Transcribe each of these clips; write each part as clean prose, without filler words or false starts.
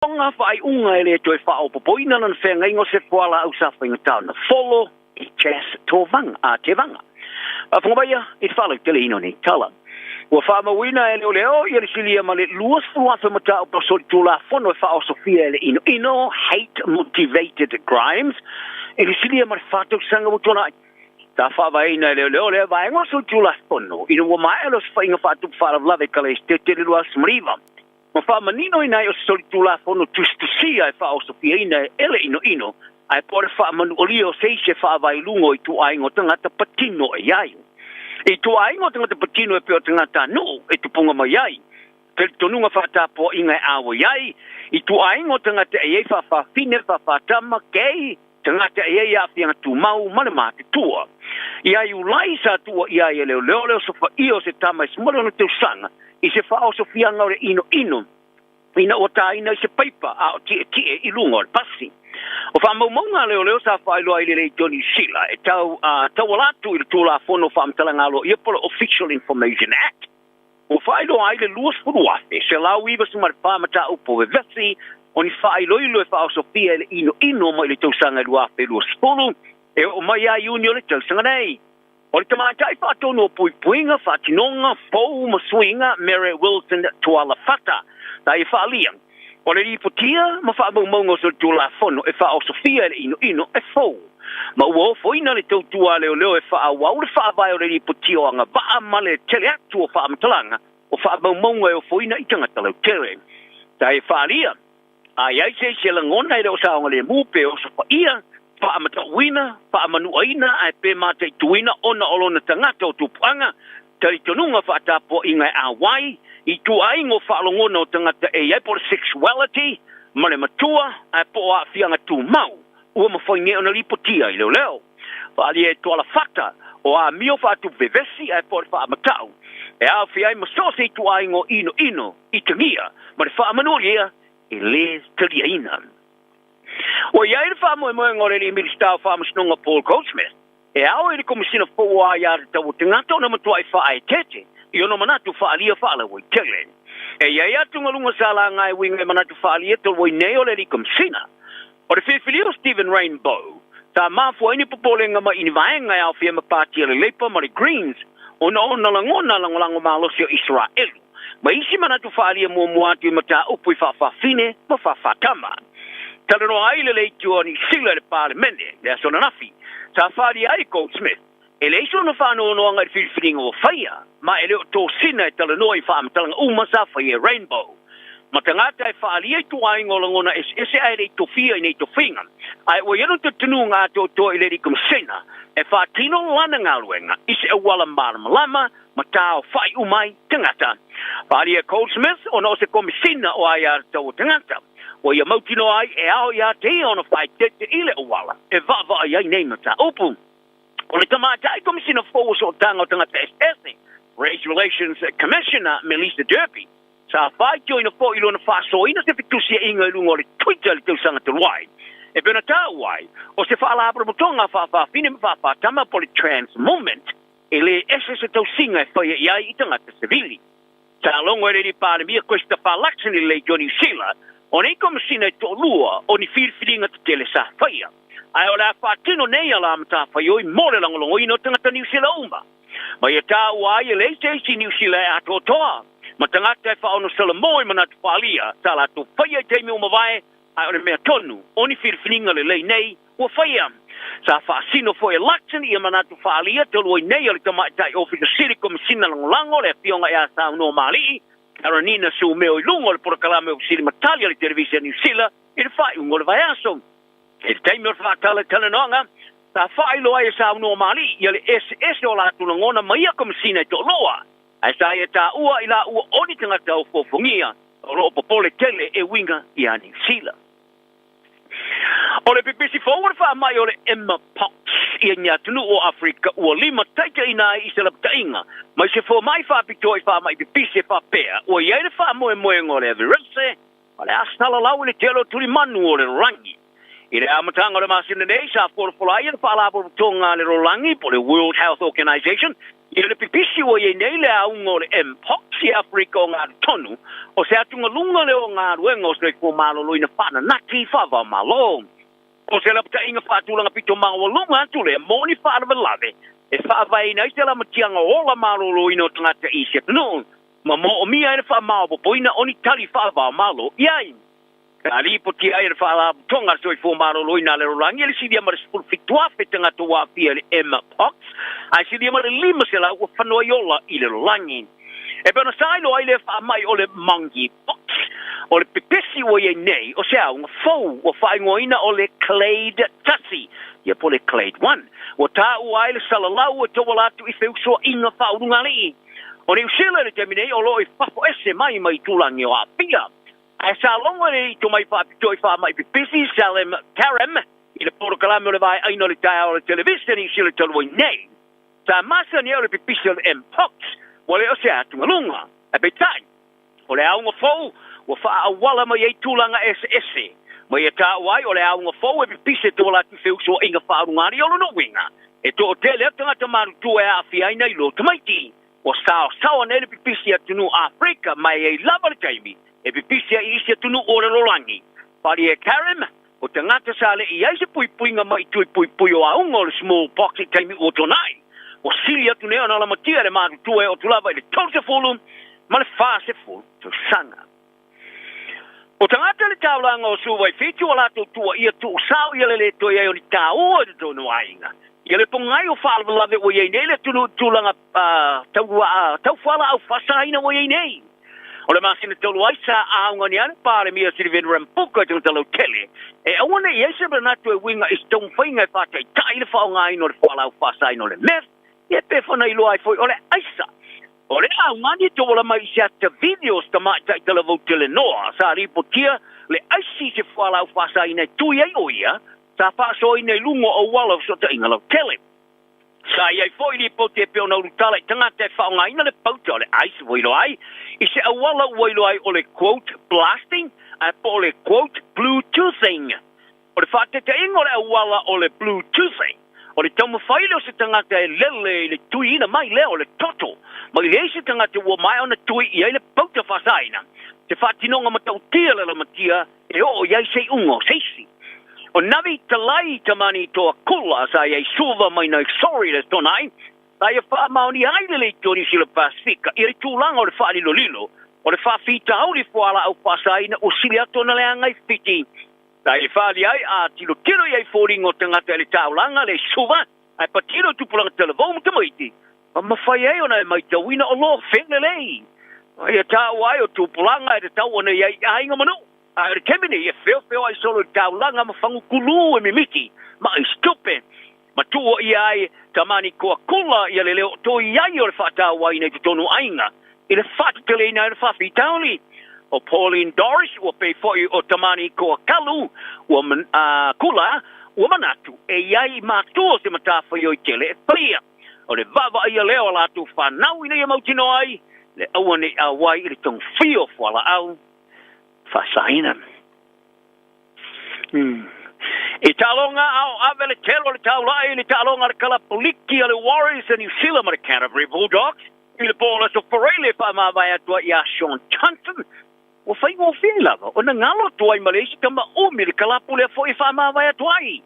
Tonga faaiuga e le toe faaopoopoina lona feagaiga o se fualaau sa faigata ona folo i Chas Tovaga, a Tevaga. Faafofoga maia i le faalauteleina o nei tala. Ua faamauina e leoleo ia le silia ma le 20,000 mataupu o solitulafono e faaosofia e le inoino, hate motivated crimes, i le silia ma le fa tausaga ua tuanai. Sa faavaeina e leoleo lea vaega o solitulafono ina ua maea le osofaiga faatupu faalavelave i Kaleistete i le 2009. Ma faamaninoina ai o se solitulafono tusitusia e faaosofiaina e le inoino, ae po o le faamanuolia o se isi e faavae i luga o ituaiga o tagata patino e i ai. I ituaiga o tagata patino e pei o tagata nuu e tupuga mai ai, talitonuga faatapuaiga e auai ai, ituaiga o tagata e i ai faafafine, faafatama, gay, tagata e i ai aafiaga tumau ma le matutua. Ia Iulai sa tuua i ai e leoleo le osofaia o se tama e 16 tausaga i se faaosofiaga o le inoino ina ua taina i se paipa a o tietie i luga o le pasi. O faamaumauga a leoleo sa faailoa i le Leitio Niu Sila e tau a tauala atu i le Tulafono o Faamatalaga Aloaia po o le Official Information Act ua faailoa ai le 20,194 mataupu vevesi o ni faailoilo e faaosofia e le inoino mai le tausaga e 2020 e oo mai ia Iuni o le tausaga nei. O le tamaitai faatonu o puipuiga, faatinoga, pou ma suiga Mere Wilson Tuala Fata sa ia faaalia, o le lipotia ma faamaumauga o solitulafono e faaosofia e le inoino e fou, ma ua ofoina le tautua a leoleo e faaauau le faavae o le lipotia o agavaa ma le tele atu o faamatalaga o faamaumauga e ofoina i tagata lautele. Sa ia faaalia, a i ai se isi e lagona e le o saogalemu pe osofaia, faamatauina, faamanuaina ae pe mataituina ona o lona tagata o tupuaga, talitonuga faatapuaiga e auai, ituaiga o faalogona o tagata e i ai po o le sexuality, ma le matua ae po o aafiaga tumau ua mafai nei ona lipotia i leoleo. Faaalia e Tuala Fata o amio faatupu vevesi ae po o le faamatau e aofia ai ma so o se ituaiga o inoino i tagia ma le faamanualia e le taliaina. Ua i ai le faamoemoega o le alii Minisita o Faamasinoga Paul Goldsmith e ao i le Komesina fou o Aia Tatau o Tagata ona matuai faaeteete i ona manatu faaalia faalauaitele. E i ai atugaluga sa laga e uiga i manatu faaalia talu ai nei o le alii Komesina. O le filifili o Stephen Rainbow, sa mafua ai ni popolega mai i ni vaega e aofia ma Pati a le Labour ma le Greens ona o ona lagona lagolago malosi o Isaraelu ma isi manatu faaalia muamua atu i mataupu i faafafine ma faafatama. Talanoa ai le leitio a Niu Sila i le Palemene le aso ananafi, sa faaalia ai Goldsmith e leai sona faanoanoaga i le filifiliga ua faia, ma e le o tosina e talanoa i faamatalaga uma sa faia e Rainbow. Ma tagata e faaalia ituaiga o lagona eseese ae le i tofia i nei tofiga, ae ua i ai lona talitonuga atoatoa i le Alii Komisena e faatino lana galuega i se auala malamalama ma taofai uma ai tagata. Faaalia e Goldsmith ona o se Komisina o Aiatatau o Tagata, ua ia mautinoa ai e ao ia te ia ona faaeteete i le auala e vaavaai ai nei mataupu. O le tamaitai Komisina fou o Sootaga o Tagata Eseese, Race Relations Commissioner Melissa Derby, sa faitioina foi i lona faasoaina se fetusiaiga i luga o le Twitter i le tausaga talu ai. E pei ona taua ai, o se faalapotopotoga faafafine ma faafatama po o le Trans Movement, e le ese se tausiga e faia i ai i tagata sevili. Sa logo e le Alii Palemia Christopher Luxon i le Leitio Niu Sila o nei Komesina e toalua o ni filifiliga tetele sa faia, ae o le a faatino nei ala matafaioi mo le lagolagoina o tagata Niu Sila uma. Ma ia taua ai e leai se isi Niu Sila e atoatoa ma tagata e faaonosala mo i manatu faaalia sa latou faia i taimi ua mavae, ae o le mea tonu o ni filifiliga lelei nei ua faia. Sa faasino foi e Luxon ia manatu faaalia talu ai nei a le tamaitai Ofisa Sili Komesina Lagolago le Afioga ia Saunoa Mali'i Karanina Sumeo i luga o le polokalame o Fesili ma Tali a le Televise a Niu Sila i le faaiuga o le vaiaso. I le taimi o le faatalatalanoaga, sa faailoa ai e Saunoa Mali'i ia le eseese o latou lagona ma ia Komesina e toalua, ae sa ia taua i laua o ni tagata ofofogia o lo o popole tele e uiga ia Niu Sila. O le pipisi fou o le faamai o le Mpox i ni atunuu o Afrika ua limataitaiina ai i se lapataiga mai se fomai faapitoa i faamai pipisi e faapea ua i ai le faamoemoega o le virese o le a salalau i le tele o tulimanu o le lalolagi. I le amataga o le masina nei sa folafola ai e le Faalapotopotoga a le Lalolagi po o le World Health Organization. I le pipisi ua i ai nei le auga o le Mpox i Aferika o Gatutonu, o se atugaluga lea o galuega o soifua maloloina faananati faava-o-Malo. O se lapataiga faatulaga pito maualuga atu lea mo ni faalavelave e faavaeina ai se lamatiaga ola maloloina o tagata i isi atunuu, ma moomia ai le faamaopoopoina o ni tali faava-o-Malo i ai. Sa lipotia ai e le Faalapotopotoga a le Soifua Maloloina a le Lalolagi le silia ma le 17,000 tagata ua aafia i le Mpox, ae silia ma le 500 ua fanuaiola i le lalolagi. E pei ona sailo ai lea faamai o le Monkeypox, o le pepesi ua i ai nei o se auga fou ua faaigoaina o le Clade 1, ia po o le Clade 1, ua taua ai le salalau e tauala atu i feusoaiga faaulugalii. O Niu Sila i le taimi nei o lo o i fafo ese mai ma itulagi o aafia. Ae sa logo e le tomai faapitoa i faamai pipisi Salim Karim i le polokalame o le Vaeaina o le Taeao o le Televiseni i Sila talu ai nei. Sa masani ai o le pipisi o le Mpox ua le o se atugaluga. Ae peitai, o le auga fou ua faaauala mai ai tulaga eseese ma ia taua ai o le auga fou e pipisi e tauala atu i feusuaiga faaulugalii o lona uiga e toatele atu tagata matutua e aafia ai nai lo tamaiti. Ua saosaoa nei le pipisi i atunuu Afrika ma e i ai lava le taimi e pipisi ai i isi atunuu o le lalolagi. Palie Karim, o tagata sa le i ai se puipuiga mai i tui puipui o auga o le smallpox i taimi ua tuanai. Ua sili atu nei ona lamatia le matutua e oo atu lava i le 30 ma le 40 tausaga. O tagata i le taulaga o Suva i Fiti ua latou tuuaia tuusao ia le le toe ai o ni taua i totonu o aiga. Ia le pogai o faalavelave ua i ai nei le atunuu i tulaga tau fualaau faasaina ua i ai nei. O le masina talu ai sa augani ai le Palemia Sitiveni Rambuka i tagata lautele e aua ne i ai se manatu e uiga i se taumafaiga e faataitai le faaaogaina o le fualaau faasaina o le meth, ia pe fana iloa ai foi o le aisa. O le augani e tauala mai i se ata video o se tamaitai talavou telenoa sa lipotia le aisi i se fualaau faasaina e tui ai o ia sa faasoaina i luga o auala o fesootaiga lautele. Sa i ai foi lipoti e pei ona ulutala i tagata e faaaogaina le pauta o le ice ua iloa ai i se auala ua iloa ai o le quote blasting ae po o le quote bluetoothing. O le faataitaiga o le auala o le Bluetooth, o le taumafai lea o se tagata e lele i le tuiina mai lea o le toto mai le isi tagata ua maea ona tui i ai le pauta faasaina, se faatinoga matautia le lamatia e oo i ai se iuga o se isi. O Navi Talai Tamani Toa Kula sa i ai Suva mai nai Sorry le Tonai, sa ia faamaonia ai le Leitoni Sila Pasifika i le tulaga o le faalilolilo o le faafitauli fualaau faasaina ua sili atu ona leaga i Fiti. Sa i fali ai a tilotilo i ai foliga o tagata i le taulaga le suva, ae patino i tupulaga talavou ma tamaiti, ma mafai ai ona e maitauina o lo felelei. Ma ia taua ai o tupulaga e tatau ona i ai i aiga ma nuu, ae o le taimi nei e feofeoai solo i le taulaga ma fagukulu e mimiti ma aisi tupe. Ma tuua ia ai tamani koa kula ia le leo toi ai o le faatauaina i totonu o aiga i le faateteleina ai o le faafitauli. O Pauline Doris ua pei foi o tamani koa kalu ua kula ua manatu e i ai i matua o se matafaioi tele e faia. O le vaavaaia lea o a latou fanau ina ia mautinoa ai le aua nei auai i le togafia o fualaau faasaina. I taaloga a o ave le tele o le taula'i i le taaloga a le kalapu liki a le Warriors a Niu Sila ma le Canterbury Bulldogs i le po o le Aso Faraile e faamavae atu ai iā Shaun Johnson, ua faigofie lava ona galo atu ai ma le isi tama umi le kalapu lea foi e faamavae atu ai.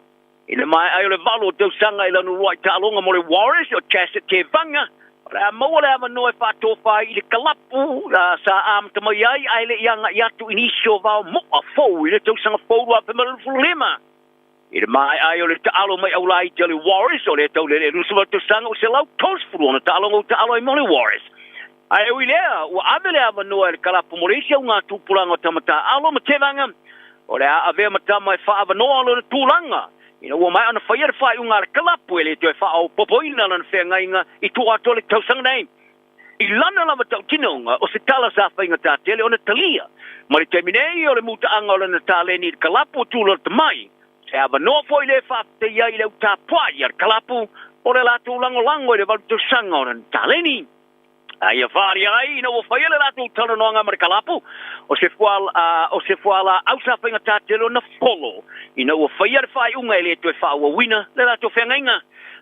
I le maea ai o le valu o tausaga i lana uluai taaloga mo le Warriors o Chas Tevaga, o le a maua le avanoa e faatofa ai i le kalapu sa amata mai ai ae le i agai atu i nisi o vao moa fou i le tausaga fou 2025. I le maea ai o le taalo mai aulaiti a le Warriors, o lea taulele e 28 tausaga ua 136 taaloga ua taalo ai mo le Warriors. Ae ui lea, ua ave le avanoa e le kalapu mo le isi auga tupulaga o tama taaalo ma Tevaga, o le a avea ma tama e faaavanoa lona tulaga ina ua maea ona faia le faaiuga a le kalapu e le toe faaopoopoina lana feagaiga i tua atu o le tausaga nei. I lana lava tautinoga, o se tala sa faigata tele ona talia. Ma le taimi nei, o le mutaaga o lana taleni i le kalapu o Tūlota mai, se avanoa foi lea e faafetai ai i le au tapuai a le kalapu o le latou lagolago i le 8 tausaga o lana taleni. A ia faalia ai ina ua faia le latou talanoaga ma le kalapu, o se o se fualaau sa faigata tele ona folo ina ua faia le faaiuga e le toe faaauauina le latou feagaiga.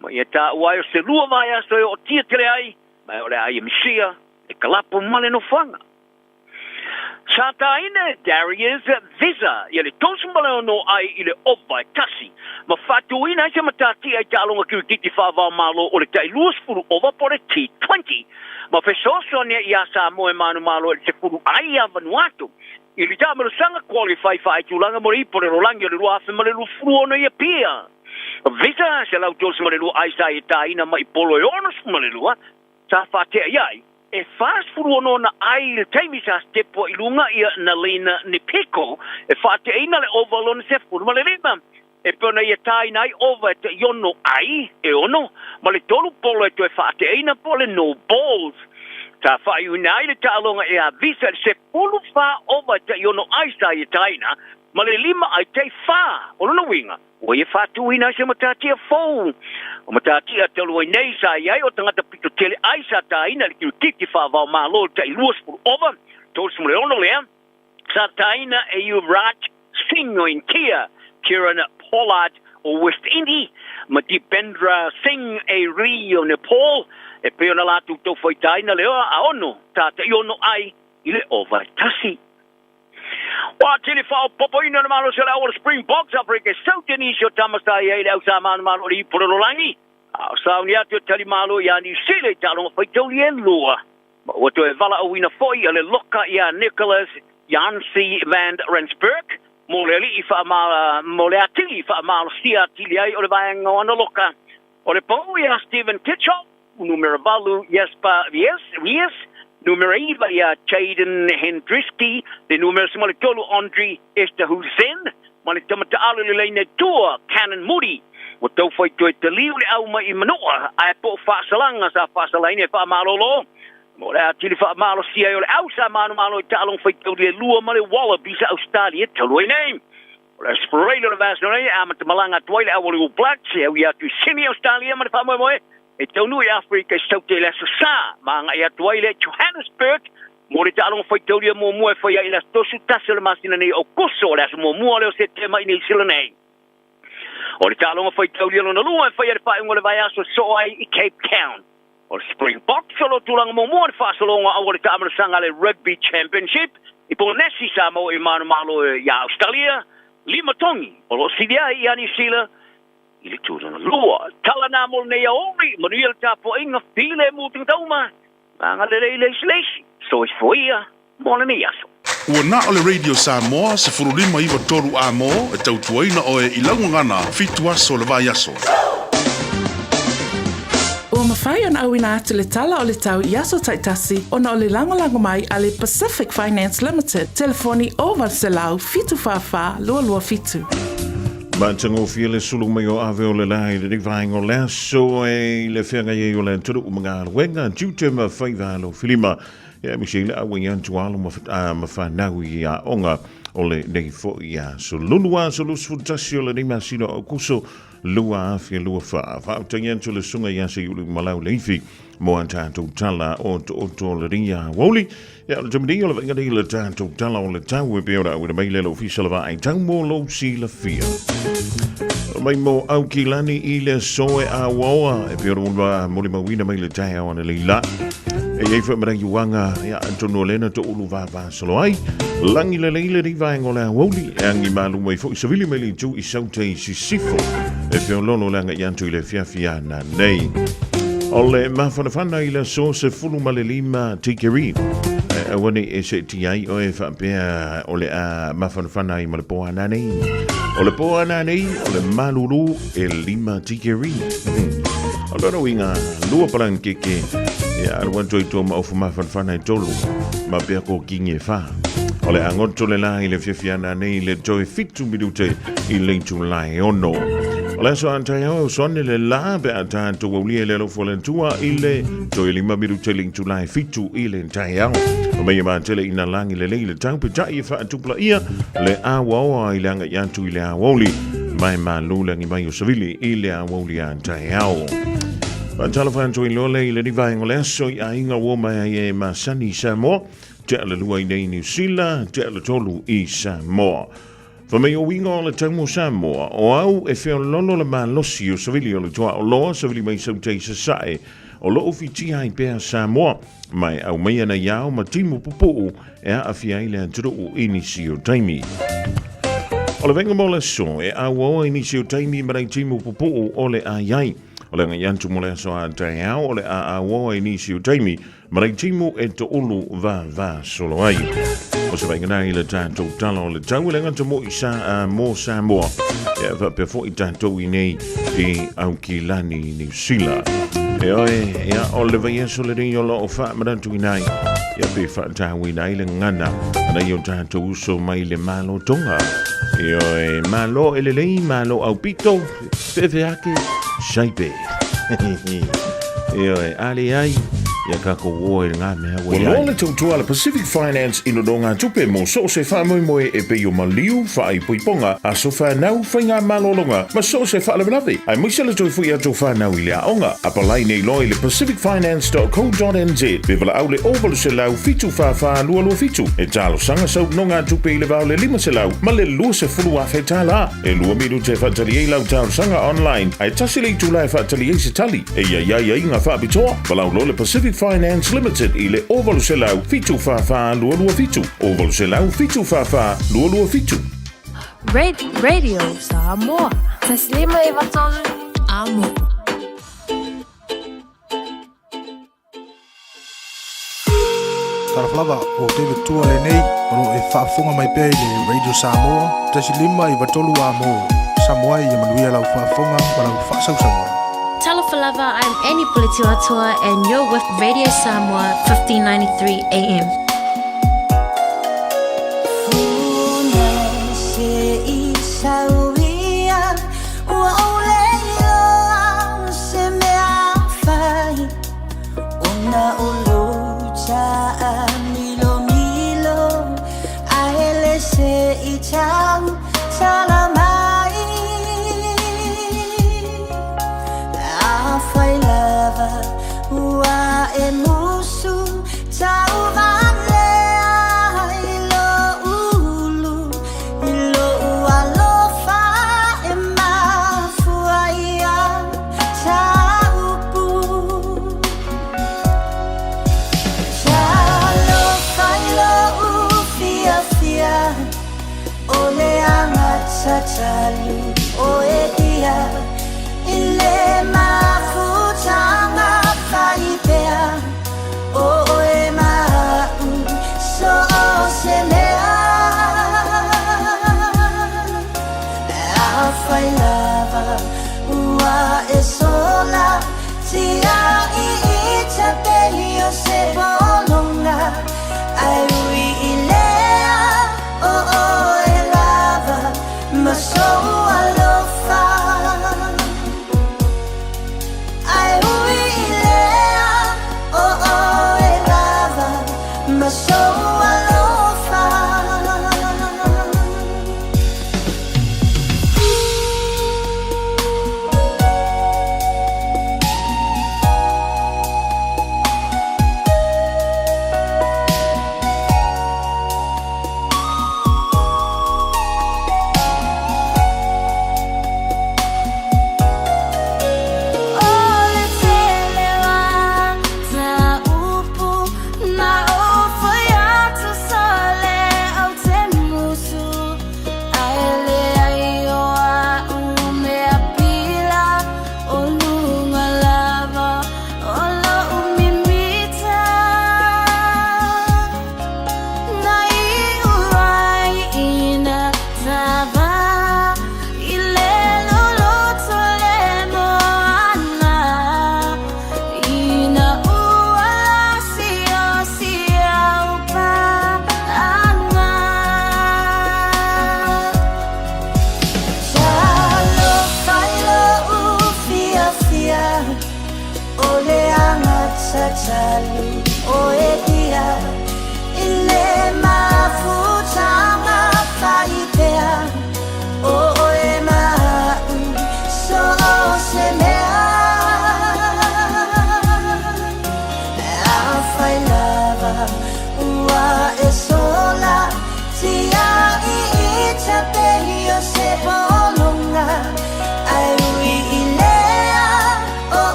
Ma ia taua ai o se lua vaiaso e ootia tele ai, ma o le a ia misia le kalapu ma le nofoaga. Sa tāina e Darius Visa ia le 36 ai i le ova e tasi, ma faatuina ai se matatia i taaloga kirikiti faava-o-Malo o le tai 20 ova po o le T20, ma fesoasoani ai iā Samoa e manumalo i le sefulu ai ia Vanuatu i le taamilosaga qualify faaitulaga mo le Ipu o le Lalolagi o le 2026 i Apia. Visa 132 ai sa ia tāina mai i polo e 62 sa faatea i ai, e 46 ona ai i le taimi sa sitepu ai i luga ia Nalina Nipiko e faateaina le ova lona 15, e pei ona ia tāina ai ova e taiono ai, e ono, ma le tolu polo e toe faateaina po o le no balls. Sa faaiuina ai le taaloga e Avisa i le 14 ova e taiono ai sa ia tāina, ma le lima ai tai whā. O lona uiga, Ua ia faatuina ai se matatia fou. O matatia talu ai nei sa i ai o tagata pito tele ai sa tāina i le kirikiti faava-o-Malo i le tai 20 ova, 36 lea, sa tāina e Yuvraj Singh o Intia, Kieron Pollard o West Indies ma Dipendra Singh Airee o Nepal, e pei ona latou taufaitaina le a ono sa taiono ai i le ova e tasi. Ua tele faaopoopoina le malosi o le au o le Springboks Afrika e sau te nisi o tama sa i ai le au sa manumalo o le ipu lalolagi, a o sauni atu e tali malo iā Niu Sila i taaloga faitauli e lua. Ma ua toe valaauina foi a le loka iā Nicholas Janse van Rensburg mo le alii faama, mo le atili faamalosia atili ai o le vaega o ana loka. O le pau iā Steven Kitshoff, Numera valu Jasper Wies, numera iva iā Jaden Hendriski, le numera 13 Andre Esterhuizen, ma le tama taalo i le laina tua Canan Moody. Ua tau fai toe taliu le au mai i Manoa, ae po o faasalaga sa faasalaina e faamalolo. Mo le atili faamalosia ai o le au sa manumalo i taaloga faitauli e lua ma le Wallabies a Ausetalia talu ai nei. O le Australia o le vaiaso nei e amata malaga atu ai le au o le All Blacks e ui atu i Sydney, Australia ma le faamoemoe e taunuu i Afrika i Saute i le Aso Sa ma agai atu ai le Johannesburg mo le taaloga faitaulia muamua e fai ai i le aso 31 o le masina nei o Aokuso, o le aso muamua lea o Setema i Niu Sila nei. O le taaloga faitaulia lona lua e fai ai le faaiuga o le vaiaso e soo ai i Cape Town. O le Springboks o lo o tulaga muamua i le faasologa aua le taamilosaga a le Rugby Championship i Ponesi Samoa i manumalo iā Ausetalia, lima togi o lo o sili ai iā Niu Sila i le tulaga lua. Tala nā mo lenei aoauli, manuia le tapuaiga, filemu tagata uma, ma agalelei le isi le isi. Soifua ia mo lenei aso. Ua na o le Radio Samoa 15 93 A mo e tautuaina oe i lau gagana fitu aso o le vaiaso. Ua mafai ona auina atu le tala o le tau i aso taitasi ona o le lagolago mai a le Pacific Finance Limited, telefoni 0800 744 227. Matagofie le sulu mai o ave o le la i lenei vaega o le aso e i le feagai ai o le atunuu ma galuega, tiute ma faiva alofilima. Ia aemaise ai le auai atu alo ma, ma fanau i aoga o lenei foi aso. Lulu aso 21 o lenei masina o Aukuso 2024. Faautagia atu le susuga ia Seiuli Malau Leifi mo a tatou tala o tooto o lenei aoauli. Ia, o le taimi nei o le vaaiga nei i le tatou tala o le tau e pei ona auina mai le le Ofisa o le Vaai Tau mo lou silafia. Mai mo Aukilani i le aso e auaoa e pei ona molimauina mai le taeao analeila. E i ai foi ma iuaga ia atonu o lena toulu vavasolo ai. Lagi lelei lenei vaega o le aoauli e agi malu mai foi savili mai le itu i Saute i Sisifo e feololo le agai atu i le afiafi ana nei. O le mafanafana i le aso 15 tikeri e aua nei e seetia ai oe faapea o le a mafanafana ai ma le po ana nei. O le po ana nei o le malulu e lima tikeri. O lona uiga, lua palankeke, ia alu atu ai tua ma ofu mafanafana e tolu, ma pea ko kingi e whā. O le angoto le la i le fiafiana nei le toe fitu minute i le itulai e ono. O le aso a taeao e usoane le la pe a tātou aulia i le alofa o le Atua i le toe lima minute i le itulai fitu i le taeao. O mei e mātele ina langi lelei le tau petaʻi e faatupulaia le aoaoa i le agai atu i le aoauli mai malu le agi mai o savili i le aoauli a taeao. Faatalofa atu i lole i le vaega o le aso i aiga ua mai ai e masani i Samoa, tea le lua i nei Niu Sila, tea le tolu i Samoa. Fai mai o uiga o le tau mo Samoa, o au e feololo le malosi o savili o le tuaoloa, savili mai sau tai sasae, o loo fitia ai pea Samoa, ma e aumai ana i ao ma timu pupuu e aafia ai le atunuu i nisi o taimi. O le vaega mo le aso, e auaoa i nisi o taimi ma nai timu pupuu o le a i ai. O le agai atu mo le aso a taeao, o le a auaoa i nisi o taimi ma nai timu e toulu vava solo ai. O se vaega na i le tatou tala o le tau e le gata mo i sa, mo Samoa. E faapea foi tatou i nei i Aukilani, Niu Sila. E oe, ia, o le vaiaso lenei o loo faamanatuina ai, ia pe faatauina ai le gagana a nai o tatou uso mai le Malo Tonga. E oe, malo e lelei, malo aupito, feefeake, saipe. Ioe, a leai, ia kākou ō i ngā mea ua Ua i loa ai. le tautua a le Pacific Finance i nonogatupe mo so o se faamoemoe e pei o maliu, faaipoipoga, aso fanau, faigamalologa ma so o se faalavelave, aemaise le toe foi atu o fanau i le aoga. Apalai nei loa i le pacificfinance.co.nz pe valaau le 0800 744 227 e talosaga sau nonogatupe i le va o le 500 ma le 20 afe tala. E lua minute e faatali ai lau talosaga online, ae tasi le itula e faatali ai se tali. E i ai aiaiga faapitoa, valaau loa le Pacific Finance Limited i le 0800 744 227, 0800 744 227. Radio Samoa. Taslima e vatolu. Amo. Talofa lava, o David Tua lenei, o lo o e faafofoga mai pea i le Radio Samoa, 1 5 9 3 A mo Samoa ia manuia lau faafofoga ma lau faasausauga. Talofa lava, I'm Annie Puletiwatua and you're with Radio Samoa 1593 AM.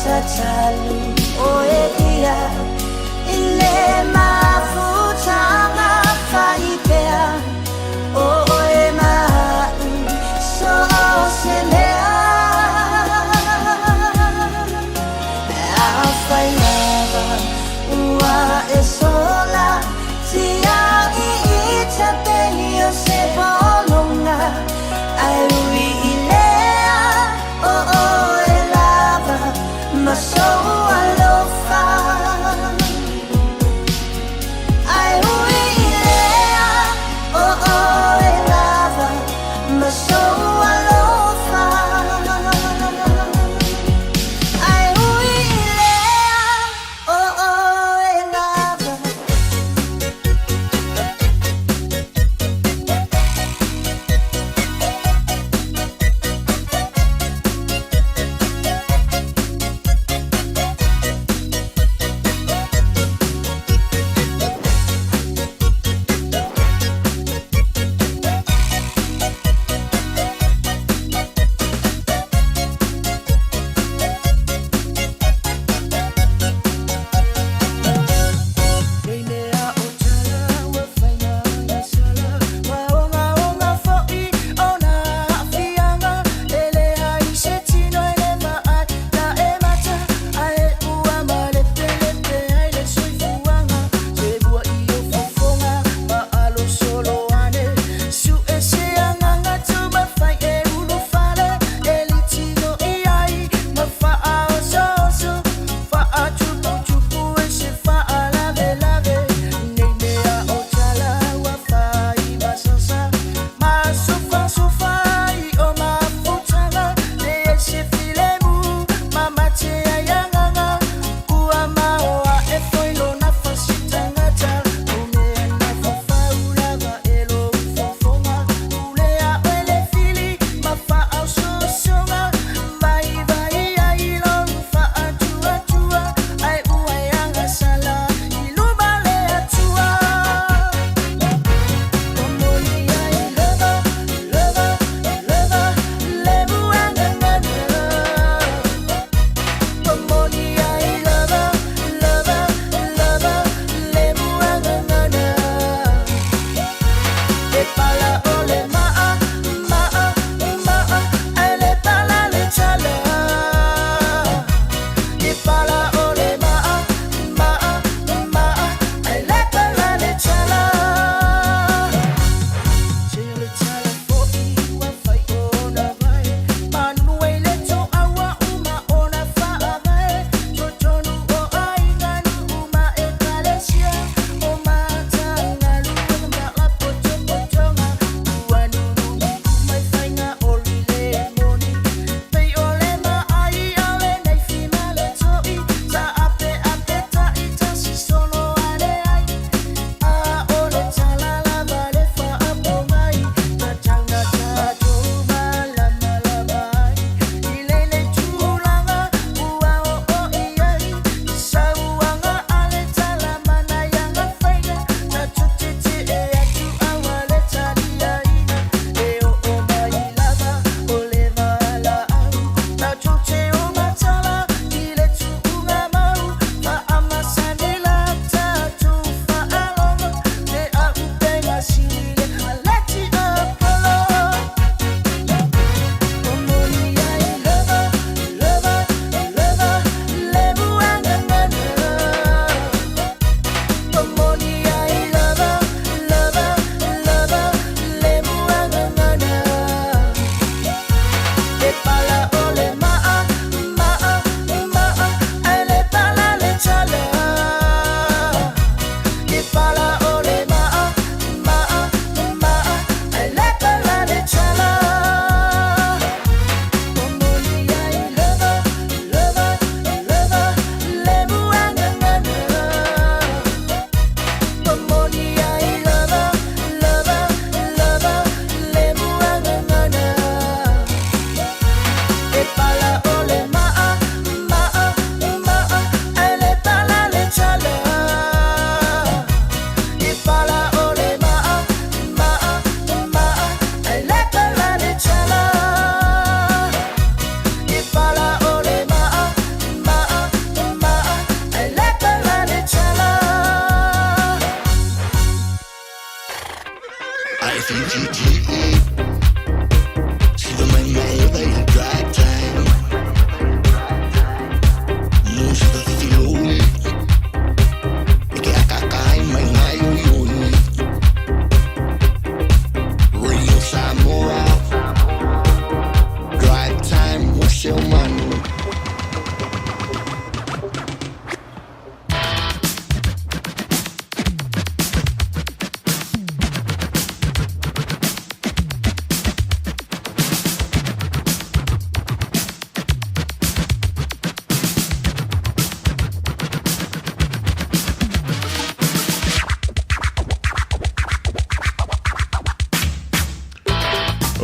tatalu oe ia i le mafutaga faipea o oe ma a'u so o se mea. Pe afai lava ua e sola tia'i ita pei o se pologa ae ui i lea o oe lava ma sou alofa. Ae ui i lea o oe lava ma sou alofa. Ae ui i lea o oe lava.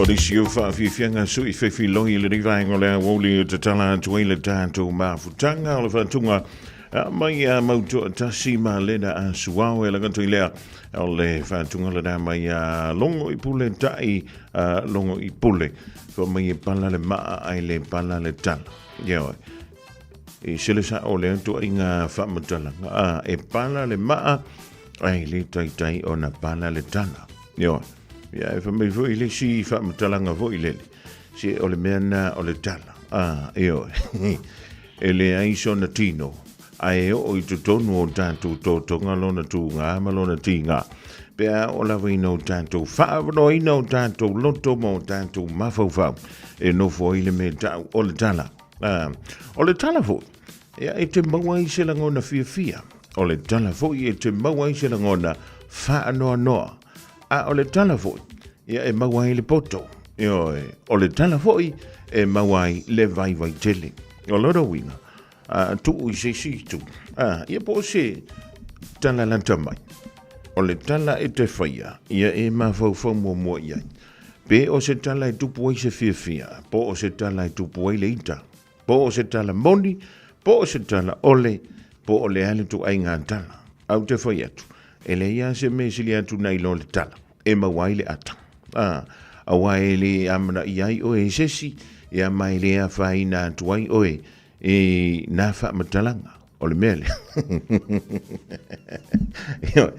O nisi o whaafiafianga sui whewhiloi i lenei vaenga o le aoauli e tatala atu ai le tatou mafutanga o le whātunga mai a Mautoatasi ma Lena a Suao e lagata i lea o le whātunga lena mai a Longo i Pule tai a Longo i Pule fa mai e pala le maa ai le pala le tala. Ia oi. E sele sa o le atu ai ngā whaamatalaga a e pala le maa ai le taitai ona pala le tala. Ia oi. Ia e fa mai foi le si whaamatalaga foi lele. Se o le mea na o le tala. A, e oe. E leai sona tino, ae e oo i totonu o tatou totoga lona tūgā ma lona tīgā. Pe a oo lava ina o tatou faaavanoaina o tatou loto ma o tatou mafaufau e nofo ai le mea tau o le tala. A, o le tala foi, ia e te maua ai se lagona fiafia. O le tala foi e te maua ai se lagona faanoanoa. A o le tala foi, ia e maua ai le poto. Ioe, o le tala foi e maua ai le vaivai tele. O lona uiga, a tuu i se isi itu, a, ia po o se tala lata mai. O le tala e te faia, ia e mafaufau muamua i ai. Pe o se tala e tupu ai se fiafia, po o se tala e tupu ai le ita, Po o se tala moni, po o se tala ole, po o le a le ituaiga tala. Ae ou te fai atu, e leai lava se mea e sili atu nai lo le tala, e maua ai le ata. A, aua e le amanaia ai oe e se isi, ia ma e le afaina atu ai oe i nā faamatalaga. O le mea lea. Ioe,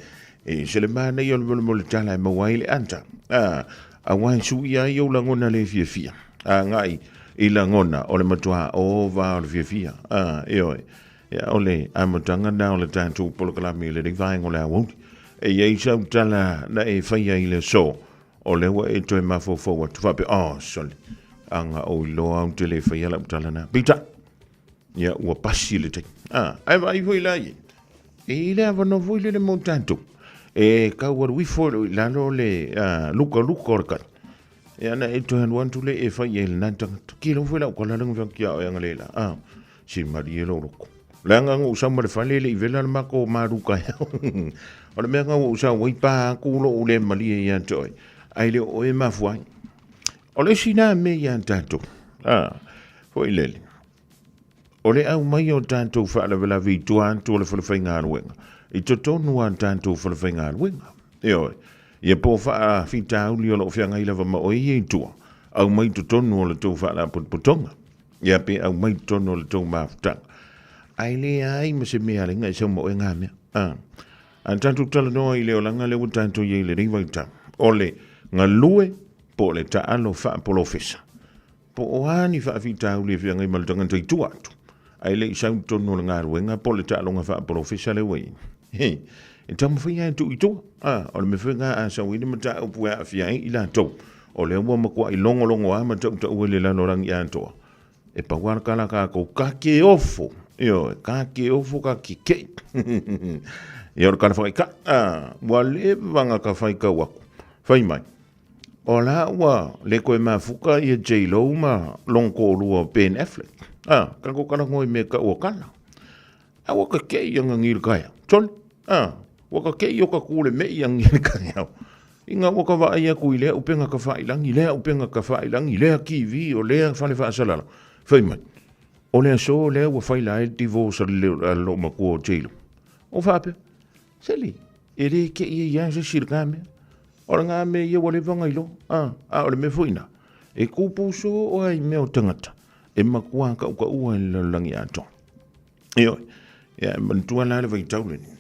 e se le manaia o le molemole tala e maua ai le ata. A, aua e suia ai ou lagona le fiafia. Agai i lagona o le matua ova o le fiafia. A, ioe, ia, o le amataga na o le tatou polokalame i lenei vaega o le aoauli. E i ai sau tala na e faia i le aso, o lea ua e toe mafaufau atu faapea, oh, sole, aga ou iloa ou te le faia lau tala na. Peitai, ia, ua pasi le taimi. A, ae vaai foi la i ai, E i le avanoa foi lele mo tatou, e tau alu ifo i lalo le lukaluka o le kai. E ana e toe alu atu le e fai ai lena tagata. Ki lau foi lau kala lenga fia kia oe anga le la. Ah, si mari e lou loko. Le anga ngu sau ma le fale le i vela le mako maruka e. O le mea nga u sau ai pa aku lo u le malie ia te oe. Ai le o e mafuai. O le isi nā me ia tatou. Ah, foi lele. O le aumai o tatou faalavelave i tua atu o le falefaigaluega, i totonu o a tatou falefaigaluega. Ioe, ia po o faafitauli o lo o feagai lava ma oe ia i tua, aumai i totonu o le tou faalapotopotoga, ia pe aumai i totonu o le tou mafutaga. Ae leai ma se mea a le e sau ma oe ngā mea. A, a tatou talanoa i le olaga lea ua tatou i ai i lenei vaitau, o le galue po o le taalo faapolofesa. Po o a ni faafitauli e feagai ma le tagata i tua atu, ae le i sau i totonu o le galuega po o le taaloga faapolofesa lea ua i ai. E taumafai lava e tuu i tua. A, o le mea foi lena a sau ai le mataupu e aafia ai i latou, o lea ua matuai logologoa ma tautaua i le lalolagi atoa. E pau lava le tala a tatou, ka ke ofo, ioe, ka ke ofo, ka ke kei. Ia o le tala faataitai, a, ua leva ona ta faitau atu, fai mai, O la ua le toe mafuta ia J-Lo ma lona toalua o Ben Affleck. A, tatou talanoa i mea tau o tala. A ua kakei ana ni le taeao. Sole, a, ua kakei o tatou le mei ana ni le taeao. Ina ua ka vaai atu i lea upega tafailagi, lea upega tafailagi, lea TV, o lea fale faasalala. Fai mai, o le aso lea ua faila ai le divorce a le loomatua o J-Lo. O faapea, Seli, e le kei ai lava se isi i lena mea. O lena mea ia ua leva ona iloa. A, a o le mea foi lena, e tupu soo lava i mea o tagata, e matua tautaua i le lalolagi atoa. Ioe, ia e manatua la le vaitau lenei,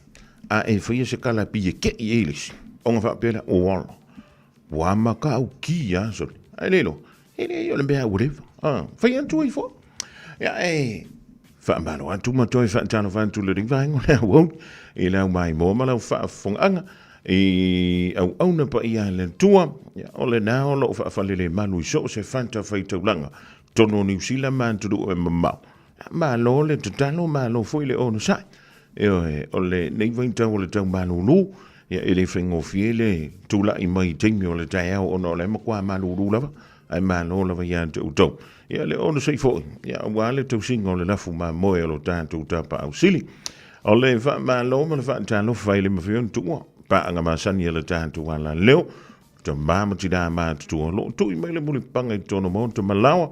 a e faia se tala e pei e kei ai le isi, ona faapea lea, ua ola. Ua matautia lava sole. Ae le iloa, e leai o le mea ua leva. A, fai atu ai foi. Ia e faamalo atu ma toe faatalofa atu i lenei vaega o le auauna i lau maimoa ma lau faafofogaaga i auauna paia a le Atua. Ia, o lena o lo o faafalelemalu i so o se fatafaitaulaga totonu o Niu Sila ma atunuu e mamao. Malo le tatalo, malo foi le onosai. Ioe, o lenei vaitau o le tau malulu, ia e le faigofie le tulai mai i taimi o le taeao ona o la e matua malulu lava, ae malo lava ia te outou. Ia le onosai foi, ia aua le tausiga o le lafu mamoe o lo tatou Tapaau Sili. O le faamalo ma le faatalofa e le mafai ona tuua, paaga masani a le tatou alaleo, tama ma tina matutua o lo o tui mai le mulipapaga i totonu o maota ma laoa,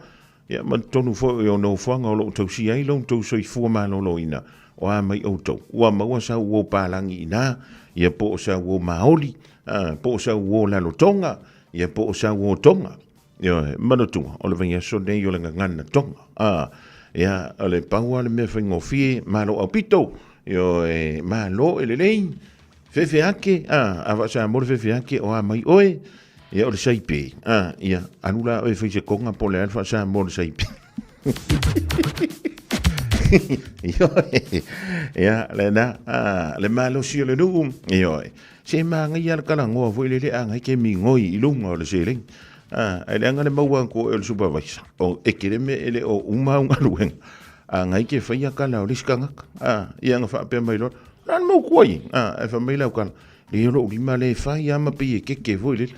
Ia, ma totonu foi o nofoaga o lo o tausia ai lo outou soifua maloloina, o a mai outou, ua maua sau uo palagi i ina, ia po o sau uo maoli, a, po o sau uo lalotoga, ia po o sau uo toga. Ioe, manatua, o le vaiaso nei o le gagana toga. A, ia, o le pau lava le mea faigofie, malo aupito, ioe, malo e lelei, Fefe ake, a, a vaa-Samoa le fefe ake, o a mai oe, ia o le saipe, a, ia, alu la oe fai se koga po o le a le faa-Samoa o le saipe. Ioe, ia, lena, a, le malosi o le nuu, ioe, se manaia le talanoa foi lele a ngai ke migoi i luga o le seleni. A, ae leaga le maua atu oe o le supervisor, o e tele mea e le o uma au galuega, a ngai ke faia tala o le isi tagata, a, ia na faapea mai loa, Na le mau kuai, a, e fai mai lau kala, le o lou lima le fai a ma pei e keke foi lele.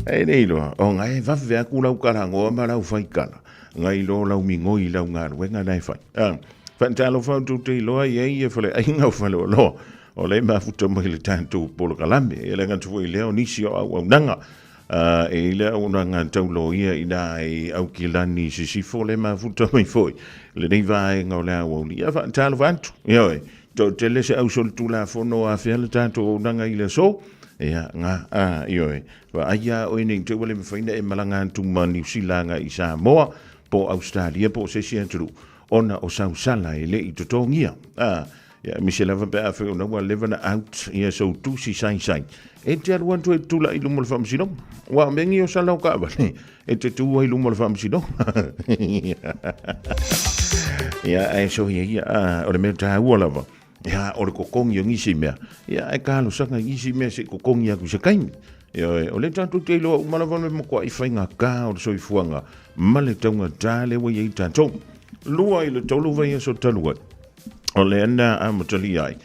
E le iloa, o ngai e vave aku lau kalagoa ma lau faikala, ngai lo lau migoi i lau galuega na e fai. A, faatalofa atu te iloa i ai e faleaiga o faleoloa, o le mafuta mai le tatou polokalame. E le gata foi i lea o nisi o auaunaga Ā, e i le auaunaga tau loia ina i Aukilani i Sisifo le mafuta mai foi lenei vaega o le aoauli. Ia faatalofa atu, ioe, toatele se ausolitulafono o afea le tatou auaunaga i le aso, ia, nga, ā, ioe, vaai a oe nei te ua le mafai ona e malaga atu ma Niu Sila agai i Samoa, po o Ausetalia po o se isi atunuu, ona o sau sala e le i totogia. Ā, Ia, aemaise lava pe afai ona ua leva na out ia sou tusi saisai. E te alu atu e tulai i luma o le faamasinoga. Ua mengi o sala o taavale e te tu ai i luma o le faamasinoga. Ia, ae soia ia, o le mea taua lava, ia, o le totogi o nisi mea. Ia, ae talosaga i nisi mea se i totogi atu i se taimi. Ioe, o lea tatou te iloa uma lava le matuai faigata o le soifuaga ma le taugata lea ua i ai tatou. 2 i le 3 vaiaso talu ai, O lea na amatalia ai.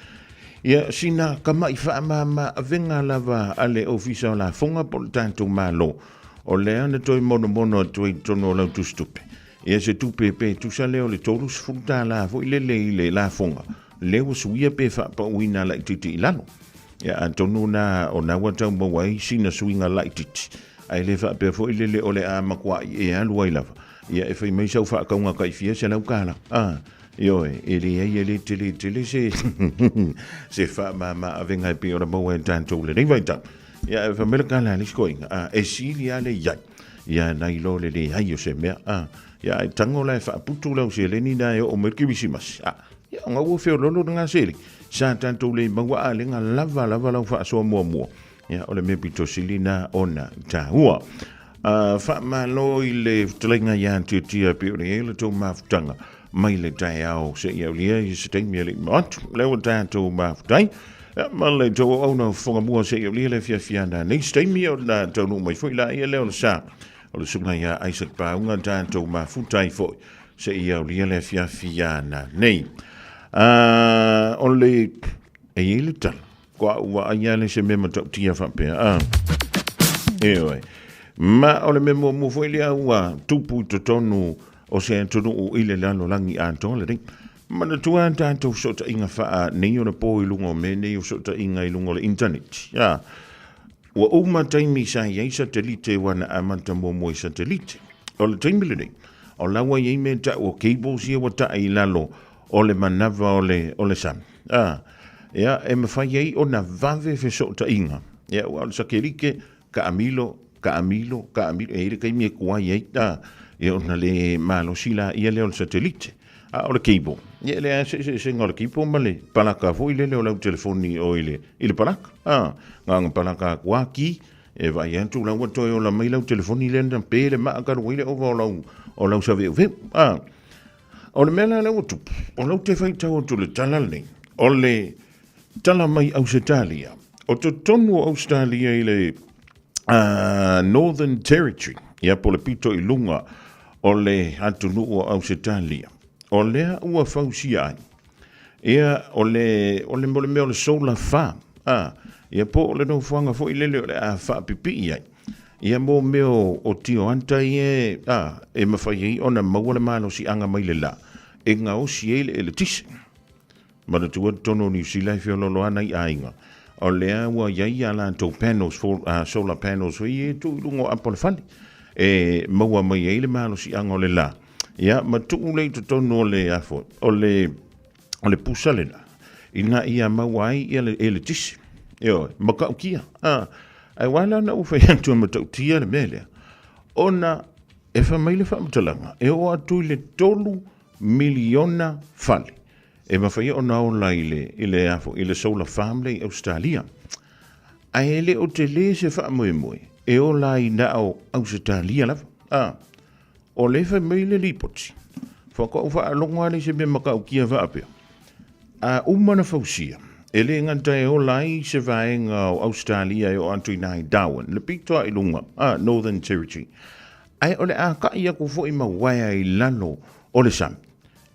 Ia, sina tama'i faamama avega lava a le Ofisa o Lafoga po o le tatou Malo, o lea na toe monomono atu ai i totonu o lau tusitupe. Ia, se tupe pe tusa lea o le $30 foi lele i le lafoga, lea ua suia pe faapauina laitiiti i lalo. Ia, atonu na o na ua tau maua ai sina suiga laitiiti, ae le faapea foi lele o le a matua'i e alu ai lava. Ia, e fai mai sau faatauga tai fia $100. A, Ioe, e leai e le tele tele se se faamama avega e pei ona maua e tatou lenei vaitau. Ia, e fai mai le tala a le isi toeaina, a, e sili lava le i ai, ia nai lo le leai o se mea. A, ia, ae tago la e faaputu lau seleni na e oo mai le Kerisimasi. A, ia, ona ua feoloolo lena seleni. Sa tatou le maua a le na lava lava lau faasoa muamua. Ia, o le mea pito sili na ona taua. Faamalo i le fetalaiga ia Tiatia pei ona i ai le tou mafutaga mai le taeao seia aulia i se taimi e le i ma atu. Lea ua tatou mafutai ma le tou auauna fofoga mua seia aulia le afiafi ana nei se taimi ona taunuu mai foi laia lea o le sa o le susuga ia Isaac Pauga tatou mafuta ai foi seia aulia le afiafi ana nei. O le e i ai le tala Ko au vaai lava lea se mea matautia faapea, a. Ioe. Ma o le mea muamua foi lea ua tupu i totonu o se atunuu i le lalolagi atoa lenei. Manatua a tatou fesootaiga faa nei ona po i luga o mea nei o fesootaiga i luga o le internet. A. Ua uma taimi sa i ai satelite ua na amata muamua i satelite. O le taimi lenei, o la ua i ai mea tau o cables ia ua tae i lalo o le manava o le, o le sami. A, ia, e mafai ai ona vave fesootaiga. Ia, aua o le satelite, taamilo, taamilo, taamilo, e i ai le taimi e tuai ai, a, ia ona le malosi laia lea o le satelite. A o le cable, ia e leai lava se eseesega o le cable ma le palaka foi lele o lau telefoni i o i le, i le palaka. A, na ona palaka atu lava ki, e vaai atu la ua toe ola mai lau telefoni lea na pe le maa talu ai le ova o lau, o lau saveuveu. A, o le mea la lea ua tupu, o lea ou te faitau atu i le tala lenei, o le tala mai Ausetalia. O totonu o Ausetalia i le Northern Territory, ia po o le pito i luga o le atunuu o Ausetalia, o lea ua fausia ai, ia o le, o le, o le mea o le solar farm, a, ia po o le nofoaga foi lele o le a faapipii ai, ia mo mea o, o tioata ia, a, e mafai ai ona maua le malosiaga mai le la, e gaosi ai le eletise. Manatua totonu o Niu Sila e feoloolo lava nai aiga, o lea ua i ai a latou panels, for, uh, solar panels foi ia e tuu i luga o apo o le fale, e maua mai ai le malosiaga o le la. Ia, ma tuu lea i totonu o le, a foi, o le, o le pusa lena, ina ia maua ai ia le eletise. Ioe, matautia. Ah, ae ua ala ona ou fai atu e matautia le mea lea, ona e fai mai le faamatalaga, e oo atu i le 3 miliona fale e mafai ona ola i le, i le, a foi, i le solar farm lea i Ausetalia. Ae e le o tele se faamoemoe e ola ai na o Ausetalia lava. A, o lea e fai mai le lipoti, faatoa ou faalogo lava lea i se mea matautia faapea. A uma ona fausia, e le gata e ola ai se vaega o Ausetalia e oo atu i ina i Darwin, le pito lava i luga, a, Northern Territory, ae o le a kai aku foi ma uaea i lalo o le sami,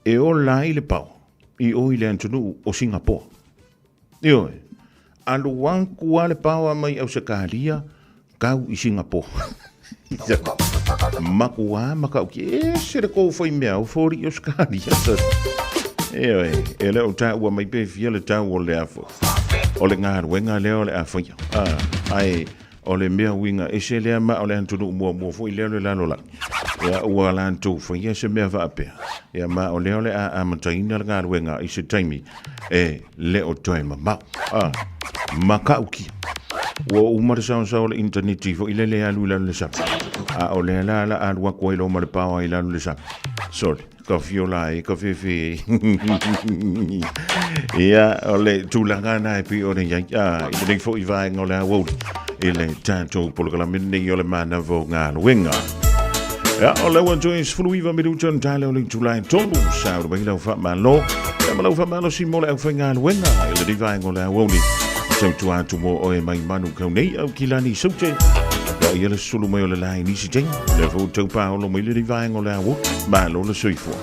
e ola ai le pao i o i le atunuu o Singapoa. Ioe, alu aku lava le pao mai Ausetalia kau i Singapoa. Makuā makauki, e ese le kou whai mea o fori i Australia. Ioe, e le o tāua mai pe fia le tau o le afo. O le galuega lea o le a whaia. Ah, ae, O le mea uiga ese lea ma o le atunuu muamua foi lea o le lalolagi. Ia ua latou faia se mea faapea. Ia ma o lea o le a amataina le galuega i se taimi e le o toe mamao. Ah, matautia. Ua uma le saosao o le initaneti foi lele e alu i lalo i le sami. A o lea la la alu atu ai loa ma le paoa i lalo i le sami. Sole. Ka fiola ai, ka fefe ai. Ia, o le tulaga na e pei ona i ai, a, i lenei foi vaega o le aoauli, i le tatou polokalame lenei o le manava o galuega. Ia, o lea ua toe 19 minuta ona tale o le itula e tolu, saulu mai lau faamalo, ia ma lau faamalosi mo le aufaigaluega i lenei vaega o le aoauli. Tautua atu mo oe mai manu kau nei au kilani saute. Ia, ia le sulu mai o le la i nisi taimi. Lea foi ua tau paolo mai lenei vaega o le aoauli. Malo le soifua.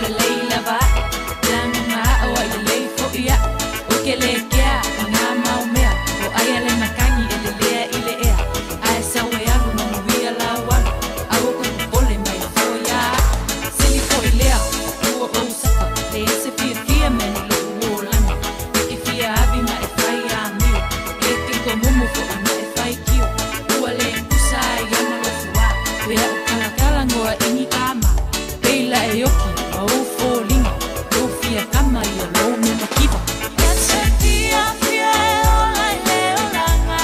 lelei lava aʻu Lagoga aʻo a i lelei foʻi aʻu Ou ke lekea i nā mau mea O aia le makani e lelea i le ea A e sau e alu manuia lau alu Aua kou popole mai fua iā aʻu Sili foʻi lea ua ou saka Leai se fiafia mea ni loʻu olaga E ke fia avi ma e fai amio E ke komumu foʻi ma e fai kio Ua le pusa ai ia ma lofu a Pe aʻu kalakala ngoa ini kāmā Peila e oki ma ou foliga Lou fia kama ia lou mea makiwa. E te fiafia e ola i le olaga,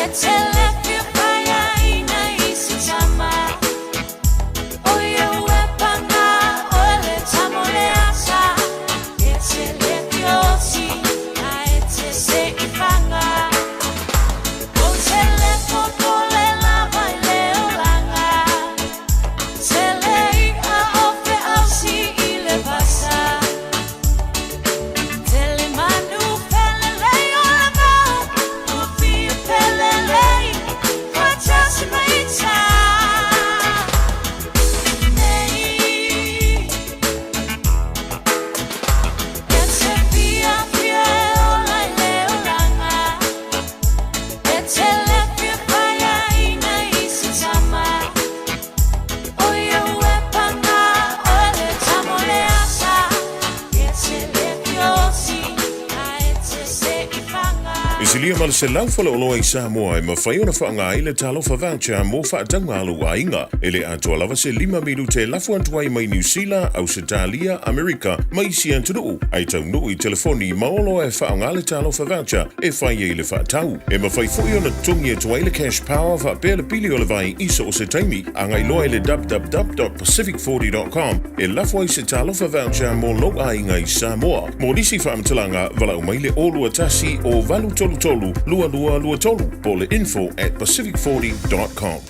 E te le fia paiaina i se tama, O ia ua panga oe le tama o le asa, E te le fia oti a e te se i fanga. Ou te le popole lava i le olaga, Tele i'a o feausi i le vasa, Tele manu felelei o le vao, Ua fia felelei faatasi ma ita nei. E te fiafia e ola i le olaga, E te le fia paiaina i se tama, O ia ua paga oe le tama o le asa, E te le fia oti a e te se i faga. E silia ma le 100 faleoloa i Samoa e mafai ona faaaoga ai le Talofa Voucher mo faatauga a lou aiga. E le atoa lava se lima minute e lafo atu ai mai Niu Sila, Ausetalia, Amerika ma isi atunuu, ae taunuu i telefoni ma oloa e faaaoga le Talofa Voucher e fai ai le faatau. E mafai foi ona totogi atu ai le cash power faapea le pili o le vai i so o se taimi. Agai loa i le www.pacific40.com e lafo ai se Talofa Voucher mo lou aiga i Samoa. Mo nisi faamatalaga, valaau mai le 021 o 833 2223 po o le info at pacific40.com.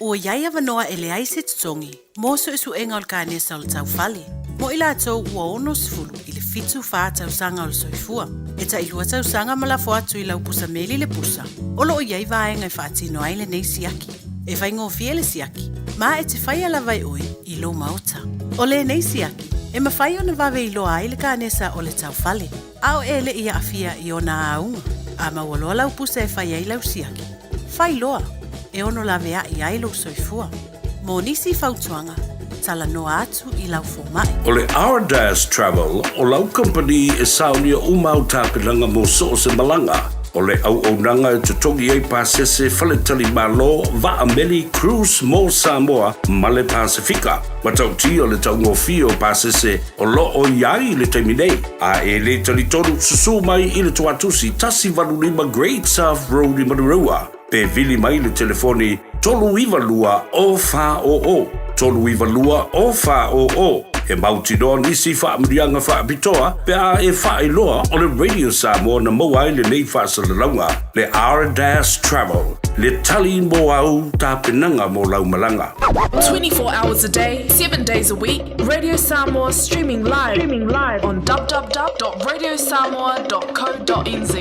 Ua i ai avanoa e leai se totogi mo suesuega o le kanesa o le taufale, mo i latou ua 60 i le 74 tausaga o le soifua. E tailua tausaga ma lafo atu i lau pusa meli le pusa, o lo o i ai vaega e faatino ai lenei siaki. E faigofie le siaki, ma e te faia lava e oe i lou maota. O lenei siaki, e mafai ona vave iloa ai le kanesa o le taufale, a o e le i aafia i ona auga. A maua loa lau pusa e fai ai lau siaki, fai loa, e ono laveai ai lou soifua. Mo nisi fautuaga, talanoa atu i lau fomai. O le Ardas Travel o lau kamupani e saonia uma au tapenaga mo so o se malaga. O le auaunaga e totogi ai pasese, faletalimalo, vaa meli, cruise mo Samoa ma le Pasefika. Matautia le taugofie o pasese o lo o i ai i le taimi nei. A e le talitonu, susū mai i le Toatusi 185 Great South Road i Manurewa, pe vili mai le telefoni 392 040, 392 040. E mautinoa nisi faamanuiaga faapitoa pe a e faailoa o le Radio Samoa na maua ai lenei faasalalauga, le R-Dash Travel, le tali mo au tapenaga mo lau malaga. 24 hours a day, 7 days a week, Radio Samoa streaming live, streaming live on www.radiosamoa.co.nz.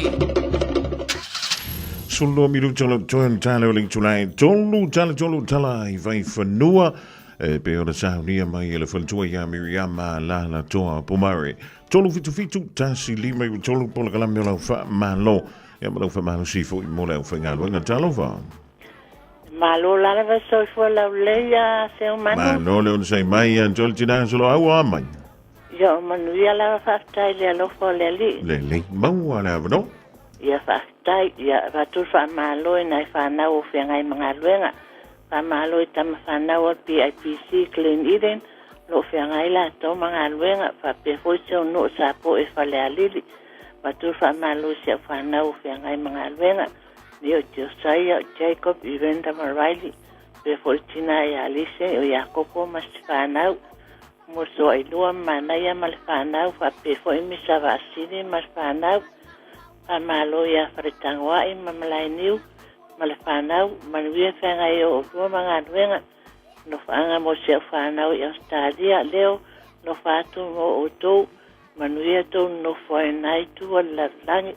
Sulu minuta lo toe tala o le itulai tolu tala tolu tala i vai whanua e pe ona saunia mai e le whanatua ia Miriama Lala Toa Pomare. Tolu fitu fitu tasi lima i tolu pola kalame o lau wha malo. Ia ma lau wha malo sifo i mo lau whaingaluenga. Talofa. Malo lalava soifua laulelei a Seumanu. Malo le ona sai mai a Jolly Tina solo au a mai. Ia o manuia lava faafetai i le alofa o le Alii. Lelei maua le avanoa. Ia faafetai, ia avatu le faamalo i nai fanau o feagai ma galuega. Faamalo i tama fanau o le PIPC Glen Eden o lo o feagai latou ma galuega, faapea foi si ou nuu Sapoe i Falealili. Avatu le faamalo i si au fanau o feagai ma galuega. Ia o Josaia, o Jacob, Irenda ma Riley, faapea foi le tina ia Alise, o Iakopo ma si fanau, Mosoailua ma Manaia ma le fanau, faapea foi Misa Vaasili ma le fanau, Faamalo ia Faletagoai ma Malaeniu ma le fanau, manuia feagai o oulua ma galuega, nofaaga mo si au fanau i Ausetalia, Leo, nofa atu mo outou, manuia tou nonofo ai na itu o le lalolagi.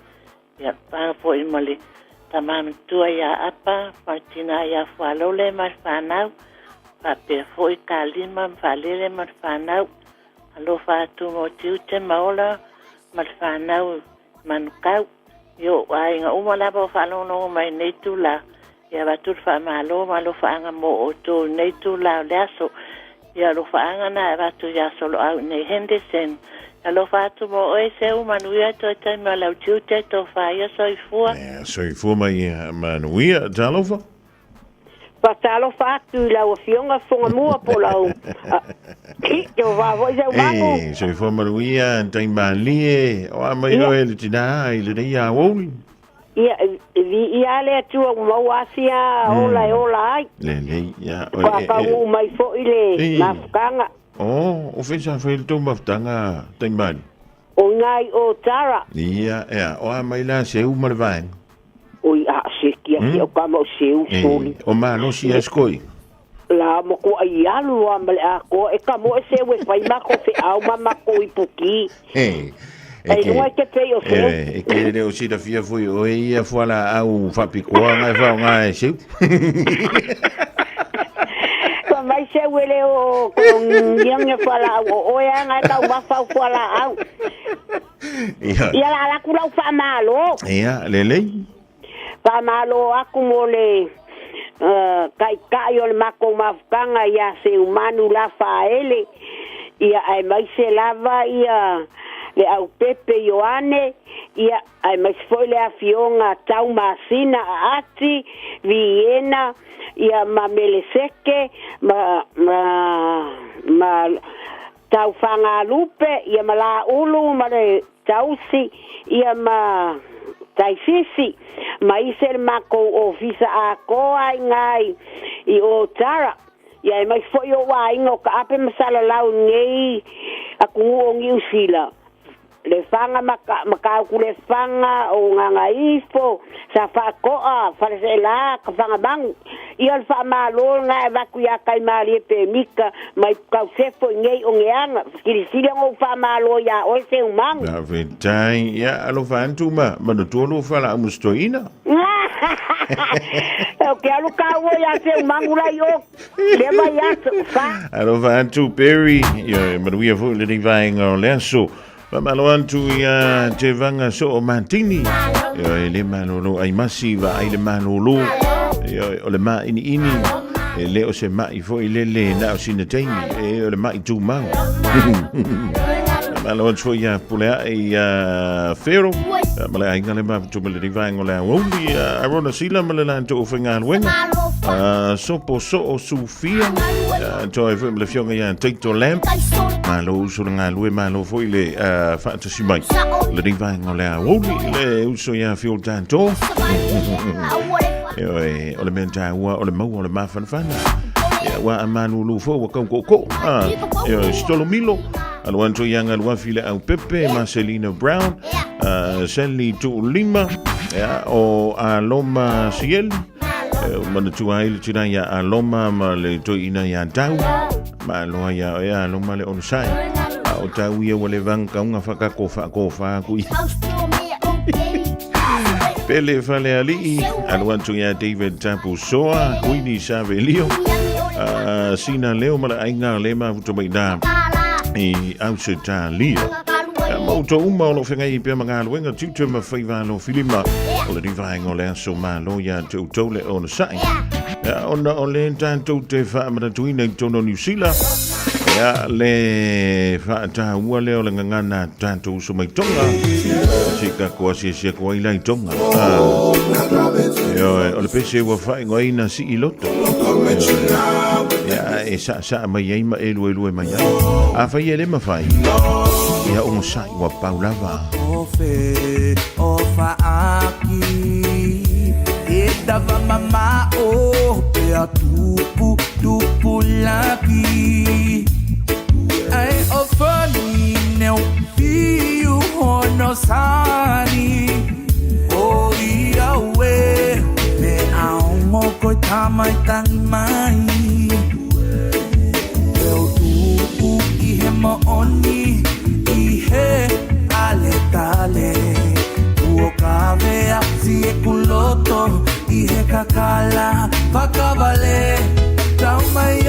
Ia paga foi ma le tama matua ia Apa, ma le tina ia Fualaule ma le fanau. Faapea foi Kalima ma Faalele ma le fanau. Alofa atu mo tiute ma ola ma le fanau i Manukau. I ou aiga uma lava o faalogologo mai i lenei itula, ia avatu le faamalo ma alofaaga mo outou i lenei itula o le aso. Ia alofaaga na e avatu ia Soloau i nei Henderson. Alofa atu mo oe Seu, manuia toe taimi o lau tiute, tofa ia soifua. Soifua ma ia manuia. Talofa. Faatalofa atu i lau Afioga Fogamua po o lau Jehovah foi Seumago. E, soifua manuia, tai malie, o a mai oe le tina i lenei aoauli. Ia, viia le Atua ua maua asia ola e ola ai. Lelei, ia. Ua taunuu mai foi le mafutaga. Oh, o fea sa fai le tou mafutaga, tai malie? O ngai o Tara. Ia, ea, o a mai la seu ma le vaega. Oi a se kia ki o kama o seu soli. O malosi e skoi. La mo ko ai alu a ma le a ko e ka mo e seu e fai ma ko fe au ma ma ko i puki. E, e ke, e ke pei o seu. E, e ke le o sila fia fui o e ia fuala au whapikoa ngai whao ngai seu. Fa mai seu e le o ko ngiangia fuala au o oe a ngai tau mafau fuala au. Ia. Ia la ala ku lau faamalo. Ia, lelei. Faamalo aku mo le taitai o le makou mafutaga ia Seumanu Lafaele, ia aemaise lava ia le Aupepe Ioane, ia aemaise foi le Afioga Taumasina Aati Viena, ia ma Meleseke ma ma ma Taufagalupe, ia ma Laulu ma le Tausi, ia ma Taisisi, ma ise le makou ofisa atoa i ngai i o Tara. Ia aemaise foi ou aiga o Kaape ma Salalau i nei atunuu o Niu Sila. Lefaga ma Matautu Lefaga, o Gagaifo, Safaatoa, Faleseela, Tafagamanu. Ia o le faamalo lena e avatu ia Taimalie Pemita mai Tausefo i nei oneaga. Silisili ona ou faamalo ia oe Seumanu. Faafetai. Ia, alofa atu ma manatua lou falaau musitoeina. Ou te alu kaua ia Seumanu la i o. Le vaiaso, fa. Alofa atu Perry, ia e manuia foi lenei vaega o le aso. Faamalo atu ia te vanga soo Martini. Ia e le malolo ai masi va ai le malolo. Ia o le mainiini. E le o se mai foi lele na o sina taimi. E o le mai tumau. Faamalo atu foi ia pule ae ia Fero. Ma le aiga le mafutu ma lenei vaega o le aoauli. Arona Sila ma le latou faigaluega. Sopo Soo Sufia. Toe foi ma le afioga ia Taito Lamp. Malo uso le galue, malo foi le faatasi mai. Lenei vaega o le aoauli, le uso ia Phil Tanto. Ioe, o le mea taua, o le maua o le mafanafana. Ia, ua a malulu foi, ua kau kookoo. Ioe, Stolo Milo, alo atu ia Galuafi le Aupepe, Marcelina Brown, Sally Tuulima, ia, o Aloma Sieli, manatua ai le tina ia Aloma ma le toeaina ia Tau, malo ai ia oe Aloma le onosai. A o Tau ia ua leva ona kauga whakako whakofa aku ia. Pele Falealii, alo atu ia David Tapusoa, Kuini Savelio, Sina Leo ma le aiga le mafuta mai nā i Ausetalia. Ma outou uma o lo o feagai ai pea ma galuega, tiute ma faiva alofilima, o lenei vaega o le aso malo ia te outou le onosai. Ona o le tatou te faamanatuina i totonu o Niu Sila, ia le faataua lea o le gagana a tatou uso mai Tonga, se i tatou asiasi atu ai la i Tonga. Ioe, o le pese ua faaigoaina sii loto. Ia, e saasaa mai ai ma eluelue mai ai. Afai e le mafai, ia onosai ua pau lava. Ofe o faaki e tava mama o pe a tupu tupu laki ai o fani neo fiu hono sani o ia ue me aongo koe tamai tangi mai Eo uu i he mooni i he ale tale Uo kavea si e kuloto i he kakala whakawale Tau mai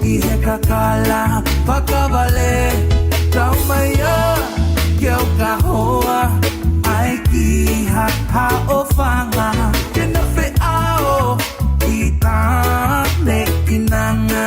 I he kakala whakawale Tau mai a Ke au ka hoa Ai ki ha ha o whanga Ke na whe ao I tāne inanga.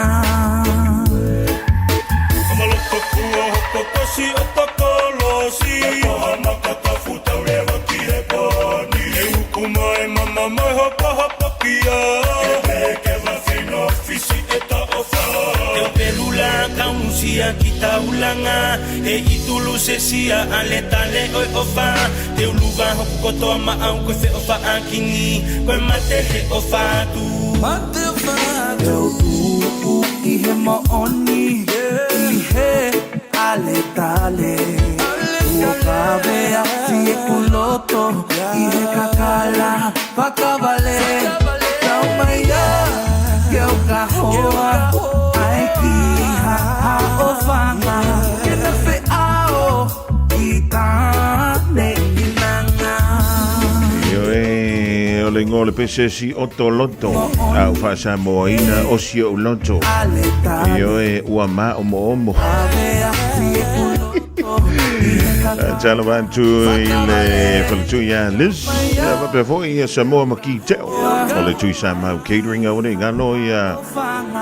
Teu tupu i he mooni, i he aletale. Ua kawea si e kuloto, i he kakala whakawale. Tau mai a, ke au ka hoa, ai ki ha ha o whanga. Ke na wheao, i tāne inanga. Ioe, o le igoa o le pese si Otto Loto, a u faasamoaina o si ou loto. Ioe, ua maomoomo. Talofa atu i le faletua ia Liz, faapea foi ia Samoa ma Kiteo. O le Tui Samau Catering au nei ngalo ia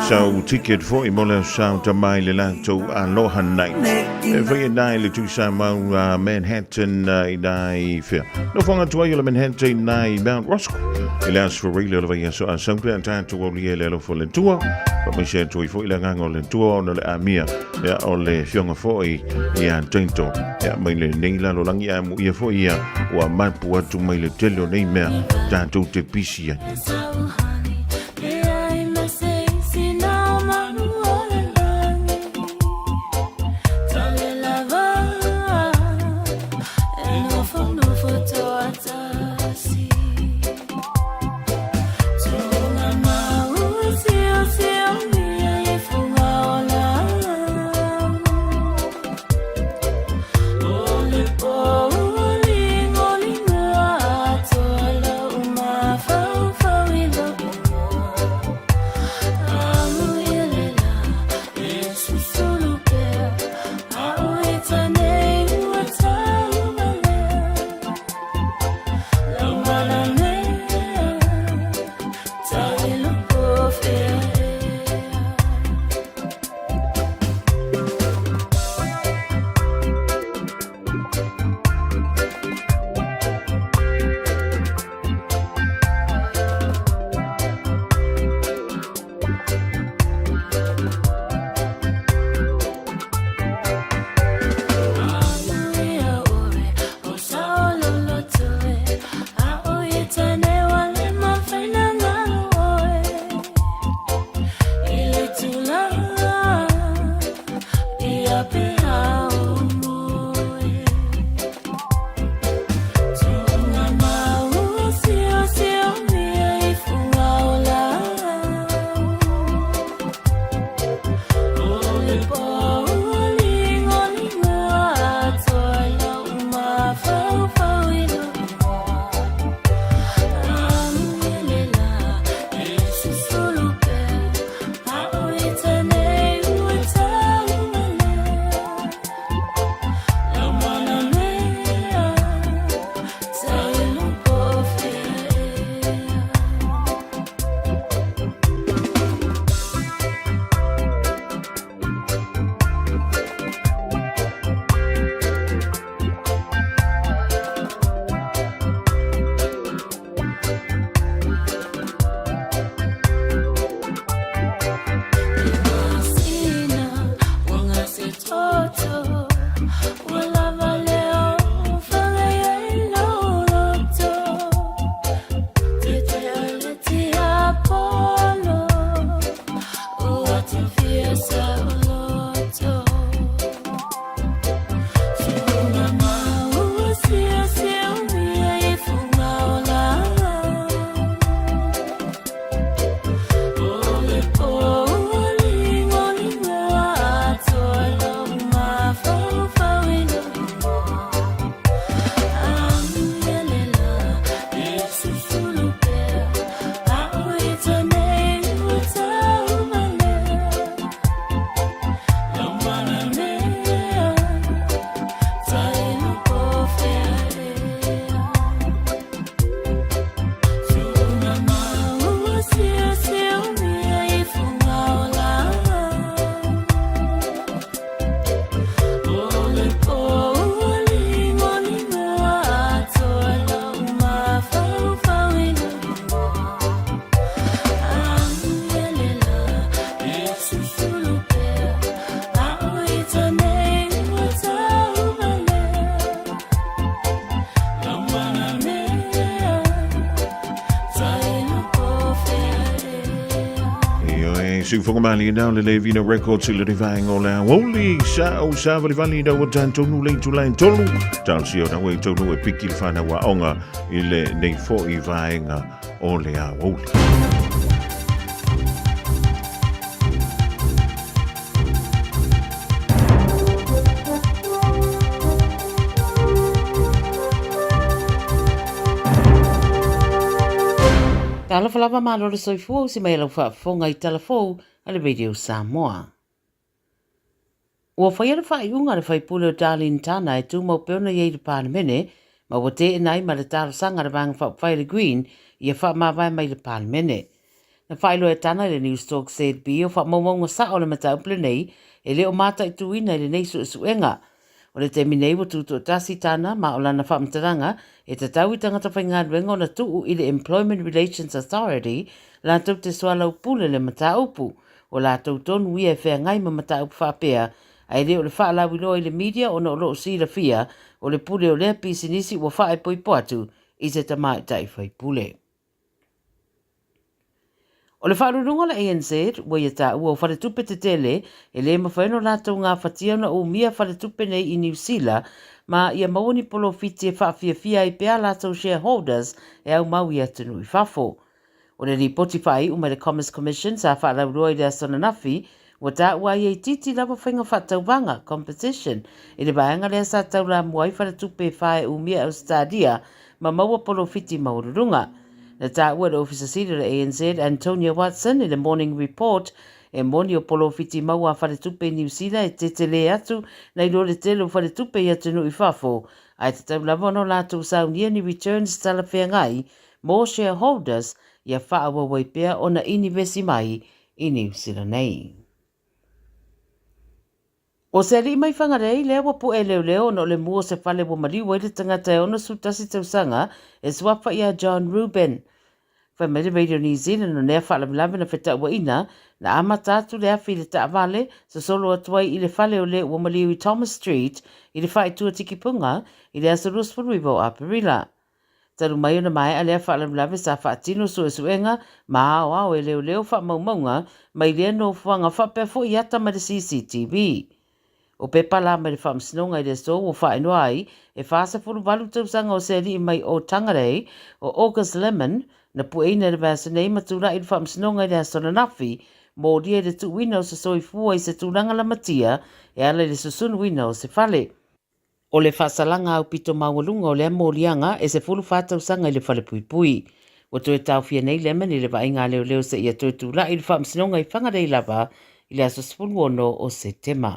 sau ticket foi mo le sau tamai le latou Aloha Night. E fai e nai le Tui Samau Manhattan i nai fea. Nofoaga tuai o le Manhattan i nai Mount Roscoe. I le Aso Faraile o le vaiaso a sau pea tatou aulia i le alofa o le Atua. Faamaise atu ai foi le agaga o le Atua ona o le amia ia o le afioga foi ia Taito ia mai lenei lalolagi ae amuia foi ia ua mapu atu mai le tele o nei mea tatou te pisi ai. Siufoga malie nao le Levina Records i le vaenga o le aoauli sa o sa valivali na ua tantonu le itula e tolu talosia o na e taunu e piki le whanau aoga i le nei fo'i vaenga o le aoauli. Talofa lava malo le soifua usi mai lau faafofoga i tala fou a le Radio Samoa. Ua faia le faaiuga a le faipule o Darlene Tana e tumau pea ona i ai i le Palemene ma ua teena ai ma le talosaga a le Vaega Faaupufai a le Green ia faamavae mai le Palemene. Na faailoa e Tana i le Newstalk ZB o faamaumauga sao o le mataupu lenei e le o mataituina i lenei suesuega. O le taimi nei ua tutoatasi Tana ma o lana faamatalaga e tatau i tagata faigaluega ona tuu i le Employment Relations Authority latou te soalaupule le mataupu. O latou tonu ia e feagai ma mataupu faapea ae le o le faalauiloa i le media ona o lo o silafia o le pule o lea pisinisi ua faaipoipo atu i se tamaitai faipule. O le faaluuluga o le ANZ ua ia taua o faletupe tetele e le mafai ona latou gafatia ona umia faletupe nei i Niu Sila ma ia maua ni polofiti e faafiafia ai pea a latou shareholders e aumau i atunuu i fafo. O le lipoti faaiu mai le Commerce Commission sa faalauiloa i le aso ananafi, ua taua ai e itiiti lava faiga faatauvaga, competition, i le vaega lea sa taulamua ai faletupe e fa e umia e Ausetalia ma maua polofiti maualuluga. Na taua e le Ofisa Sili o le ANZ, Antonia Watson, i le Morning Report, e moni o polofiti maua a faletupe i Niu Sila e tetelē atu nai lo le tele o faletupe i atunuu i fafo, ae tatau lava ona o latou saunia ni returns talafeagai mo shareholders ia faaauau ai pea ona inivesi mai i Niu Sila nei. O se alii mai Whangarei lea ua pu'e leoleo ona o le mu o se fale ua maliu ai le tagata e 61 tausaga e suafa ia John Reuben. Fai mai le Radio New Zealand o nea faalavelave na fetauaina, na amata atu le afi i le taavale, sosolo atu ai i le fale o le ua maliu i Thomas Street i le faaitua tikipunga i le aso 29 o Aperila. Talu mai ona maea lea faalavelave sa faatino suesuega ma aoao e leoleo faamaumauga mai lea nofoaga faapea foi ata mai le CCTV. O pepa la mai le Faamasinoga i le aso ua faailoa ai e 48 tausaga o se alii mai Otangarei, o August Lemon, na pueina i le vaiaso nei ma tulai i le Faamasinoga i le aso ananafi, molia i le tuuina o se soifua i se tulaga lamatia e ala i le susunuina o se fale. O le faasalaga aupito maualuga o lea moliaga e 14 tausaga i le falepuipui. Ua toe taofia nei Lemon i le vaaiga a leoleo seia toe tulai i le faamasinoga i Whangarei lava i le aso 16 o Setema.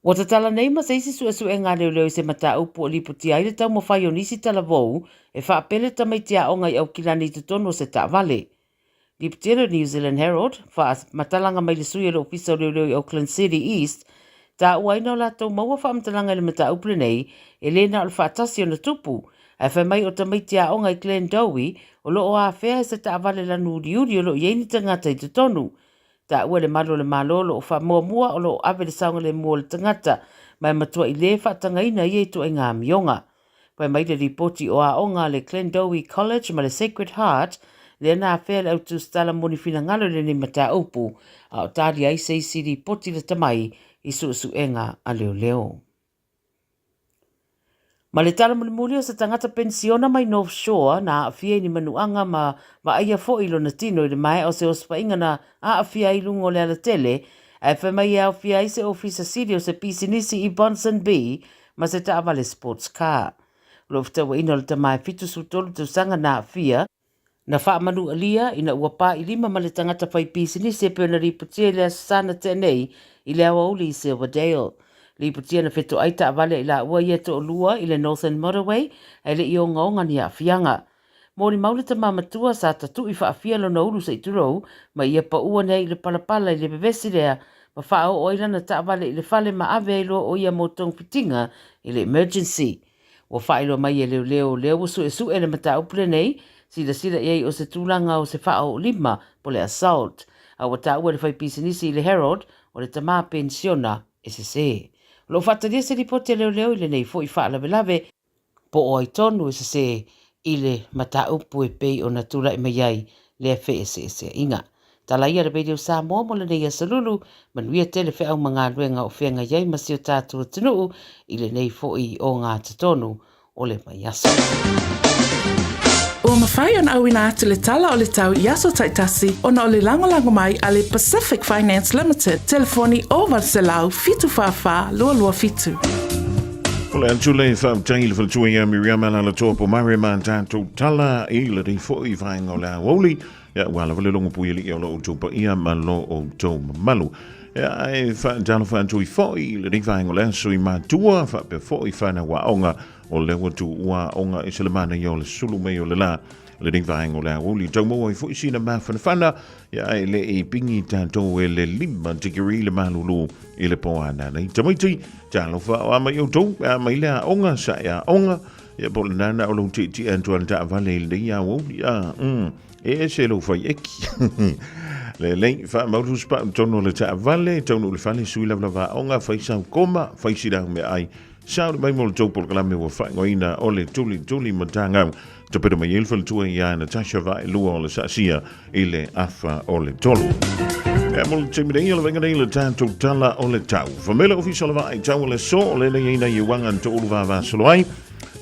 Ua tatala nei ma se isi suesuega a leoleo i se mataupu ua lipotia ai le taumafai o nisi talavou e faapele tamaiti aoga i Aukilani i totonu o se taavale. Lipotia le New Zealand Herald, faamatalaga mai le sui o le Ofisa o Leoleo i Auckland City East, taua ai na o latou maua faamatalaga i le mataupu lenei, e le na o le faatasi ona tupu, ae fai mai o tamaiti aoga i Glendowie o lo o afea e se taavale lanu uliuli o lo o i ai ni tagata i totonu. Taua le malu o le Malo o lo o faamuamua o lo o ave le saogalemu o le tagata, ma e matuai le faatagaina ia ituaiga amioga. Fai mai le lipoti o aoga a le Glendowie College ma le Sacred Heart, lea na afea le autusitala moni finagalo i lenei mataupu, a o talia ai se isi lipoti lata mai i suesuega a leoleo. Ma le tala mulimuli o se tagata penisiona mai North Shore na aafia i ni manuaga ma vaaia foi lona tino i le maea o se osofaiga na aafia ai i luga o le alatele, ae fai mai e aofia ai se ofisa sili o se pisinisi i Ponsonby ma se taavale sports car. O lou fetauaiga o le tama e 73 tausaga na aafia, na faamanualia ina ua pa i lima ma le tagata fai pisinisi e pei ona lipotia i le Aso Sa na tea nei i le aoauli i Silverdale. Lipotia na fetoai taavale i laua ia toalua i le Northern Motorway ae le i ogaoga ni aafiaga. Molimau le tama matua sa tatu'i faafia lona ulu se i tulou ma ia paua nei i le palapala i le vevesi lea ma faaoo ai lana taavale i le fale ma ave ai loa o ia mo togafitiga i le emergency. Ua faailoa mai e leoleo lea ua suesue le mataupu lenei, silasila i ai o se tulaga o se faaoolima po le assault, a ua taua e le faipisinisi i le Herald o le tama penisiona e sese. O lo o faatalia se lipoti a leoleo i lenei foi faalavelave, po o ai tonu e sese i le mataupu e pei ona tulai mai ai lea feeseeseaiga. Tala ia le Radio Samoa mo lenei aso lulu, manuia tele feau ma galuega o feagai ai ma si o tatou atunuu i lenei foi ogatotonu o le vaiaso. Ua mafai ona auina atu le tala o le tau i aso taitasi ona o le lagolago mai a le Pacific Finance Limited, telefoni 0800 744 227. O le atu le faafetai i le faletua ia Miriama Lalatoa Pomare ma tatou tala i lenei foi vaega o le aoauli. Ia, ua lava le logo pui alii o lo outou paia ma lo outou mamalu. Ia, ae faatalofa atu ai foi i lenei vaega o le aso i matua, faapea foi whanau aoga o lea ua tuua aoga i se le manaia o le sulu mai o le la. Lenei vaega o le aoauli tau maua ai foi sina mafanafana, ia, ae le i pingi tatou e le 5 tikiri le malulu i le po a nanei. Tamaiti, talofa o a mai outou, a mai le aoga, sa e aoga, ia po o le nana o lou tietie atu a le taavale i lenei aoauli, a, E ese lou fai eki. Lelei, faamautu se pau tonu o le taavale, taunuu i le fale, sui lavalava aoga, fai sau koma, fai sila au meaai. Sauni mai mo le tou polokalame ua faaigoaina o le Tulituli Matagau. Tapena mai ai le faletua ia Natasha Vaelua o le Saasia i le afa o le tolu. Ea mo le taimi nei, o le vaaiga nei le tatou tala o le tau. Famela ofisa o le vaai tau o le aso, o lele i ai nai uaga na toulu vavasolo ai.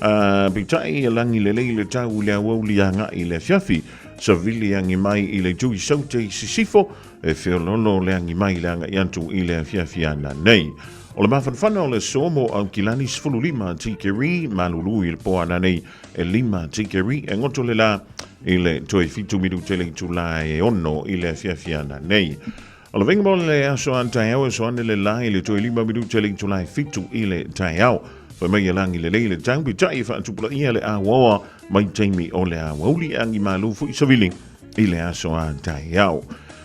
Peitai e lagi lelei le tau i le aoauli agai i le afiafi. Savili agi mai i le itu i Saute i Sisifo, e feoloolo le agi mai i le agai atu i le afiafi ana nei. O le mafanafana o le aso mo Aukilani 15 tikeri, malulu i le po ana nei e 5 tikeri, e goto le la i le toe 7 minute le itula e 6 i le afiafi ana nei. O le vaaiga mo le aso a taeao e aso ane le la i le toe 5 minute le itula e 7 i le taeao. Fai mai e lagi lelei le tau, peitai e faatupulaia le auaoa mai taimi o le aoauli e agi malu foi savili i le aso a taeao.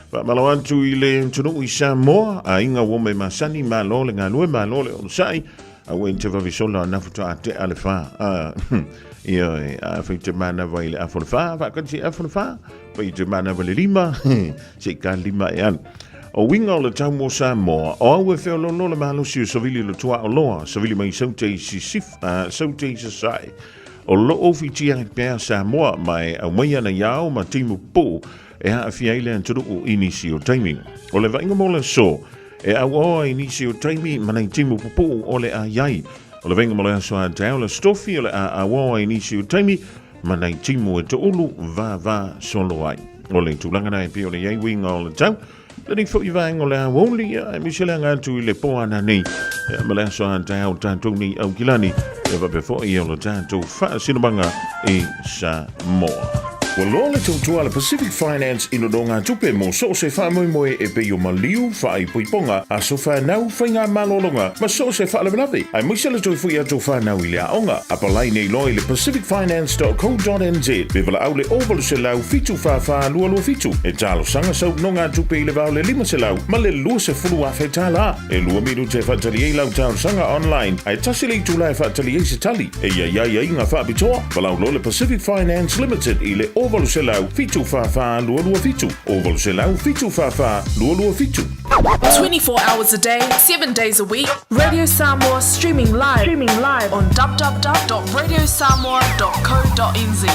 Faamalo atu i le atunuu i Samoa, aiga ua me masani, malo le galue, malo le onosai, aua e te vave sola na faatoa tea le fa. Ioe, a fai te manawa i le afa o le fa, faakati afa o le fa, fai te manawa le lima, se i ka lima e alu. O uiga o le tau mo Samoa, o au e feoloolo le malosi o savili le tuaoloa, savili mai Saute i Sisif, Saute i Sasae. O loo fitia ai pea Samoa ma e aumai ana i ao ma timu pupuu e aafia ai le atunuu i nisi o taimi. O le vaaiga mo le aso, e auaoa i nisi o taimi ma nei timu pupuu o le a iai. O le vaaiga mo le aso a taeao le Aso Tofi o le a auaoa i nisi o taimi ma nei timu e toulu vava solo ai. O le tulaga na e pei o le iai uiga o le tau, lenei foi vaega o le aoauli, aemaise le aga atu i le po ana nei, ma le aso a taeao tatou nei Aukilani, e faapea foi o le tatou faasinomaga i Samoa. Ua loa le tautua a le Pacific Finance i nonogatupe mo so o se faamoemoe e pei o maliu, faaipoipoga, aso fanau, faigamalologa ma so o se faalavelave, aemaise le toe foi atu o fanau i le aoga. Apalai nei loa i le pacificfinance.co.nz pe valaau le 0800 744 227 e talosaga sau nonogatupe i le va o le 500 ma le 20,000 tala. E lua minute e faatali ai lau talosaga online, ae tasi le itula e faatali ai se tali. E i ai aiaiga faapitoa, valaau loa le Pacific Finance Limited i le 0800 744 227, 0800 744 227. 24 hours a day, 7 days a week, Radio Samoa streaming live, streaming live on www.radiosamoa.co.nz.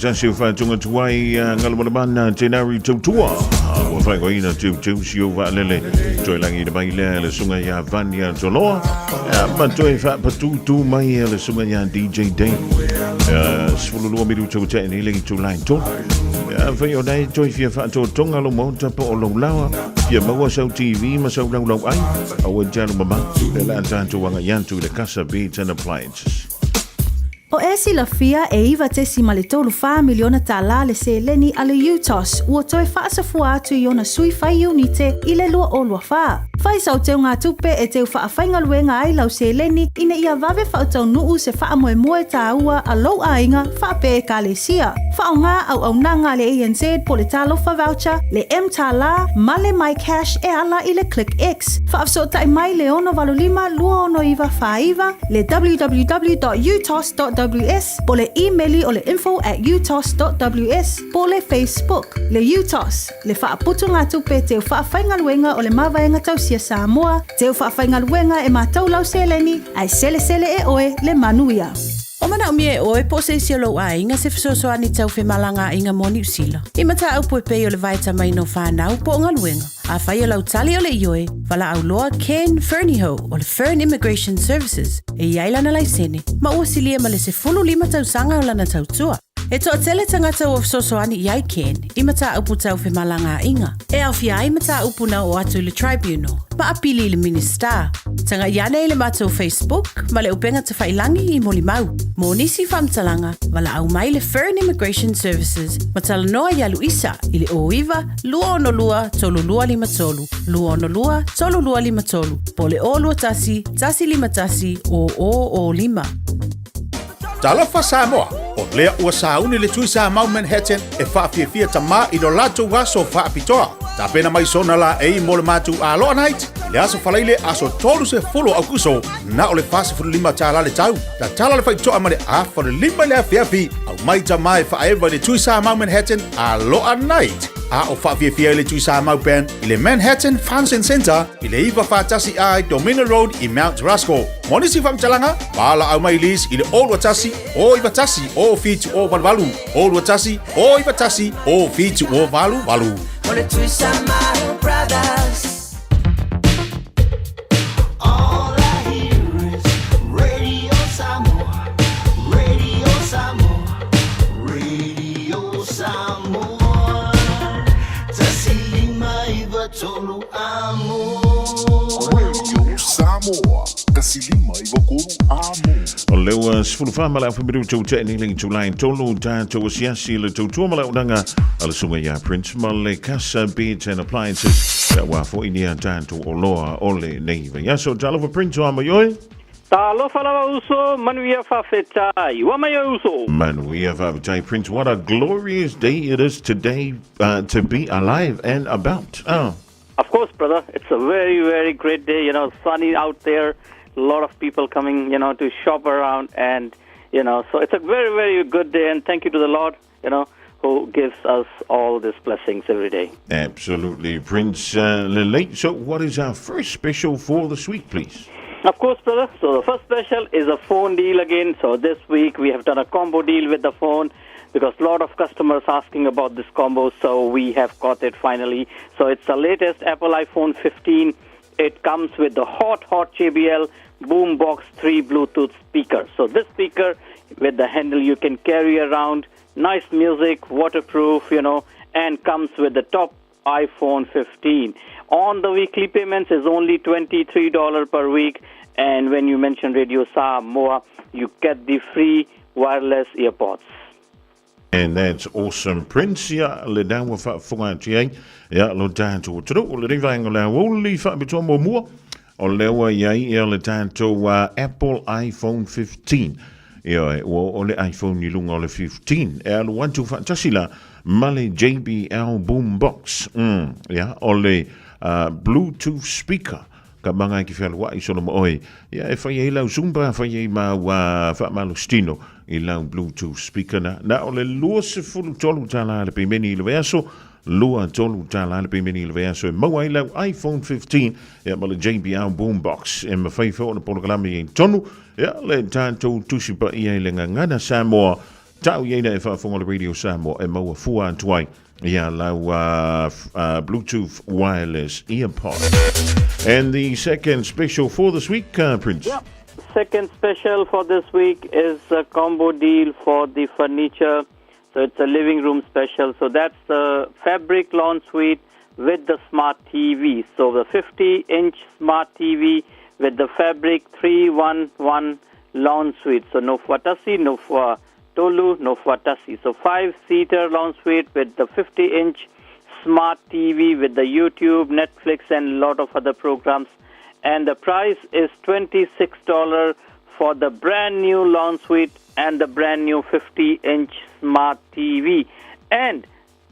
tasi o whātunga tuai ngalamalabana te nari tautua. Ua whaikoina teu teu si o waalele. Toi langi na mai lea le sunga ia Vania Toloa. Ma toi whaapatūtū mai le sunga ia DJ Dave. 12 minuta ua tea nei le itu lai tolu. Whai o nei toi fia whaatotonga lo maota po o laulawa. Fia maua sau TV ma sau laulau ai. Aua te alu mama. E la tātou anga iantu i le Casa Beats and Appliances. O e silafia e 9.34 miliona tālā le seleni a le UTOS ua toe faasafua atu i ona sui fai iunite i le 2024. Fai sau teugatupe e teu faafaigaluega ai lau seleni ina ia vave faataunuu se faamoemoe tāua a lou aiga faapea Ekalesia. Faaaoga auaunaga a le ANZ po le Talofa Voucher, le M-Tālā ma le MyCash e ala i le ClickX. Faafesootai mai le 685 269 49, le www.utos.ws po le imeli o le info at utos.ws po le Facebook. Le UTOS, le faaputugatupe teu faafaigaluega o le Mavaega Tausia Samoa, teu faafaigaluega e matou lau seleni, ae selesele e oe le manuia. O manaomia e oe po o se isi o lou aiga se fesoasoani tau femalagaaiga mo Niu Sila. I mataupu e pei o le vaetamaina o fanau po o galuega. Afai o lau tali o le ioe, valaau loa Ken Fernihough o le Fern Immigration Services e i ai lana laisene ma ua silia ma le 15 tausaga o lana tautua. E toatele tagata ua fesoasoani i ai Ken i mataupu tau femalagaaiga, e aofia ai mataupu na oo atu i le Tribunal ma apili i le Minisita. Tagai ane i le matou Facebook ma le upega tafailangi i molimau. Mo nisi faamatalaga, valaau mai le Fern Immigration Services ma talanoa iā Luisa i le 09 262 3253, 262 3253, po o le 021 151 0005. Talofa Samoa, o lea ua sauni le Tui Samau Manhattan e faafiafia tamā i lo latou aso faapitoa. Tapena mai sona laei mo le matou Aloha Night i le aso Faraile aso 30 o Aukuso, na o le $45 tālā le tau. Tatala le faitoa ma le afa o le 5 i le afiafi, aumai tamā e faaeva i le Tui Samau Manhattan Aloha Night. A o faafiafia ai le Tui Samau Band i le Manhattan Function Centre i le 941 A i Domina Road i Mount Roskill. Mo nisi faamatalaga, valaau mai Liz i le 021 091 0788, 021 091 0788. O le Tui Samau Brothers. All I hear is Radio Samoa, Radio Samoa, Radio Samoa. Tasi lima iva tolu amo. Radio Samoa, tasi lima iva tolu amo. O le ua 14 ma le afa minuta ua tea nei le itula e tolu tatou asiasi i le tautua ma le auaunaga a le susuga ia Prince ma le Casa Beds and Appliances aua foi nea tatou oloa o lenei vaiaso. Talofa Prince, o a mai oe? Talofa lava uso, manuia faafetai. Ua mai oe uso. Manuia faafetai Prince. What a glorious day it is today to be alive and about. Oh. Of course, brother, it's a very, very great day. You know, sunny out there, a lot of people coming, you know, to shop around and, you know, so it's a very, very good day. And thank you to the Lord, you know, who gives us all these blessings every day. Absolutely, Prince Lelei. So what is our first special for this week, please? Of course, brother. So the first special is a phone deal again. So this week we have done a combo deal with the phone because a lot of customers asking about this combo, so we have got it finally. So it's the latest Apple iPhone 15. It comes with the hot, hot JBL Boombox 3 Bluetooth speaker. So this speaker with the handle you can carry around, nice music, waterproof, you know, and comes with the top iPhone 15. On the weekly payments is only $23 per week. And when you mention Radio Samoa, you get the free wireless earpods. And that's awesome, Prince. Ia, le nā ua faafofoga atu ai. Ia, lo tatou atunuu, o lenei vaega o le aoauli faapitoa muamua, o lea ua i ai ia le tatou Apple iPhone 15. Ioe, ua oo le iPhone i luga o le 15. E alu atu faatasi la ma le JBL Boombox. Ia, o le Bluetooth speaker ka maga ki fealuaʻi solo ma oe. Ia, e fai ai lau Zumba, fai ai ma ua faamalositino i lau Bluetooth speaker na. Na o le 23 tālā le pemeni i le vaiaso, 23 tālā le pemeni i le vaiaso e maua ai lau iPhone 15, ia ma le JBL Boombox. E mafai foi ona polokalame i tonu, ia le tatou tusi paia i le gagana Samoa. Tau i ai na e faafofoga le Radio Samoa e maua fua atu ai ia lau Bluetooth wireless earpod. And the second special for this week, Prince. Yep. Second special for this week is a combo deal for the furniture. So it's a living room special. So that's the fabric lawn suite with the smart TV. So the 50 inch smart TV with the fabric 311 lawn suite. So no fatasi, no tolu, no fatasi. So five seater lounge suite with the 50 inch smart TV with the YouTube, Netflix, and a lot of other programs. And the price is $26 for the brand new lounge suite and the brand new 50 inch smart TV. And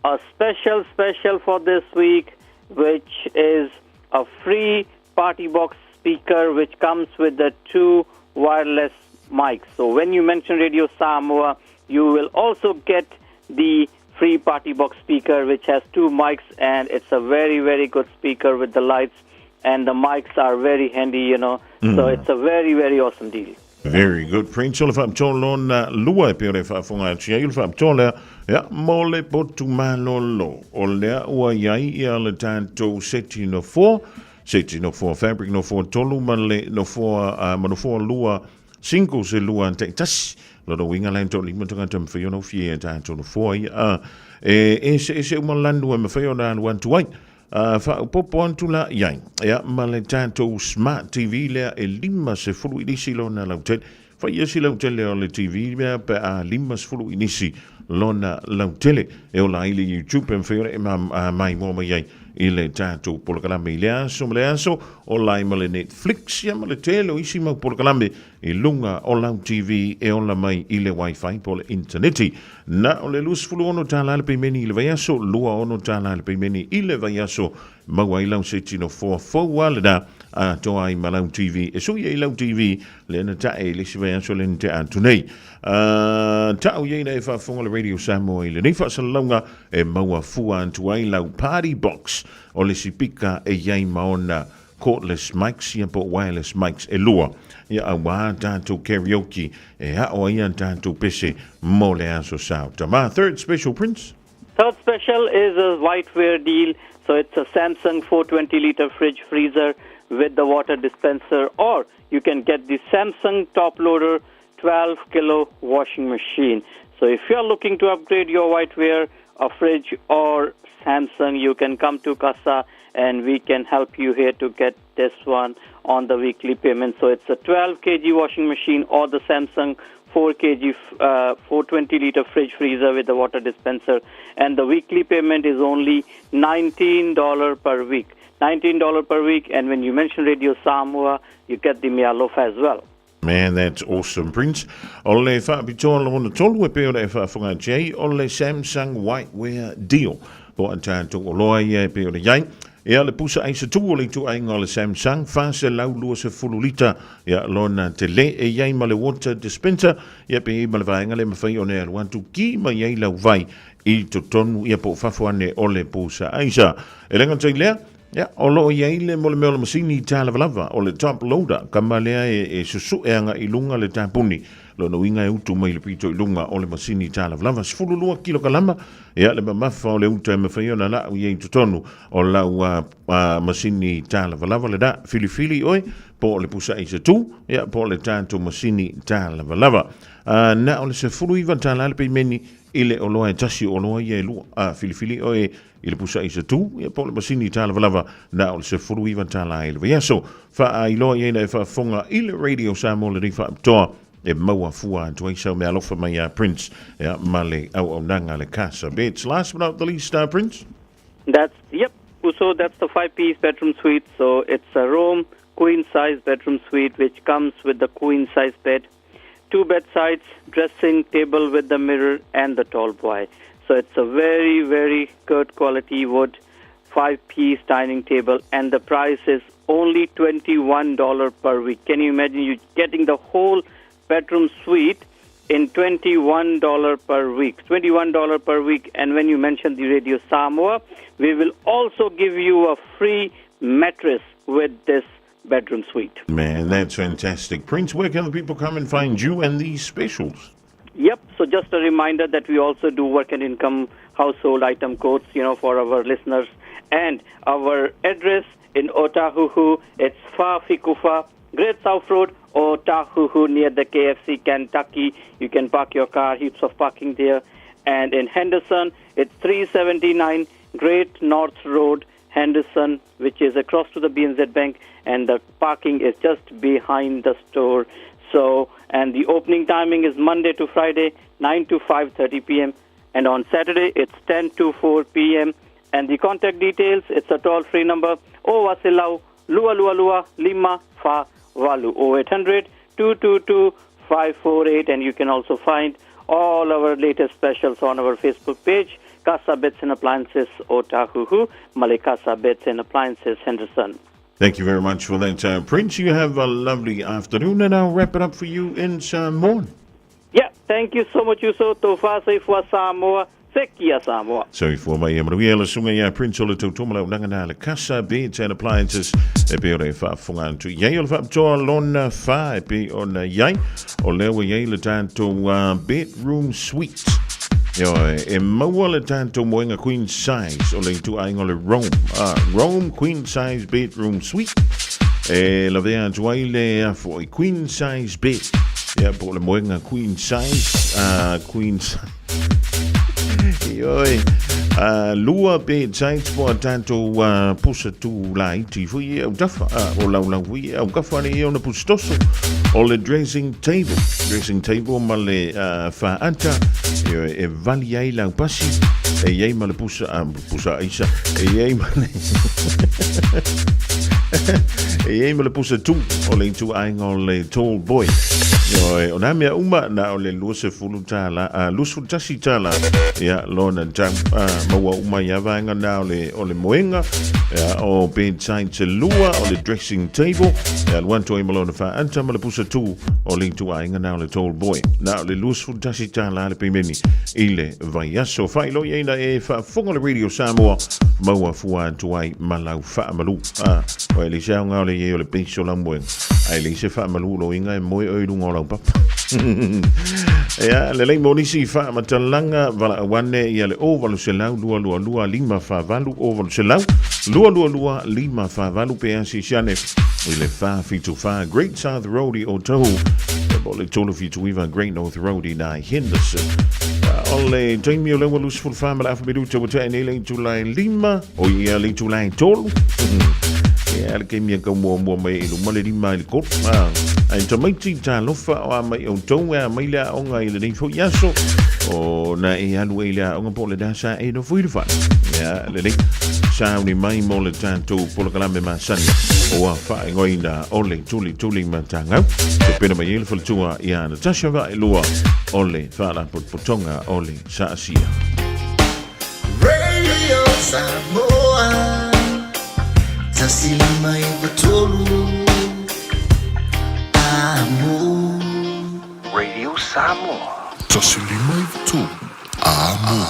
a special special for this week, which is a free party box speaker, which comes with the two wireless mics. So when you mention Radio Samoa, you will also get the free party box speaker, which has two mics, and it's a very, very good speaker with the lights, and the mics are very handy, you know. So it's a very, very awesome deal. Very good, Prince. O le faapitoa lona lua e pei o le faafofoga atu ai, o le faapitoa lea, ia, mo le potu malolo. O lea ua i ai ia le tatou seti nofoa, seti nofoa fabric nofoa tolu ma le nofoa, uh, ma nofoa lua single se lua taitasi. Lona uiga la e toalima tagata mawhai ona ufie e tatou nofoa ia. Uh, e ese ese uma lanu e mawhai ona alu atu ai. A faaopoopo atu la i ai, ia, ma le tatou Smart TV lea e 50 inisi lona lautele. Fai ia si lautele o le TV lea pe a 50 inisi lona lautele. E ola ai le YouTube e mafai ona e ma, maimoa mai ai i le tatou polokalame i le aso ma le aso, ola ai ma le Netflix ia ma le tele o isi mau polokalame i luga o lau TV e ola mai i le Wi-Fi po o le initaneti. Na o le 26 tālā le peimeni i le vaiaso, 26 tālā le peimeni i le vaiaso, maua ai lau seti nofoa fou a lenā, atoa ai ma lau TV. E sui ai lau TV, lea na tae i le isi vaiaso lea na tea atu nei. Uh, tau i ai na e faafofoga le Radio Samoa i lenei faasalalauga e maua fua atu ai lau party box o le sipika e i ai ma ona cordless mics ia po o wireless mics e lua ia auā tātou karaoke e ao ai a tātou pese mo le aso sao. Tama, third special, Prince. Third special is a whiteware deal. So it's a Samsung 420 liter fridge freezer with the water dispenser, or you can get the Samsung top loader 12 kilo washing machine. So if you're looking to upgrade your whiteware, a fridge or Samsung, you can come to Casa and we can help you here to get this one on the weekly payment. So it's a 12 kg washing machine or the Samsung 4 kg, 420 liter fridge freezer with the water dispenser. And the weekly payment is only $19 per week. $19 per week. And when you mention Radio Samoa, you get the Mealofa as well. Man, that's awesome, Prince. O le faapitoa lona tolu e pei ona e faafofoga atu ai, o le Samsung Whiteware Deal. Po o tatou oloa ia e pei ona i ai. Ia le pusa aisa tu o le ituaiga o le Samsung 420 lita ia lona tele e i ai ma le water dispenser ia pe i ai ma le vaega le mafai ona e alu atu ki mai ai lau vai i totonu ia po o fafo ane o le pusa aisa. E le gata i lea, Ia, o lo o i ai le mo le mea o le masini tālavalava, o le top loader, kama lea e, e susu'e agai i luga le tapuni. Lona uiga e utu mai le pito i luga o le masini tālavalava, 12 kilokalama, ia, le mamafa o le uta e mafai ona la'u i ai i totonu o lau a, a, masini tālavalava lenā. Filifili oe, po o le pusa aisa tū, ia, po o le tatou masini tālavalava. A, na o le 19 tālā le peimeni i le oloa e tasi o oloa ia e lua. A, filifili oe I le pusa aisa tū, ia po o le masini tālavalava na o le 19 tālā i le vaiaso. Faailoa i ai na e faafofoga i le Radio Samoa lenei faapitoa e maua fua atu ai sau meaalofa mai iā Prince ia ma le auaunaga a le Casa Bets. Last but not the least, Prince? That's, yep. So that's the five-piece bedroom suite. So it's a room, queen-size bedroom suite, which comes with the queen-size bed, two bedsides, dressing table with the mirror, and the tall boy. So it's a very, very good quality wood five-piece dining table, and the price is only $21 per week. Can you imagine you getting the whole bedroom suite in $21 per week? $21 per week, and when you mention the Radio Samoa, we will also give you a free mattress with this bedroom suite. Man, that's fantastic. Prince, where can the people come and find you and these specials? Yep. So just a reminder that we also do work and income household item codes, you know, for our listeners. And our address in Otahuhu, it's Fa Fikufa, Great South Road, Otahuhu, near the KFC Kentucky. You can park your car, heaps of parking there. And in Henderson, it's 379 Great North Road, Henderson, which is across to the BNZ Bank, and the parking is just behind the store. So, and the opening timing is Monday to Friday, 9 to 5:30 p.m., and on Saturday it's 10 to 4 p.m. And the contact details, it's a toll-free number, Owasilau Lua Lua Lua Lima Fa Valu 0800 222 548, and you can also find all our latest specials on our Facebook page, Casa Beds and Appliances Otahuhu, Malekasa Beds and Appliances Henderson. Thank you very much for that, Prince. You have a lovely afternoon, and I'll wrap it up for you in Samoan. Yeah, thank you so much, Uso. Tofa Soifua Samoa, Sekia Samoa. Soifua mai e manuia le susuga ia Prince o le tautoa lau nagana le Casa Beds and Appliances e pei ona e faafofoga atu i ai o le faapitoa lona fa e pei ona i ai o lea ua i ai le tatou bedroom suite. Ioe, e maua le tatou moega queen size o le ituaiga o le Rome. Rome queen size bedroom suite. E lavea atu ai le afo i queen size bed. Ia, po o le moega queen size, queen size. Ioe, lua bedsides po a tatou pusa tu laiti foi e autafa, o laulau foi e aukafa le ia ona pusa toso. O le dressing table, dressing table ma le faata, ioe, e vali ai lau pasi, e i ai ma le pusa, pusa aisa, e i ai ma le e i ai ma le pusa tu o le ituaiga o le tall boy. Ioe, o nā mea uma na o le 20 tālā, 21 tālā, ia, lona tau, maua uma ia vaega nā o le, o le moega, ia, o bedside te lua, o le dressing table, ia, alu atu ai ma lona faata ma le pusa tu o le ituaiga nā o le tall boy. Na o le 21 tālā le pimeni i le vaiaso. Faailoa i ai na e faafofoga le Radio Samoa, maua fua atu ai ma lau faamalu. Ua e leai se aoga o le i ai o le base o lau moega, ae leai se faamalu o lou iga e moe oe i luga o lau papa. Ia, lelei mo nisi faamatalaga, valaau ane ia le 0800 222 548, 0800 222 548 pe asiasi ane i le 474 Great South Road i Otahuhu, po o le 379 Great North Road i nā i Henderson. O le taimi o lea ua 24 ma le afa minuta ua tea nei le itula e lima, o ia le itula e tolu. Ia, le taimi e kau muamua mai i luma le lima i le tolu. Ai tamaiti talofa o a mai outou e a mai le aoga i lenei foi aso. O na e alu ai le aoga po o le dasa e nofo i le fale. Ia, lelei. Sauni mai mo le tatou polokalame masani ua faaigoaina o le Tulituli Matagau. Topena mai ai le faletua ia Natasha Vaaelua o le Faalapotopotoga o le Saasia. Radio Samoa 153 Amo. Radio Samoa. 153 Amo.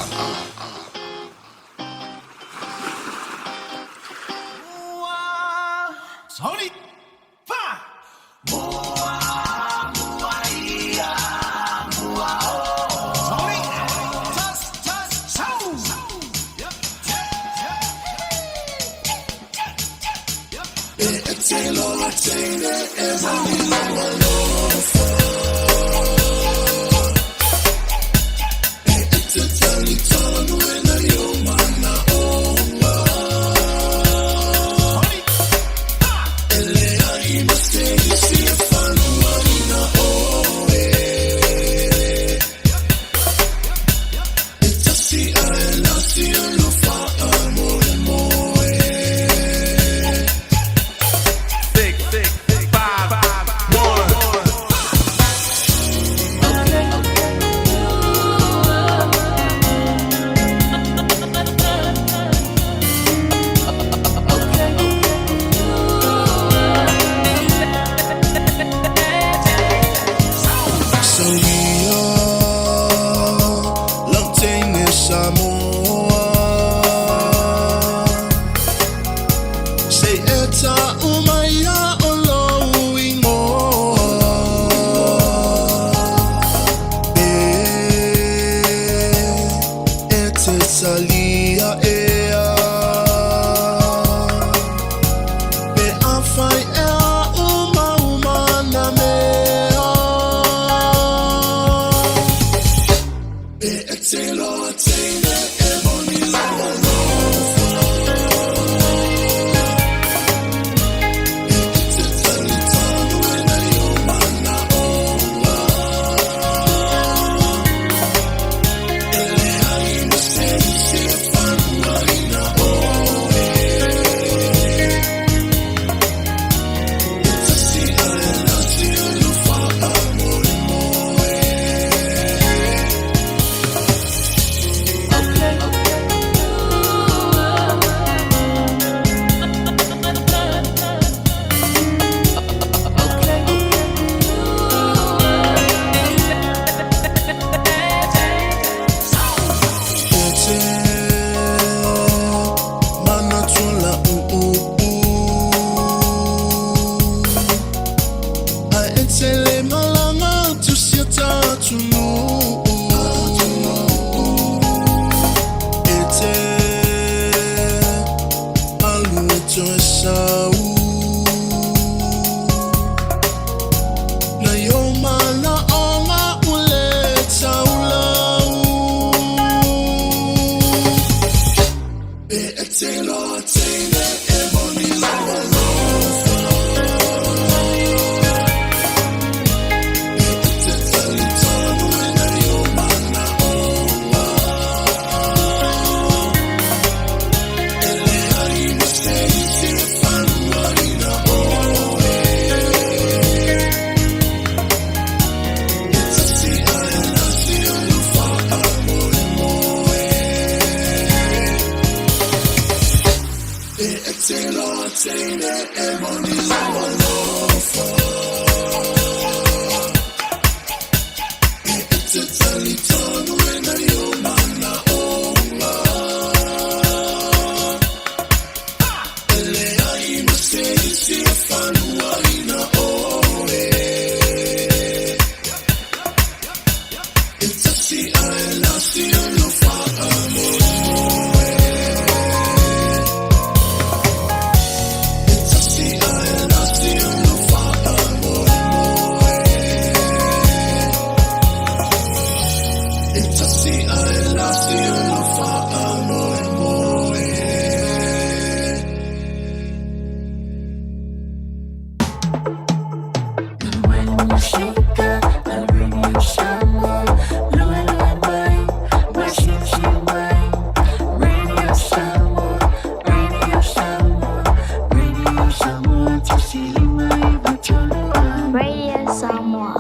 Radio Samoa.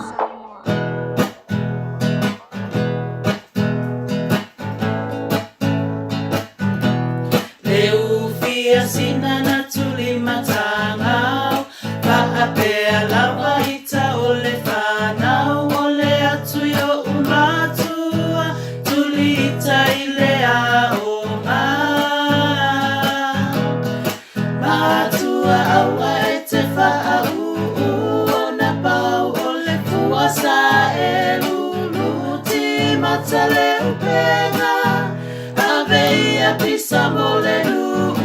Le ufia sina na tuli matangau Faapea lava ita o le fanau O le atu i o'u matua Tuli ita i le aoga Matua aua e te faauu Ona pau o le fua sa e lulu Timata le upega Ave ia pisa mo le nuu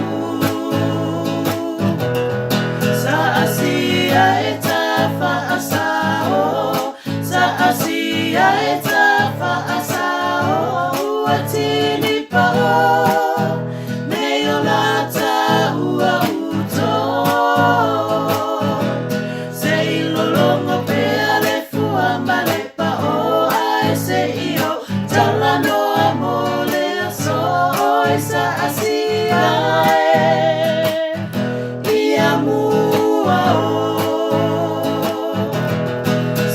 Sa asia e ta faasao Sa asia e ta faasao Ua tini pao Me o lata ua uto Se i lolongo pea le fua ma le pao Ae se i o talanoa mo le aso E sa asia e ia mua o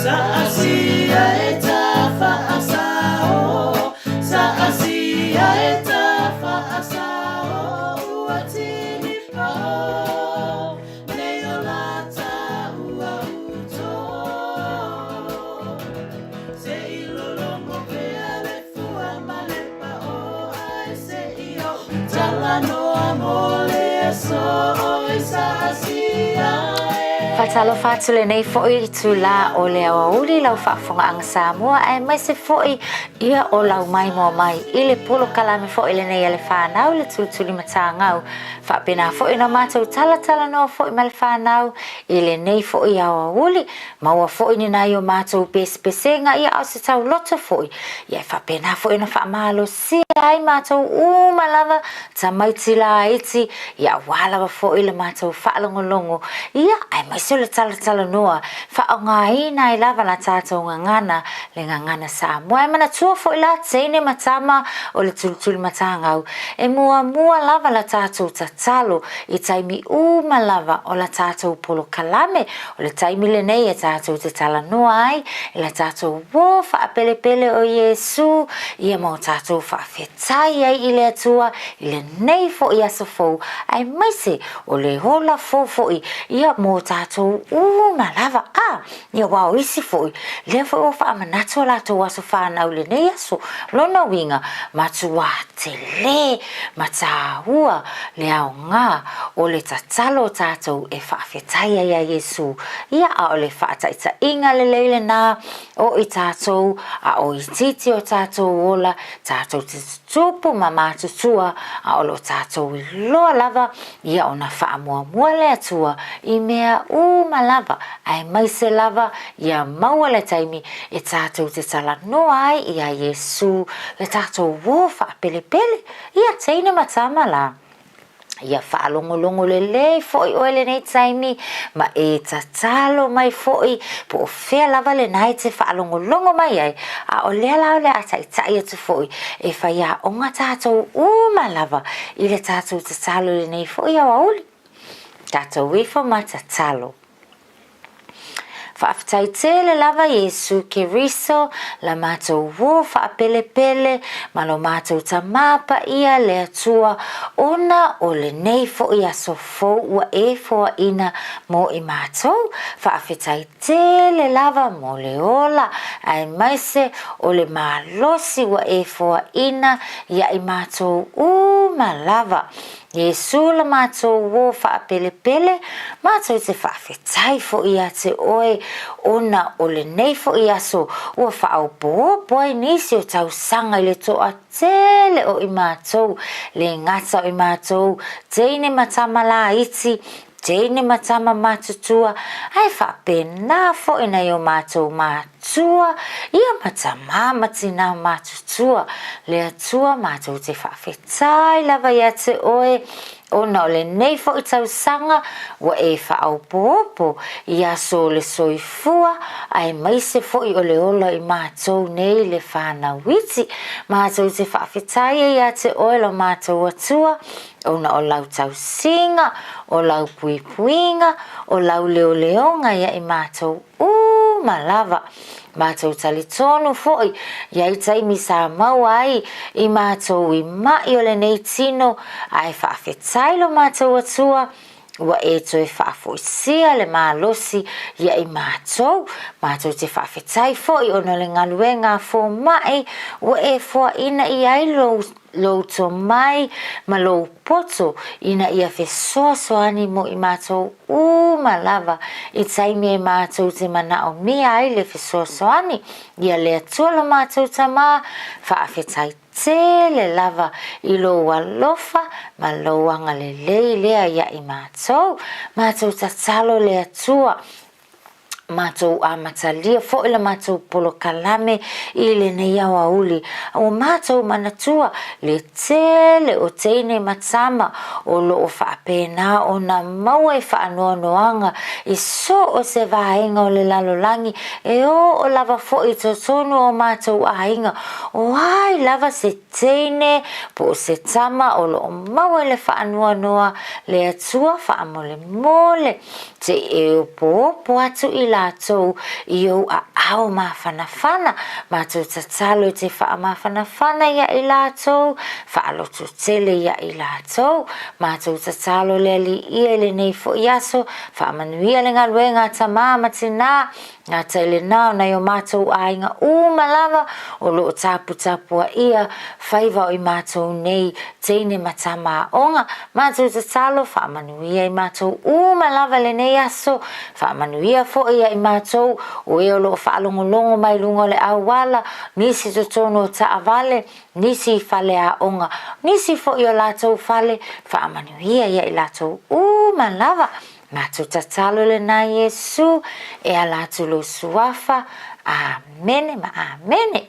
Sa asia e ta faasao Sa asia e ta faasao Ua tini pao Nei o lata ua uto Se i lolongo pea le fua ma le pao Ae se i o talanoa mo le aso I sa asia e Faatalofa atu lenei foi itulā o le aoauli lau faafofogaaga Samoa aemaise foi ia o lau maimoa mai i le polokalame foi lenei a le fanau le Tulitulimatagau. Faapena foi ona matou talatalanoa foi ma le fanau i lenei foi aoauli, maua foi ni nai o matou pesepesega ia a o se tauloto foi ia e faapena foi ona faamalosia ai matou uma lava tamaiti laiti ia aua lava foi le matou faalogologo ia aemaise o le talatalanoa faaaogaina ai lava la tatou gagana le gagana Samoa. E manatua foi la teine ma tama o le Tulitulimatagau e muamua lava la tatou tatalo i taimi uma lava o la tatou polokalame. O le taimi lenei e tatou te talanoa ai i la tatou uō faapelepele o Iesu ia ma o tatou faafetai ai i le Atua i lenei foi aso fou aemaise o le ola fou foi ia mo tatou uma lava. A, ia aua o isi foi, lea foi ua faamanatu a latou aso fanau i lenei aso. Lona uiga, matuā tele ma tāua le aoga o le tatalo o tatou e faafetai ai iā Iesu. Ia, a o le faataitaiga lelei lenā o i tatou, a o itiiti o tatou ola, tatou te tutupu ma matutua, a o lo o tatou iloa lava ia ona faamuamua le Atua i mea uma lava, aemaise lava ia maua le taimi e tātou te talanoa ai i a Iesū le tātou uō faapelepele ia teine ma tama la. Ia faalogologo lelei foi oe lenei taimi ma e tatalo mai foi po o fea lava lena e te faalogologo mai ai, a o lea la o le a taitai atu foi e faiaoga tātou uma lava i le tātou tatalo i lenei foi aoauli. Tātou ifo ma tatalo. Faafetai tele lava Iesu Keriso la matou uo faapelepele ma lo matou Tamā Paia le Atua ona o lenei foi aso fou ua e foaina mo i matou. Faafetai tele lava mo le ola aemaise o le malosi ua e foaina ia i matou uma lava. Iesu la matou uo faapelepele, matou te faafetai foi ia te oe ona o lenei foi aso ua faaopoopo ai nisi o tausaga i le toatele o i matou, le gata o i matou teine ma tama laiti, teine ma tama matutua, ae faapena foi nai o matou matua, ia ma tamā ma tinā matutua, le Atua matou te faafetai lava ia te oe, ona o lenei foi tausaga ua e faaopoopo i aso o le soifua aemaise foi o le ola i matou nei le whanau iti. Matou te faafetai ai ia te oe lo matou Atua, ona o lau tausiga, o lau puipuiga, o lau leoleoga ia i matou uma lava. Matou talitonu foi ia i taimi sa maua ai i matou i maʻi o lenei tino, ae faafetai lo matou Atua, ua e toe faafoisia le malosi ia i matou. Matou te faafetai foi ona o le galuega a fomai ua e foaina i ai lou lou tomai ma lou poto ina ia fesoasoani mo i matou uma lava i taimi e matou te manaomia ai le fesoasoani ia le Atua lo matou Tamā, faafetai tele lava i lou alofa ma lou agalelei lea ia i matou. Matou tatalo le Atua matou amatalia foi la matou polokalame i lenei aoauli. Ua matou manatua le tele o teine ma tama o lo o faapena ona maua i faanoanoaga i so o se vaega o le lalolagi e oo lava foi i totonu o matou aiga, o ai lava se teine po o se tama o lo o maua i le faanoanoa le Atua faamolemole. Te e opoopo atu i latou i ou aao mafanafana, matou tatalo e te faamafanafana ia i latou, faalototele ia i latou, matou tatalo le Alii ia i lenei foi aso, faamanuia le galuega a tamā ma tinā, Gata i lenā o nai o mātou āinga uma lava o lo o taputapuaia faiva o i mātou nei teine ma tama aoga, mātou tatalo faamanuia i mātou uma lava lenei aso, faamanuia foi ia i mātou o e o lo o faalogologo mai luga o le auala, nisi totonu o taavale, nisi i fale aoga, nisi foi o latou fale, faamanuia ia i latou uma lava. Matou tatalo lenā Iesu, e ala atu lou suafa. Amene ma amene.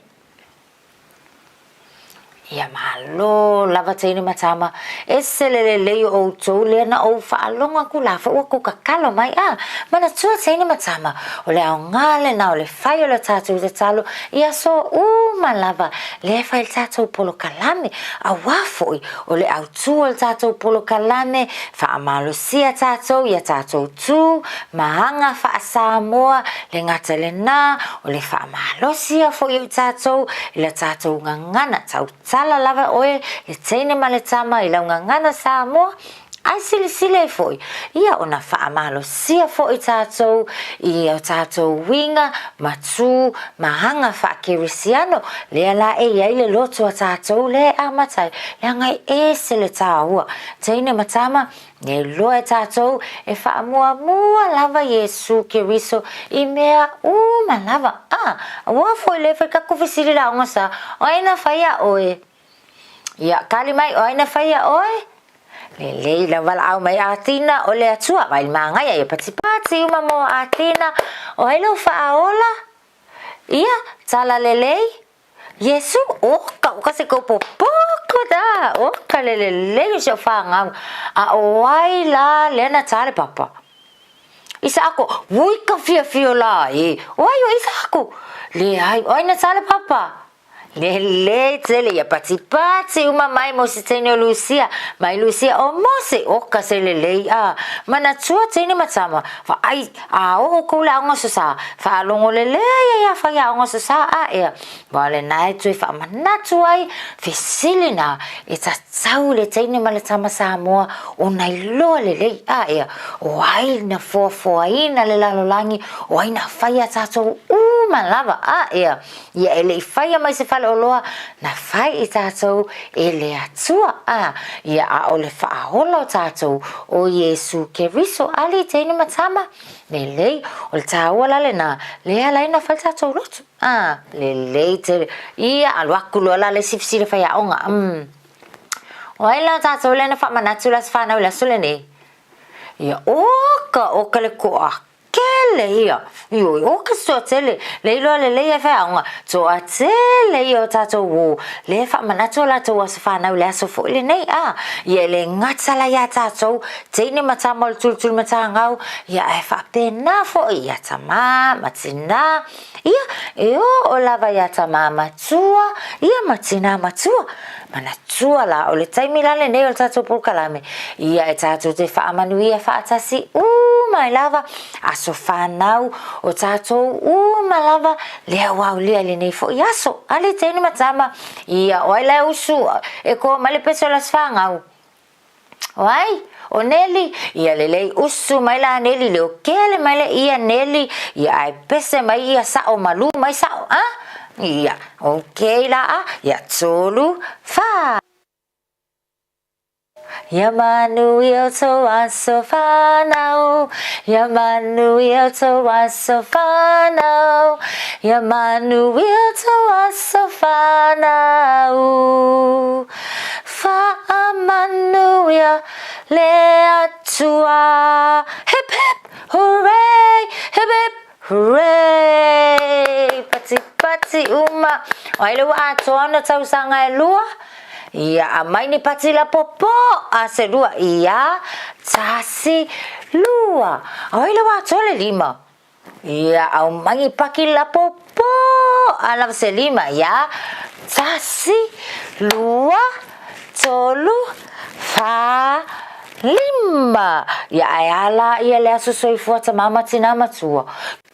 Ia malo lava teine ma tama, ese le lelei o outou lea na ou faalogo aku la foi ua kou kakalo mai a. Manatua teine ma tama, o le aoga lena o le fai o le tatou tatalo i aso uma lava lea e fai le tatou polokalame, auā foi o le autū o le tatou polokalame, faamalosia tatou ia tatou tū ma aga faa-Samoa, le gata i lenā, o le faamalosia foi o i tatou i la tatou gagana, tautala lava oe le teine ma le tama i lau gagana Samoa, Ae silasila ai foi, ia ona faamalosia foi tatou i o tatou uiga ma tū ma aga faakerisiano, lea la e i ai le loto a tatou lea e amata ai, leaga e ese le taua. Teine ma tama, e iloa e tatou e faamuamua lava Iesu Keriso i mea uma lava. A, aua foi le fai kaku fesili la aoga sa, o ai na fai a oe? Ia, kali mai, o ai na fai a oe? Lelei la valaau mai Atina o le Atua vai le magaia ia patipati uma mo Atina o ai lou faaola ia tala lelei Iesu oka oka se kou popoko da oka le lelei o si au fanau a o ai la lea na ta le papa Isaako ui ka fiafia la e o ai o Isaako leai o ai na ta le papa Lelei tele ia patipati uma mai mo se teine o Lusia, mai Lusia o Mose, oka se lelei a manatua teine ma tama, vaai a oo kou le aoga sosa, faalogo lelei ai a fai aoga sosa a ea, wa le nae toe faamanatu ai fesili na e tatau le teine ma le tama Samoa ona iloa lelei a ea, o ai na foafoaina le lalolagi, o ai na fai a tatou uma lava a ea. Ia e le i faia mai se faleoloa, na fai i tatou e le Atua, a, ia a o le faaola o tatou o Iesu Keriso, alii teine ma tama, lelei, o le taua la lena, lea la ina fai le tatou lotu, a, lelei tele, ia alu aku loa la le isi fesili faiaoga, umm, o ai la tatou lea na faamanatu le aso fanau i le aso lenei? Ia, oka, oka le koa Tele ia, ioe, o ka toa tele, le iloa lelei e wheaonga, toa tele ia o tātou o, le whaamanatu o lātou aso whānau le aso foi lenei, a, ia e le ngata la ia tātou, teine ma tama o le tulutulu ma tāngau, ia e whaapēnā foi ia tamā, ma tinā, ia, e o o lava ia tamā matua, ia ma tinā matua. Manatua la, o le taimi la lenei o le tatou polokalame, ia e tatou te faamanuia faatasi uma ai lava aso fanau o tatou uma lava le auaulia i lenei foi aso. Ali teine ma tama, ia o ai la e usu e koa mai le pese o le aso fanau? O ai? O Neli, ia lelei usu mai la Neli leo kele mai le ia Neli, ia ae pese mai ia sao malu mai sao, a? Ia, ok la a, ia tolu, fa. Ia manuia o tou aso fanau, ia manuia o tou aso fanau, ia manuia o tou aso fanau. Faamanuia le Atua. Hip hip hooray, hip hip hooray. Patipati uma. O ai le ua atoa ona tausaga e lua? Ia aumai ni pati lapopo a se lua. Ia, tasi, lua. O ai le ua atoa le lima? Ia aumai ni paki lapopo a lava se lima. Ia, tasi, lua, tolu, fa, lima. Ia ae a la ia le aso soifua tamā ma tinā matua.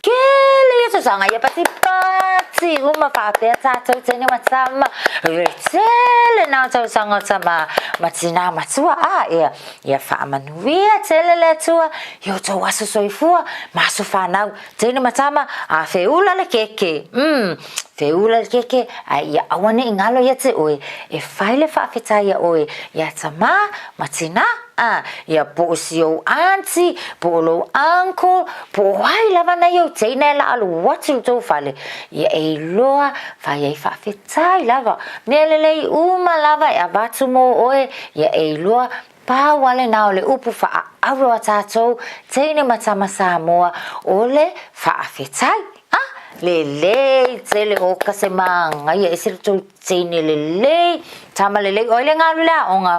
Kele ia tausaga ia patipati uma faapea tatou teine ma tama. Re tele nā tausaga o tamā ma tinā matua. A ia, ia faamanuia tele le Atua i o tou aso soifua ma aso whanau, teine ma tama, a wheula le keke, mm, wheula le keke, a ia aua ne i ngalo ia te oe, e whai le whaawhetai ia oe, ia tamā ma tinā, a, ia po o si ou aunty, po o lou uncle, po o ai lava nei ou teina e la alu atu i tou fale, ia e iloa whai ai whaawhetai lava, mea lelei uma lava e avatu mō oe, ia e iloa Pau wale nā o le upu whaauro a tātou, teine ma tama Samoa, o le whaawhetai. A, lelei tele o ka se māngaia e se le tou teine lelei, tama lelei, oi le ngalu le aonga.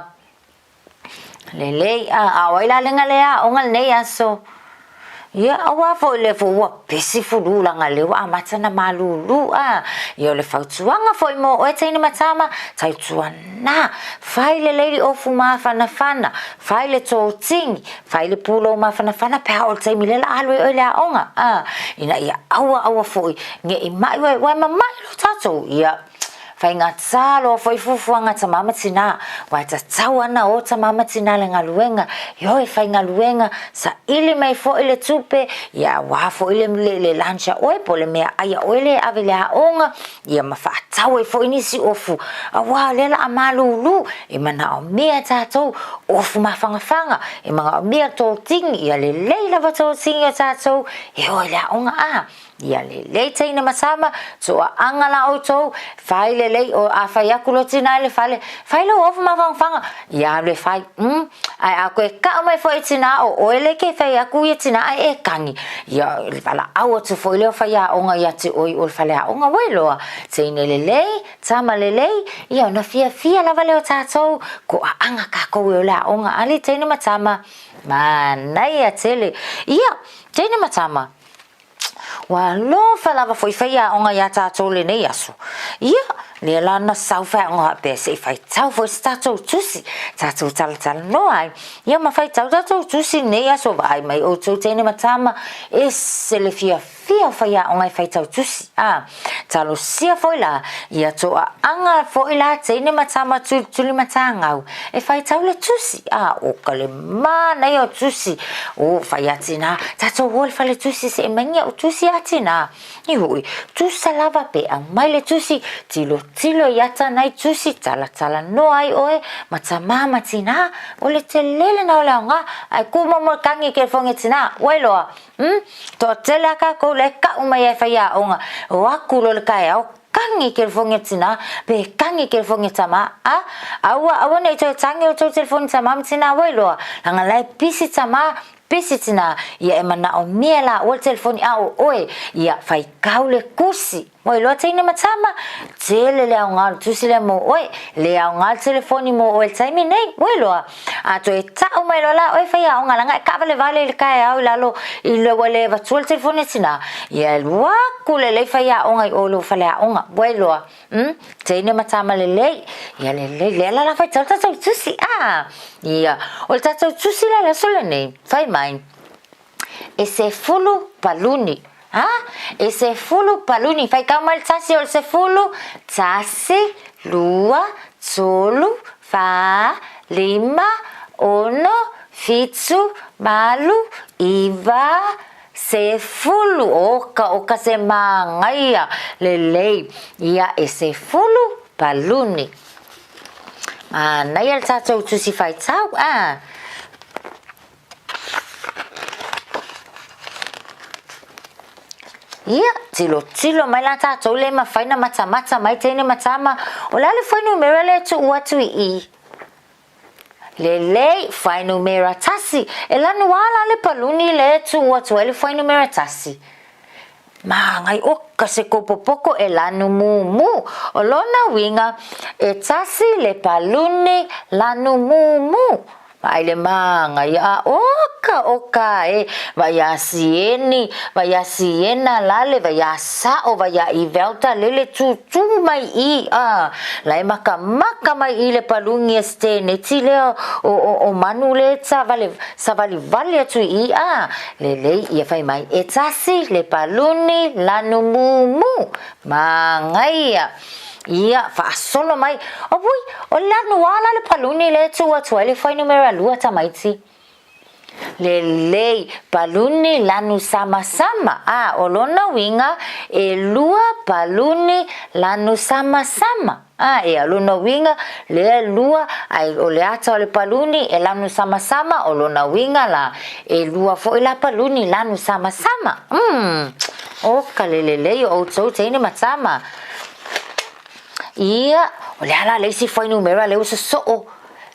Lelei, a, a oi la lenga le aonga lenei aso. Ia, auā foi le fo ua pesi fulu langa le ua amata na malūlū, a, ia o le fautuaga foi mo oe teine ma tama, tautuanā, fai le leili ofu mafanafana, fai le tōtini, fai le pulou mafanafana pe a o le taimi lea la alu ai oe i le aoga, a, ina ia aua aua foi ne i maʻi oe, ua e mamaʻi loa tatou, ia. Faigata loa foi fuafuaga tamā ma tinā, aua e tatau ana o tamā ma tinā le galuega, ioe faigaluega, saili mai foi le tupe, ia auā foi le, le, le lunch a oe po o le meaai a oe lea e ave i le aoga, ia ma faatau ai foi nisi ofu, auā o lea la a malūlū, e manaomia e tatou ofu mafangafaga, e manaomia totini, ia lelei lava totini o tatou e o i le aoga a. Ia lelei teine ma tama, toaaga la outou, fai lelei, o a fai atu lo tina i le fale, fai lou ofu mafangafaga, ia alu e fai, mm, ae a koe kau mai foi tina o oe le ke fai atu ia tina ae e kagi, ia valaau atu foi lea o faiaoga ia te oe i o le faleaoga, ua iloa, teine lelei, tama lelei, ia ona fiafia lava lea o tatou, toaaga kakou e o le aoga, ali teine ma tama, manaia tele, ia, teine ma tama. Ua alofa lava foi faiaoga iā tātou lenei aso. Ia, lea la na sau faiaoga faapea se i faitau foi se tātou tusi, tātou talatalanoa ai. Ia ma faitau tātou tusi lenei aso vaai mai outou teine ma tama, ese le fiafia o faiaoga e faitau tusi. A, talosia foi la, ia toaaga foi la teine ma tama tulituli matagau e faitau le tusi. A, o ka le Manaia o tusi, o whai a tinā, tātou o le whale tusi se e maingia o tusi a tinā. I hui, tusa lava pe au mai le tusi, tilo tilo i ata nei tusi, tala tala noa ai oe, ma ta māma tinā, o le te lele na o le aoga, ai kūmomo tangi ke whange tinā, wailoa, mm, toa tele a kākou le kau mai ai whai aoga, o aku lo le kaeao, Tangi telefoni tina, pe tangi telefoni tama, a, aua, aua nei toe tangi o tou telefoni tama ma tina wai loa, langa la e pisi tama, pisi tina, ia e manao mia la ua le telefoni a o oe, ia faikau le kusi, wai loa teine ma tama, tele le aoga o le tusi lea mo oe, le aoga le telefoni mo oe le taimi nei, wai loa. A toe tau mai loa la oe faiaoga laga e kaavalevale i le taeao i lalo i le ua le avatua le telefoni a tinā, ia e alu aku lelei faiaoga i o i lou faleaoga. Ua iloa, umm, teine ma tama lelei, ia lelei, lea la la faitau le tatou tusi, a! Ia, o le tatou tusi la i le aso lenei, fai mai, E sefulu paluni. Ha? E sefulu paluni. Faitau mai le tasi o le sefulu. Tasi, lua, tolu, fa, lima, ono, fitu, malu, iva, sefulu. Oka, oka se māngaia. Lelei. Ia e sefulu paluni. Mānaia le tātou tusi faitau. Ah. Ia, tilotilo mai la tātou le mawhai na matamata mai teine matama, o le a le fuainumera lea tuu atu i i. Lelei, fuainumera tasi, e lanu a la le paluni le tuu atu ai le fuainumera tasi. Māngai oka se kopopoko e lanu mumu. O lona uiga, e tasi le paluni lanu mumu. Vaai le māngai a oka oka e, vai a Sieni, vai a Siena lale, vai a Sa'o, vai a Ivelta lele tūtū mai i a la e makamaka mai i le paluni e Steneti lea o, o, o manu le savali, savalivali atu i a Lelei ia fai mai e tasi le paluni lanu mumu. Māngaia ia faasolo mai, Apui, o le lanu a la le paluni le tuu atu ai le fuainumera lua tamaiti. Lelei, paluni lanu samasama, a o lona uiga e lua paluni lanu samasama. A ea, lona uiga, lea e lua, ae o le ata o le paluni e lanu samasama, o lona uiga la, e lua foi la paluni lanu samasama. Umm! O ka le lelei o outou teine ma tama. Ia, o le a la le isi fuainumera lea ua sosoo?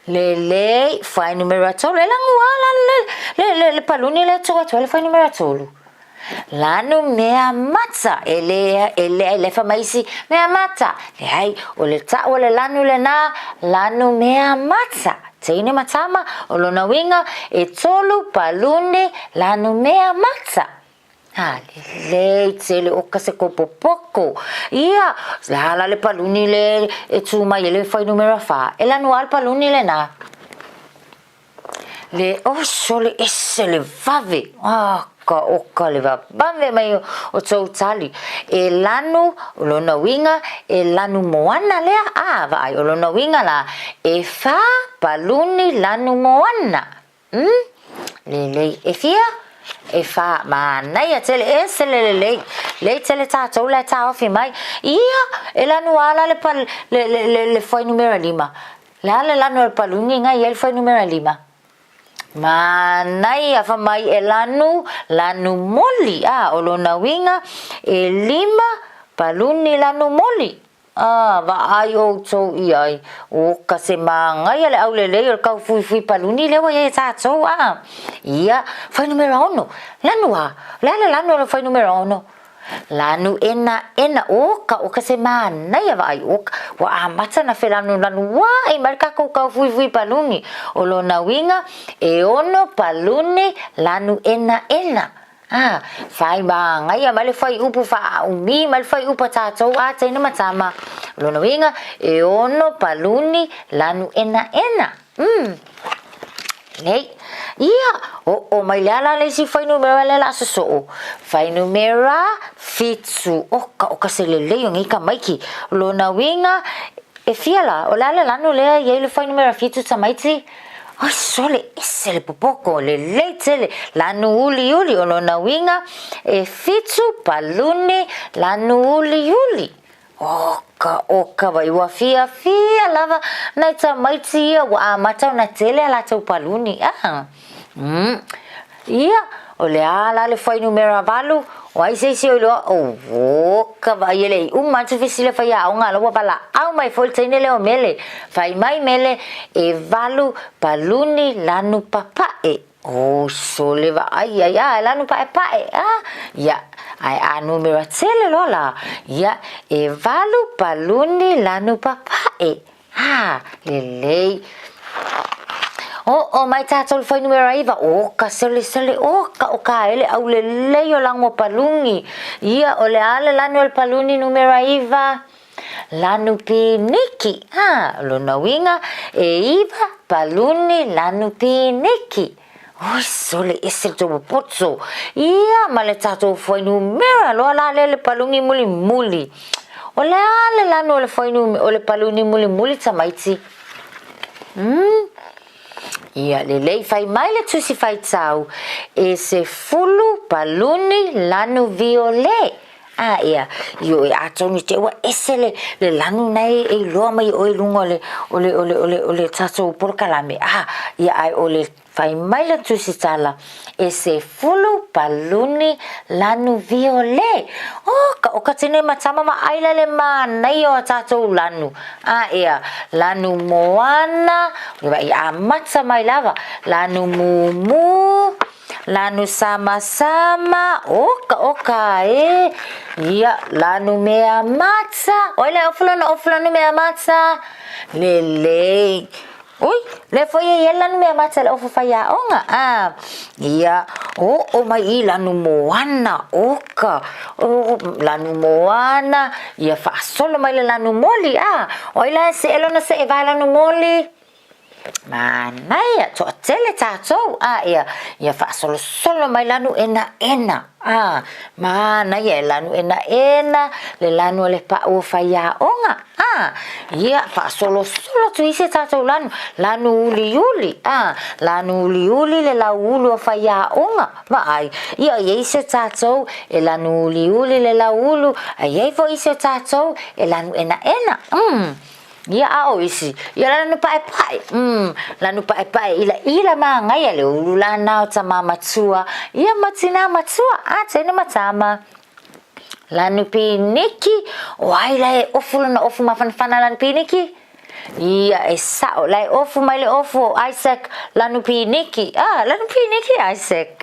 Lelei, fuainumera tolu. E lanu a la le, le, le, le paluni lea tuu atu ai le fuainumera tolu. Lanu mea mata, e le, e le, le fa mai isi mea mata. Leai, o le ta'u o le lanu lenā, lanu mea mata. Teine ma tama, o lona uiga, e tolu paluni lanu mea mata. Ha, lelei tele o ka se kopopoko. Ia, le a la le paluni le e tū mai e le fuainumera whā. E lanu a le paluni lenā. Le oso le ese le vave, ah, ka oka le vavave mai o tou tali. E lanu, o lona uiga, e lanu moana lea, a, vaai, o lona uiga la, e wha paluni lanu moana. Mm? Lelei, e fia? E wha, manaia tele, ese le lelei, lei tele tātou la e tāofi mai. Ia, e lanu ala le, pal, le, le, le, le fuainumera lima. Le a le lanu o le paluni ngai ai le fuainumera lima? Manaia fa mai e lanu, lanu moli, a, o lona uiga, e lima paluni lanu moli. A, vaai outou i ai, o ka se māngaia le aulelei o le kaufuifui paluni lea ua i ai e tātou, a. Ia, fuainumera ono, lanu a, o le a le lanu o le fuainumera ono? Lanu ʻenaʻena, o ka, o ka se mānaia vaai, o ka, ua amata na felanulanu aʻe mai le kākou kaufuifui paluni. O lona uiga, e ono paluni lanu ʻenaʻena. A, whai māngaia mai le fuaiupu whaaʻumi mai le fuaiupu a tātou a teine ma tama. O lona uiga, e ono paluni lanu ʻenaʻena. Mm. Lei. Ia, oo mai le ala le isi fuainumera lea la a sosoo. Fuainumera fitu. Oka, oka se lelei o nei tamaiti. O lona uiga, e fia la, o le a le lanu lea e i ai le fuainumera fitu tamaiti? Oi sole, ese le popoko, lelei tele, lanu uliuli, o lona uiga, e fitu paluni lanu uliuli. Oka, oka vai, ua fiafia lava nai tamaiti ia ua amata ona tele a latou paluni, a. Mm. Ia, o le a la le fuainumera valu, o ai se isi o iloa, oka vaai e le i uma atu fesili a faiaoga ala ua valaau mai foi le teine lea o Mele. Fai mai Mele, e valu paluni lanu papaʻe. O sole vaai ai, a e lanu paʻepaʻe, a, ia, ae a numera tele loa la, ia, e valu paluni lanu papaʻe. A, lelei. Oo mai tātou le fuainumera iva, o ka selesele, o ka o ka ele au lelei o lago paluni. Ia, o le a le lanu o le paluni numera iva? Lanu piniki. A, o lona uiga, e iva paluni lanu piniki. Oi sole ese le tou poto. Ia ma le tatou fuainumera loa la lea le paluni mulimuli. O le a le lanu o le fuainu o le paluni mulimuli tamaiti? Mm. Ia lelei fai mai le tusi faitau e se fulu paluni lanu viole. A ia, i oe atonu te ua ese le, le lanu nei e iloa mai oe i luga o le, o le, o le, o le, o le tatou polokalame. A, ia ae o le fai mai le tusitala, e se fulu paluni lanu viole. O, ka o ka tine ma tama ma aila le mānaia o a tatou lanu. A ia, lanu moana, i amata mai lava, lanu mumu, Lanu samasama, oka oka e, ia, lanu mea mata, oi le ofu lona ofu lanu mea mata, lelei, ui, le foi e ia lanu mea mata le ofu faiaoga, a, ia, oo mai i lanu moana, oka, o, lanu moana, ia faasolo mai le lanu moli, a, oi la e see lona see vae lanu moli, Manaia, toatele tatou, a ia, ia faasolosolo mai lanu enaena, a, manaia e lanu enaena, le lanu o le paʻu o faiaoga, a, ia faasolosolo atu i se tatou lanu, lanu uliuli, a, lanu uliuli le lauulu o faiaoga, vaai, ia i ai se tatou e lanu uliuli le lauulu, a i ai foi se tatou e lanu enaena, mm. Ia a o isi, ia lanu paepae, mm, lanu paepae ila ila māngaia le ulu lana o tamā matua, ia ma tinā matua, a teine ma tama. Lanu piniki, o ai la e ofu lona ofu mafanafana lanu piniki? Ia e sao, la e ofu mai le ofu o Isaac lanu piniki, ah, lanu piniki Isaac.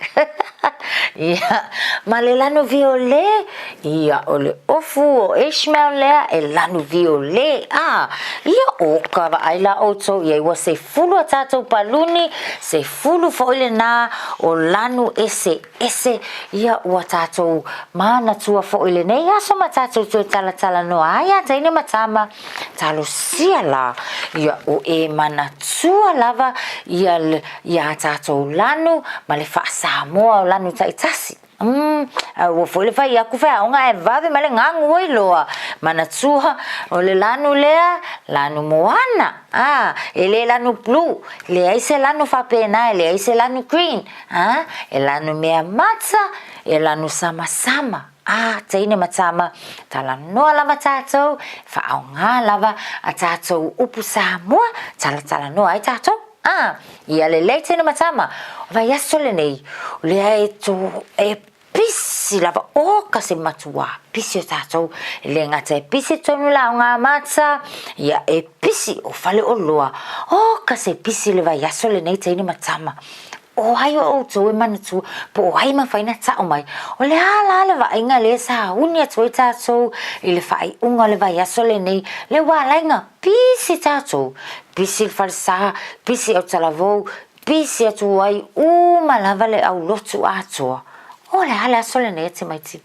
Ia, ma le lanu viole, ia, o le ofu o Ishmael lea e lanu viole, a, ia, o ka vaai la outou i ai ua sefulu a tatou paluni, sefulu foi lenā o lanu ese ese, ia, ua tatou manatua foi lenei aso ma tatou toe talatalanoa ai a teine ma tama. Talosia la, ia o e manatua lava ia ia a tatou lanu ma le faa-Samoa o lanu taitasi. Umm, aua foi le fai aku faiaoga ae vave mai le gagu oi loa. Manatua, o le lanu lea, lanu moana, a, e le lanu blue, leai se lanu faapena, e leai se lanu green, a, e lanu mea mata, e lanu samasama. A, teine ma tama, talanoa lava tatou, e faaaoga lava a tatou upu Samoa, talatalanoa ai tatou. A, ia lelei teine ma tama, o vaiaso lenei, o lea e to, e pisi lava, oka se matuā pisi o tātou, e le gata e pisi tonu la o ngā mata, ia e pisi o fale oloa, oka se pisi le vaiaso lenei teine ma tama. O ai o outou e manatua, po o ai e mafai ona ta'u mai, o le a la le vaaiga lea sa uni atu ai tātou i le faaiuga o le vaiaso lenei, le ua ala ai ona pisi tātou, pisi le falesa, pisi autalavou, pisi atu ai uma lava le aulotu atoa. O le a le aso lenei e tamaiti?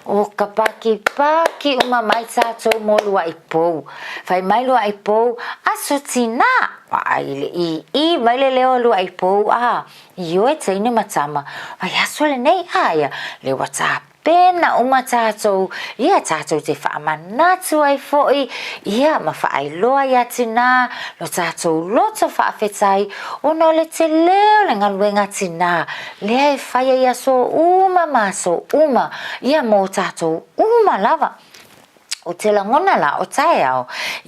O ka pakipaki uma mai tātou mō Luaipou. Whai mai Luaipou, aso tinā! Vaai i le ī mai le leo o Luaipou, ā, ioe teine ma tama. Whai aso lenei, aia, le ua tāpena uma tātou, ia tātou te whaamanatu ai foʻi, ia ma whaailoa ia tinā, lo tātou loto whaawhetai, ona o le tele o le galuega tinā, Lea e whai ai aso uma ma aso uma, ia mō tātou uma lava. O te lagona la o taeao,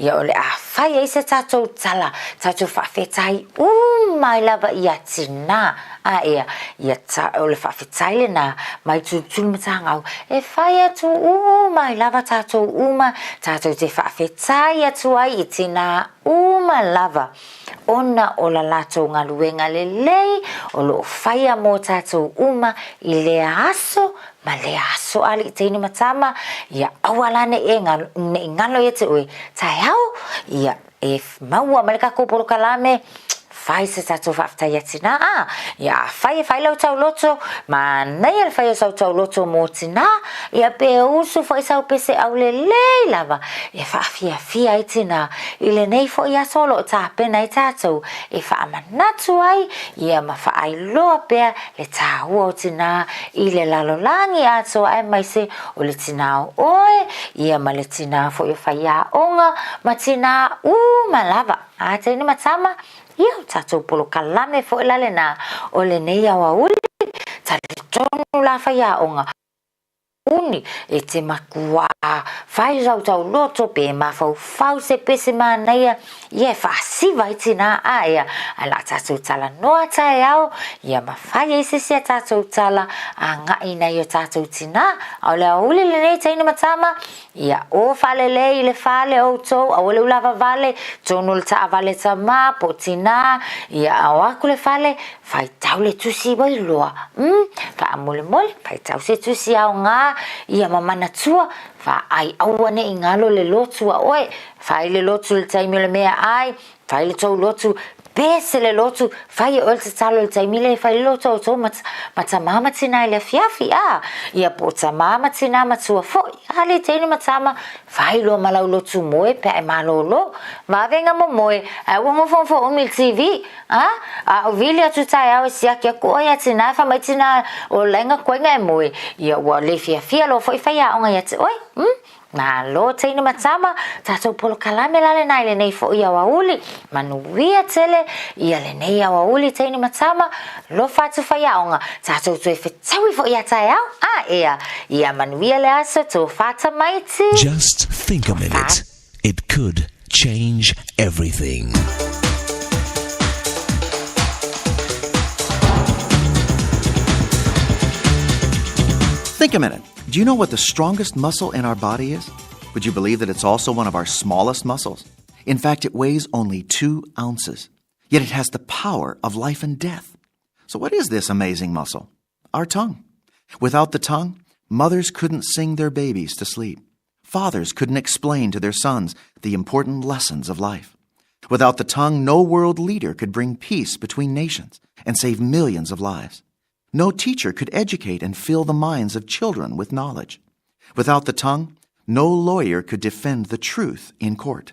ia o le a whai ai se tātou tala, tātou whaawhetai uma ai lava ia tinā, a ia, ia ta, o le whaawhetai lenā, mai tūturu matangau, e whai atu uma ai lava tātou uma, tātou te whaawhetai atu ai i tinā uma lava. Ona o la latou galuega lelei o lo o faia mo tatou uma i lea aso ma lea aso alii teine ma tama, ia aua la nei e nei galo ia te oe taeao, ia e maua mai le kakou polokalame, fai se tatou faafetai ia tinā, a, ia afai e fai lau tauloto, manaia le fai o sau tauloto mo tinā, ia pe usu foi sau pese aulelei lava e faafiafia ai tinā i lenei foi aso o lo o tapena ai tatou e faamanatu ai ia ma faailoa pea le tāua o tinā i le lalolagi atoa aemaise o le tinā o oe ia ma le tinā foi o faiaoga ma tinā uma lava a teine ma tama ia o tatou polokalame foi la lenā o lenei aoauli talitonu la faiaoga uni e te makuā whai rautau loto pe mafaufau se pese manaia ia e faasiva ai tinā aea ae la tatou talanoa taeao ia ma fai ai se isi a tatou tala agai nai o tatou tinā a o le aoauli lenei teine ma tama ia o faalelei i le fale outou aua le ulava vale tonu le taavale tamā po tinā ia ao aku le fale Faitau le tusi wailoa, umm, faamolemole, faitau se tusi aoga ia ma manatua, faai auaneʻi galo le lotu a oe, fai le lotu i le taimi o le meaai, fai le tou lotu, pese le lotu, fai e oe le tatalo i le taimi lea e fai le lotu a outou ma, ma tamā ma tinā i le afiafi, a, ia po o tamā ma tinā matua foʻi, a le teine ma tama, fai loa ma lau lotu moe pe a e malōlō, vavega momoe, ae ua nofonofo umi i le TV, A, a o vili atu taeao e siaki aku oe ia tinā e wha mai tinā o lainga koinga e moe, ia ua le fiafia loa foi faiaoga ia te oe, mm? Malo teine ma tama, tatou polokalame la lenā i lenei foi aoauli, manuia tele ia lenei aoauli teine ma tama, lofa atu faiaoga, tatou toe fetaui foi ia taeao, a ea, ia manuia le aso tofa tamaiti. Just think a minute. It could change everything. Think a minute. Do you know what the strongest muscle in our body is? Would you believe that it's also one of our smallest muscles? In fact, it weighs only 2 ounces. Yet it has the power of life and death. So what is this amazing muscle? Our tongue. Without the tongue, mothers couldn't sing their babies to sleep. Fathers couldn't explain to their sons the important lessons of life. Without the tongue, no world leader could bring peace between nations and save millions of lives. No teacher could educate and fill the minds of children with knowledge. Without the tongue, no lawyer could defend the truth in court.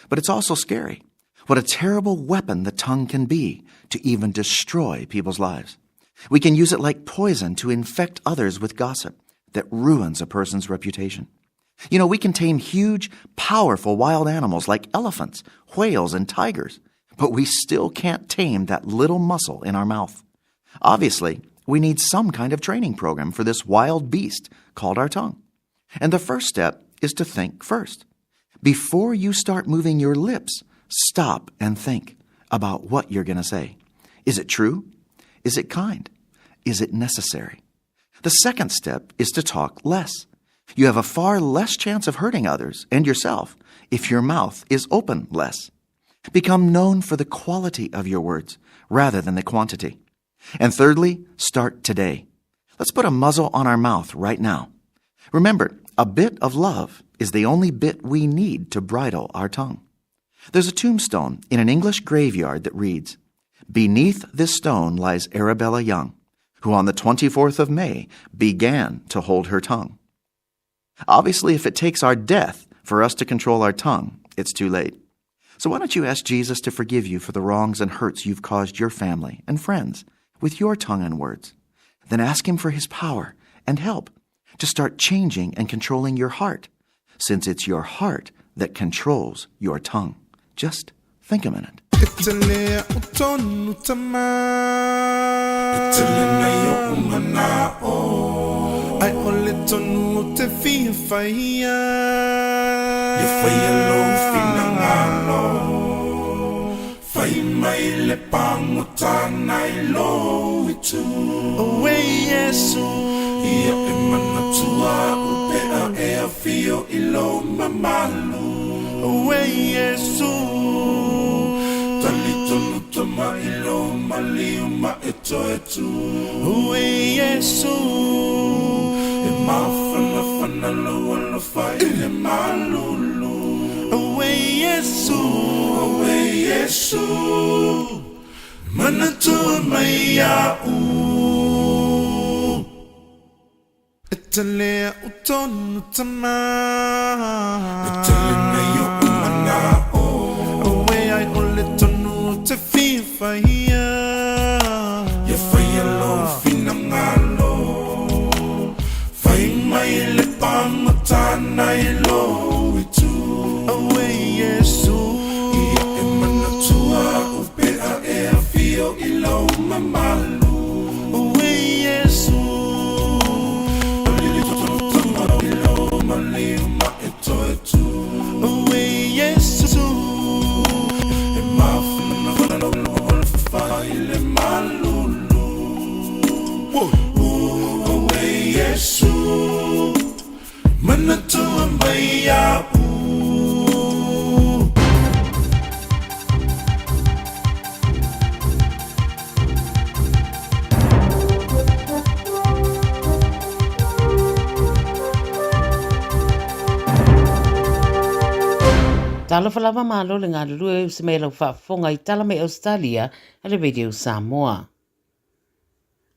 But it's also scary. What a terrible weapon the tongue can be to even destroy people's lives. We can use it like poison to infect others with gossip that ruins a person's reputation. You know, we can tame huge, powerful wild animals like elephants, whales, and tigers, but we still can't tame that little muscle in our mouth. Obviously, we need some kind of training program for this wild beast called our tongue. And the first step is to think first. Before you start moving your lips, stop and think. about what you're going to say. Is it true? Is it kind? Is it necessary? The second step is to talk less. You have a far less chance of hurting others and yourself if your mouth is open less. Become known for the quality of your words rather than the quantity. And thirdly, start today. Let's put a muzzle on our mouth right now. Remember, a bit of love is the only bit we need to bridle our tongue. There's a tombstone in an English graveyard that reads, Beneath this stone lies Arabella Young, who on the 24th of May began to hold her tongue. Obviously, if it takes our death for us to control our tongue, it's too late. So why don't you ask Jesus to forgive you for the wrongs and hurts you've caused your family and friends with your tongue and words? Then ask him for his power and help to start changing and controlling your heart, since it's your heart that controls your tongue. Just think a minute. Fai mai le pagota nai lou itu. Oe Iesu. Ia e manatua a'u pe a e afio i lou mamalu. Oe Iesu. Talitonu tama i lou maliu ma e toe tu. Oe Iesu. E mafanafana lou alofa i le malulu. Oe Iesu. Oe Iesu. Manatua mai iaʻu. E tele a'u tonu tama. E tele nei oʻu manaʻo. Auē ai o le tonu ou te fia faia. Ia faia lou finagalo. Fai mai le pagota nai lou itu. Auē Iesu. Ia e manatua a'u pe a e afio i lou mamalu. Auē Iesu. Talitonu tama i lou maliu ma e toe tu. Auē Iesu. E mafanafana lou alofa i le malulu. Auē Iesu. Manatua mai iaʻu. Talofa lava malo le galulue e usi mai lau faafofoga i tala mai Australia a le Radio Samoa.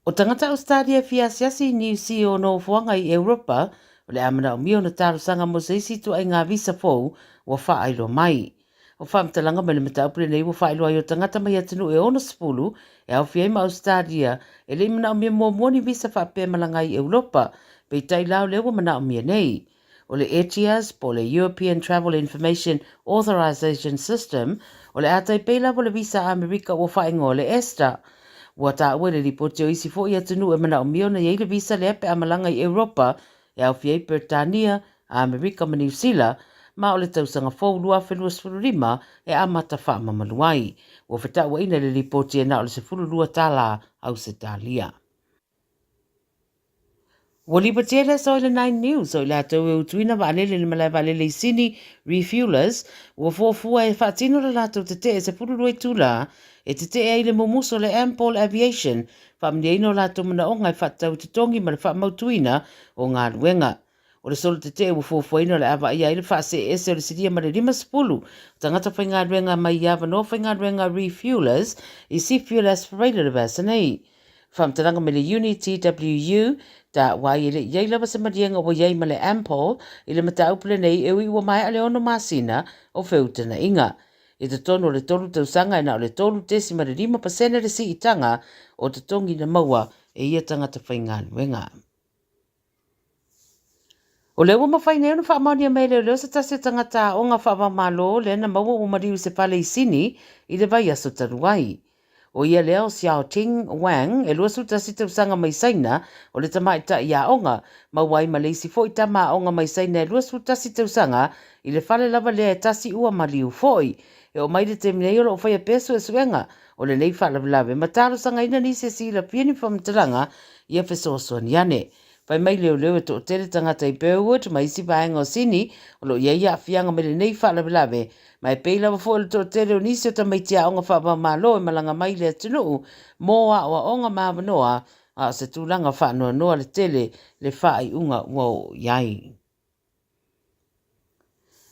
O tagata Australia e fia asiasi i Niu Si o nofoaga i Europa, o le a manaomia ona talosaga mo se isi ituaiga visa fou ua faailoa mai. O faamatalaga mai le mataupu lenei ua faailoa ai o tagata mai atunuu e 60 e aofia ai ma Australia e le i manaomia muamua ni visa faapea malaga ai i Europa, peitai la o lea ua manaomia nei. O le ETIAS po o le European Travel Information Authorisation System, o le a tai pei lava o le visa a Amerika ua faaigoa o le ESTA. Ua taua i le lipoti o isi foi atunuu e manaomia ona i ai le visa lea pe a malaga i Europa, e aofia ai Peretania, Amerika ma Niu Sila, ma o le tausaga fou 2025 e amata faamamalu ai. Ua fetauaina i le lipoti e na o le 12 tala Ausetalia. Ua lipotia le aso i le Nine News o i latou e utuina vaalele i le malae vaalele i Sini, refuelers, ua fuafua e faatino le latou tetee 12 itula e tetee ai le mumusu o le Ampol Aviation, faamanuiaina o latou manaoga e faatatau i totogi ma le faamautuina o galuega. O le solo tetee ua fuafuaina o le a vaaia ai le faaseeese o le silia ma le 50 o tagata faigaluega mai i avanoa faigaluega refuelers i Seafuel Aspirator le vasa nei. Faamatalaga mai le Uni TWU, ta wai e le i ai lava se maliega ua i ai ma le Ampol i le mataupu lenei e ui ua maea le ono masina o feutanaʻiga. I totonu o le tolu tausaga e na o le 3.5% le siitaga o totogi na maua e ia tagata faigaluega. O lea ua mafai nei ona faamaonia mai e leoleo se tasi o tagata aoga faava-o-Malo lea na maua ua maliu i se fale i Sini i le vaiaso talu ai. ʻO ia lea o Xiao Ting Wang, e 21 tausaga mai Saina, o le tamaitai aoga, maua ai ma le isi foi tama aoga mai Saina e 21 tausaga i le fale lava lea e tasi ua maliu foi. E oo mai le taimi nei o lo o faia pea suesuega o lenei faalavelave ma talosagaina nisi e silafia ni faamatalaga ia fesoasoani ane. Fai mai leoleo e toatele tagata i Burwood ma isi vaega o Sini o lo o i ai aafiaga mai lenei faalavelave ma e pei lava foi o le toatele o nisi o tamaiti aoga faava-o-Malo e malaga mai i le atunuu mo aoaoga ma avanoa a o se tulaga faanoanoa le tele le faaiuga ua oo i ai.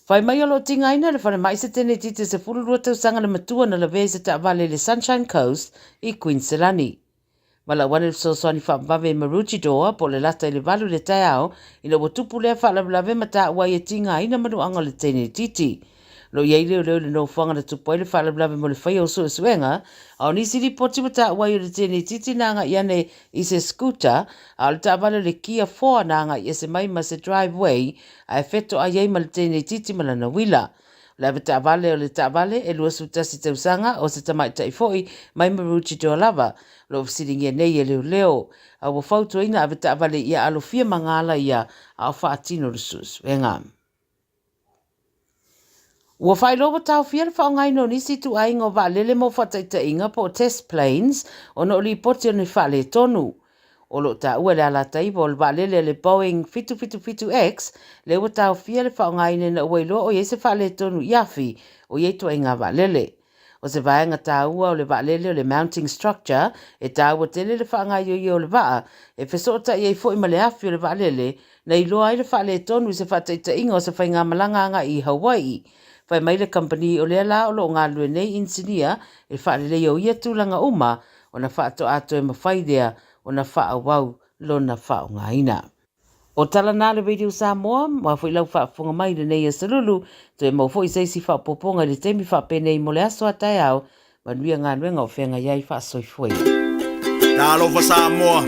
Fai mai o lo o tigaina le falemai se tenetite 12 tausaga le matua na lavea i se taavale i le Sunshine Coast i Kuiniselani. Valaau ane le fesoasoani faavavave i Maroochydore po o le lata i le 8 i le taeao ina ua tupu lea faalavelave ma taua ai e tigaina manuaga o le tenetiti. O lo o i ai leoleo i le nofoaga na tupu ai le faalavelave mo le faia o suesuega, a o nisi lipoti ua taua ai o le tenetiti na agai ane i se scooter, a o le taavale o le Kia 4 na agai ese mai ma se driveway ae fetoai ai ma le tenetiti ma lana uila. O le avetaavale o le taavale e 21 tausaga o se tamaitai foi mai Maroochydore lava, o lo o fesiligia nei e leoleo, a ua fautuaina avetaavale ia alofia magala ia a o faatino le suesuega. Ua faailoa ua taofia le faaaogaina o nisi ituaiga o vaalele mo faataitaiga po o test planes ona o lipoti o ni faaletonu. O lo o taua e le Alataiva o le vaalele a le Boeing 777X lea ua taofia le faaaogaina ina ua iloa o i ai se faaletonu i afi o ia ituaiga vaalele. O se vaega taua o le vaalele o le mounting structure e taua tele le faagaioia o le vaa e fesootai ai foi ma le afi o le vaalele na iloa ai le faaletonu i se faataitaiga o se faigamalaga agai i Hawaii. Fai mai le kamupani o lea la o lo o galulue nei inisinia i le faaleleia o ia tulaga uma ona faatoa toe mafai lea ona faaauau lona faaaogaina. O tala na a le Radio Samoa, mua foi lau faafofoga mai i lenei aso lulu, toe maua foi se isi faaopoopoga i le taimi faapenei mo le aso a taeao, manuia galuega o feagai ai faasoifua ia. Talofa Samoa,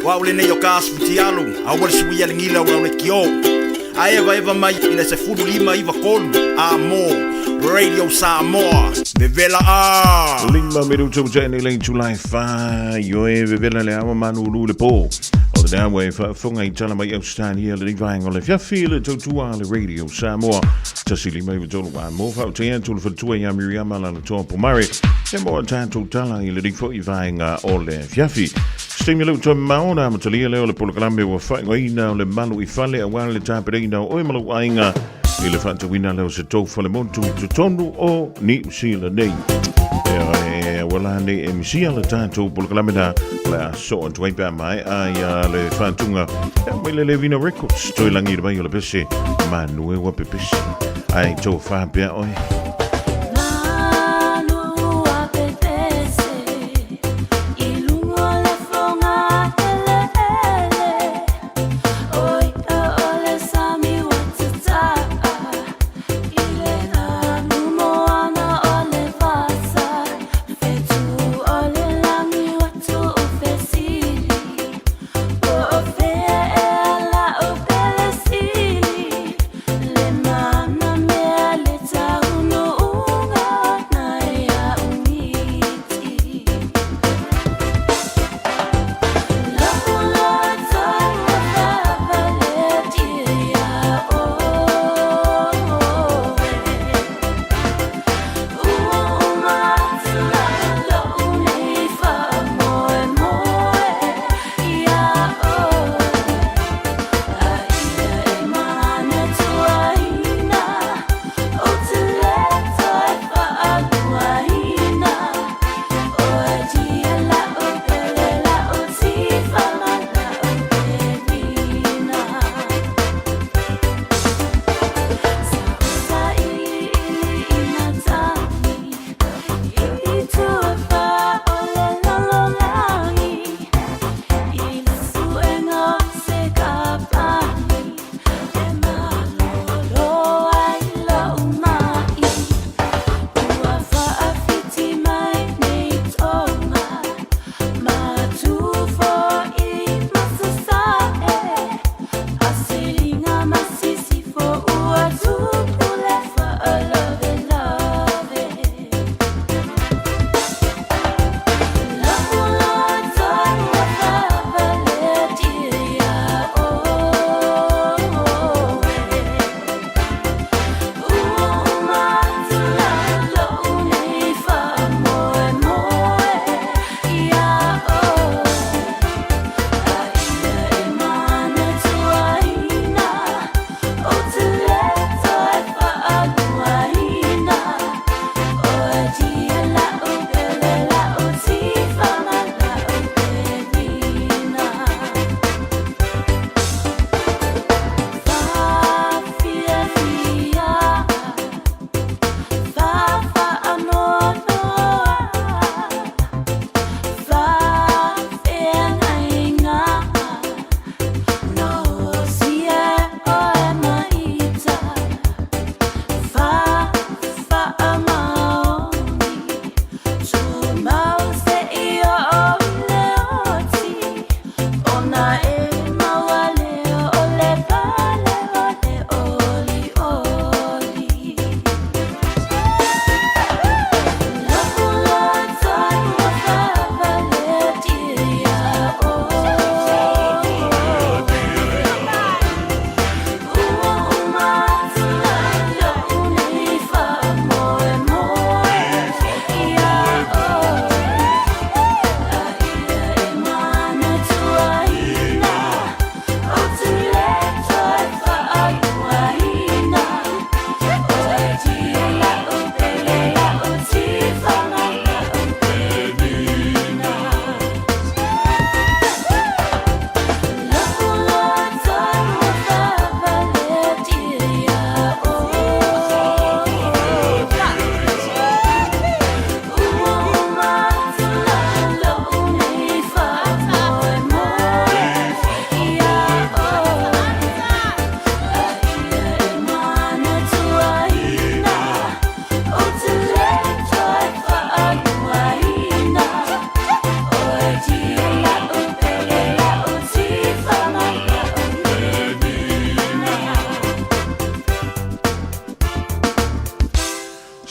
o au lenei o Kas Futialu, aua le suia le gila o lau leitio. A evaeva mai i le 15 93 a mo Radio Samoa. Vevela a! 5 minuta ua tea nei le itula e 4 ioe vevela le awa manu ulu le po. O le awa e faafofoga i tala mai Australia le vaega o le afiafi le tautua a le Radio Samoa. 1 5 9 3 a mo faautaia atu le faletua ia Miriama Lalatoa Pomare e mo a tatou tala i lenei foi vaega o le afiafi. Se taimi leu toe mamao ona amatalia lea o le polokalame ua faaigoaina o le Malu i Fale aua le tapenaina o oe ma lou aiga i le faatauina lea o se tou falemotu i totonu o Niu Sila nei. E ua la nei e misia le tatou polokalame na o le a soo atu ai pe a maea ia le faatuga e mai le Levina Records toe langi le mai o le pese manu e ua pepesi ai tō whāpea oe.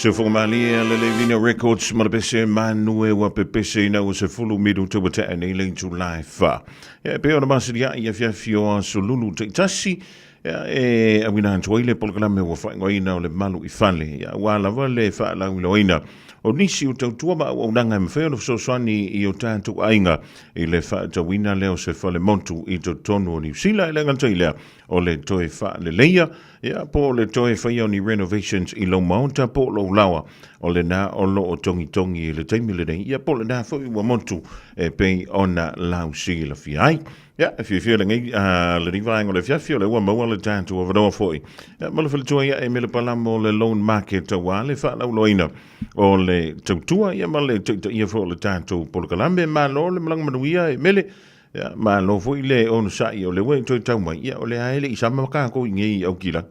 Sofomalie a le Levina Records ma le pese manu e ua pepese ina ua 10 minuta ua tea nei le itulā e 4. Ia, e pei ona masani ai afiafi o aso lulu taitasi, ia, e auina atu ai le polokalame ua faaigoaina o le malu i fale, ia, aua lava le faalauiloaina o nisi o tautua ma auaunaga e mafai ona fesoasoani i o tatou aiga i le faatauina lea o se fale motu i totonu o Niu Sila. E le gata i lea, o le toe faaleleia, ia, po o le toe faia o ni renovations i lou maota po o lou laoa, o lena o lo o togitogi i le taimi lenei, ia, po o lena foi ua motu e pei ona lausilafia ai. Ia, e fiafia lenei, lenei vaega o le afiafi, o lea ua maua le tatou avanoa foi. Ia, ma le faletua ia e Mele Palamo o le Loan Market aua le faalauiloaina o le tautua, ia, ma le taitaia foi o le tatou polokalame. Malo le malaga manuia e Mele. Ia, malo foi le onosai o lea ua e toe tau mai, ia, o lea e le i sama kākou i nei Aukila.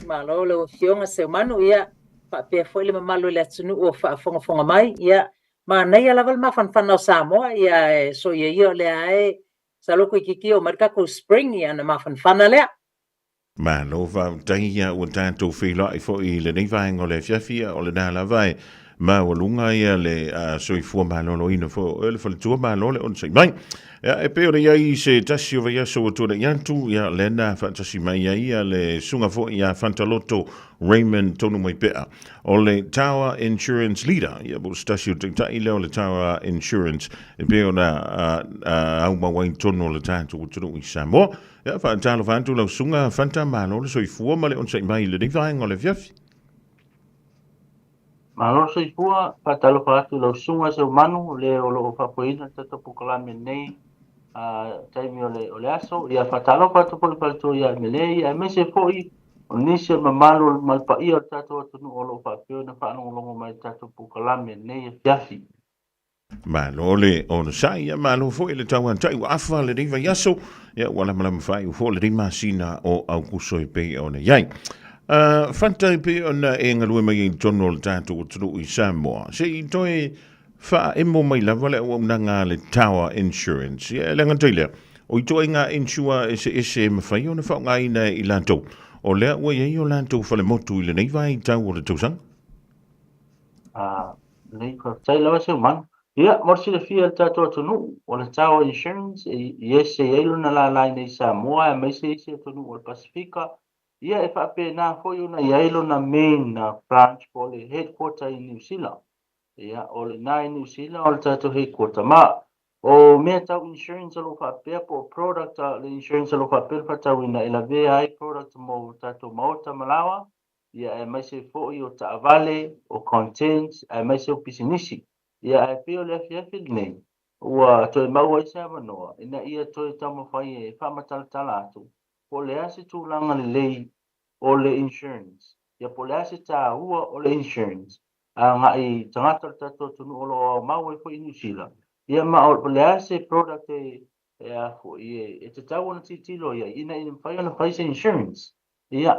Malo lau Afioga Seumanu, ia, faapea foi le mamalu o le atunuu o faafogafoga mai, ia, manaia lava le mafanafana o Samoa, ia, e soia ia o lea e masalo toeitiiti oo mai le tatou spring, ia, ona mafanafana lea. Malo faafetai ia ua tatou feiloai foi i lenei vaega o le afiafi, ia o lena lava e maualuga ia le soifua maloloina foi o oe le faletua, malo le onosai mai. Ia, e pei ona i ai se tasi o vaiaso ua tuanai atu, ia lea na faatasi mai ai ia le susuga foi ia Fantaloto Raymond Tonumaipea o le Tower Insurance Leader, ia po o se tasi o taitai lea o le Tower Insurance e pei ona aumau ai i totonu o le tatou atunuu i Samoa. Ia, faatalofa atu lau susuga Fanta, malo le soifua ma le onosai mai i lenei vaega o le afiafi. Malo le soifua, faatalofa atu i lau susuga Seumanu, le o lo o faafoeina le tatou polokalame nei taimi o le, o le aso. Ia faatalofa atu foi i le faletua ia Emele, ia aemaise foi o nisi o le mamalu ma le paia o le tatou atunuu o lo o faapea ona faalogologo mai i le tatou polokalame nei afiafi. Malo le onosai, ia malo foi le tauatai ua afa lenei vaiaso, ia ua lamalama faaiu foi lenei masina o Aukuso e pei ona i ai. Fanta e pei ona e galue mai ai i totonu o le tatou atunuu i Samoa, se i toe faaemo mai lava le auaunaga a le Tower Insurance. Ia e le gata i lea, o ituaiga insure eseese e mafai ona faaaogaina e i latou, o lea ua i ai o latou falemotu i lenei vaitau o le tausaga. Lelei, faafetai lava Seumanu. Ia, mo le silafia e le tatou atunuu, o le Tower Insurance e ese ai lona lala i inei i Samoa aemaise isi atunuu o le Pasefika. Ia, e faapena foi ona i ai lona main branch po o le headquarter i Niu Sila. Ia, o lena i Niu Sila o le tatou headquarter. Ma o mea tau insurance o lo o faapea po o product a le insurance o lo o faapea ona faatauina e lavea ai product mo tatou maota ma laoa, ia aemaise foi o taavale, o contents, aemaise o pisinisi. Ia ae pei o le afiafi lenei, ua toe maua ai se avanoa ina ia toe taumafai e faamatalatala atu po o le a se tulaga lelei o le insurance, ia po o le a se taua o le insurance agai i tagata o le tatou atunuu o lo o aumau ai foi i Niu Sila, ia ma o le a se product e a foi e tatau ona tilotilo i ai ina ia mafai ona fai se insurance. Ia,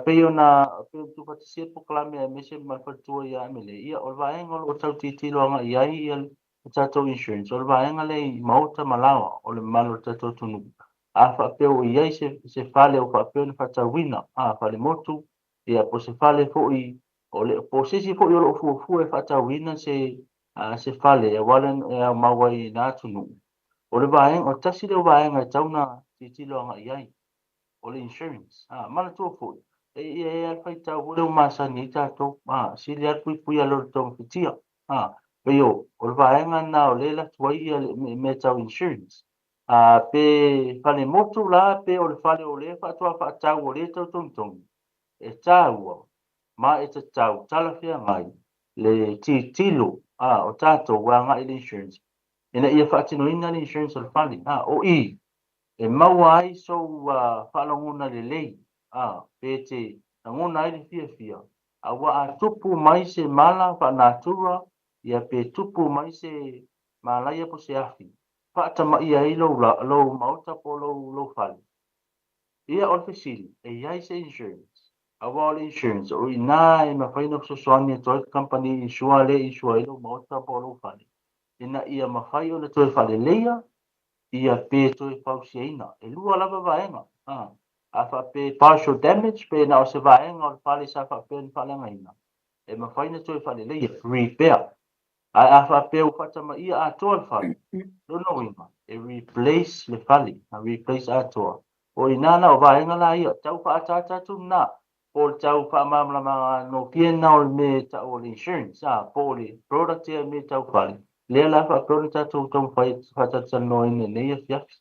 pei ona pei ona tuufaatasia le polokalame aemaise ma le faletua ia Emily, ia o le vaega o lo o tau tilotilo agai i ai ia le tatou insurance, o le vaega lea i maota ma laoa o le mamalu o le tatou atunuu. A faapea ua i ai se, se fale ua faapea ona faatauina, a, falemotu, ia po o se fale foi, o le, po o se isi foi o lo o fuafua e faatauina se, se fale aua le e aumau ai i na atunuu, o le vaega, o le tasi lea o vaega e tatau ona tilotilo agai i ai. o le insurance. A, manatua foi, e i ai lava le faitau foi lea ua masani ai tatou, a, sili lava le puipuia nai lo le togafitia. A, pei o, o le vaega lena o lea e alu atu ai ia le mea tau insurance. A, pe fale motu la, pe o le fale o lea faatoa faatau o lea e tau togitogi, e taua ma e tatau talafeagai le tilotilo a, o tatou agai i le insurance ina ia faatinoina le insurance o le fale. A, o i, e maua ai sou faalogona lelei, a, pe te lagona ai le fiafia, aua a tupu mai se mala faanatura, ia pe tupu mai se malaia po se afi, faatamaia ai lou, lou maota po lou, lou fale. Ia, o le fesili, e i ai se insurance? Aua o le insurance, o i ina e mafai ona fesoasoani atu ai le kamupani insure lea e insure ai lou maota po o lou fale, ina ia mafai ona toe faaleleia, ia pe toe fausiaina. E lua lava vaega. A. A faapea e partial damage pe na o se vaega o le fale sa faapea ona faaleagaina, e mafai ona toe faaleleia, repair. Ae a faapea ua faatamaia atoa le fale, lona uiga, e replace le fale, replace atoa. O i ina la, o vaega la ia, tau faaataata atu lena, po o le tau faamalamalamaga gofie lena o le mea e tau o le insurance, a, po o le product ia i mea tau fale, lea la faapea ona tatou taumafai e faatalatalanoaina i lenei afiafi.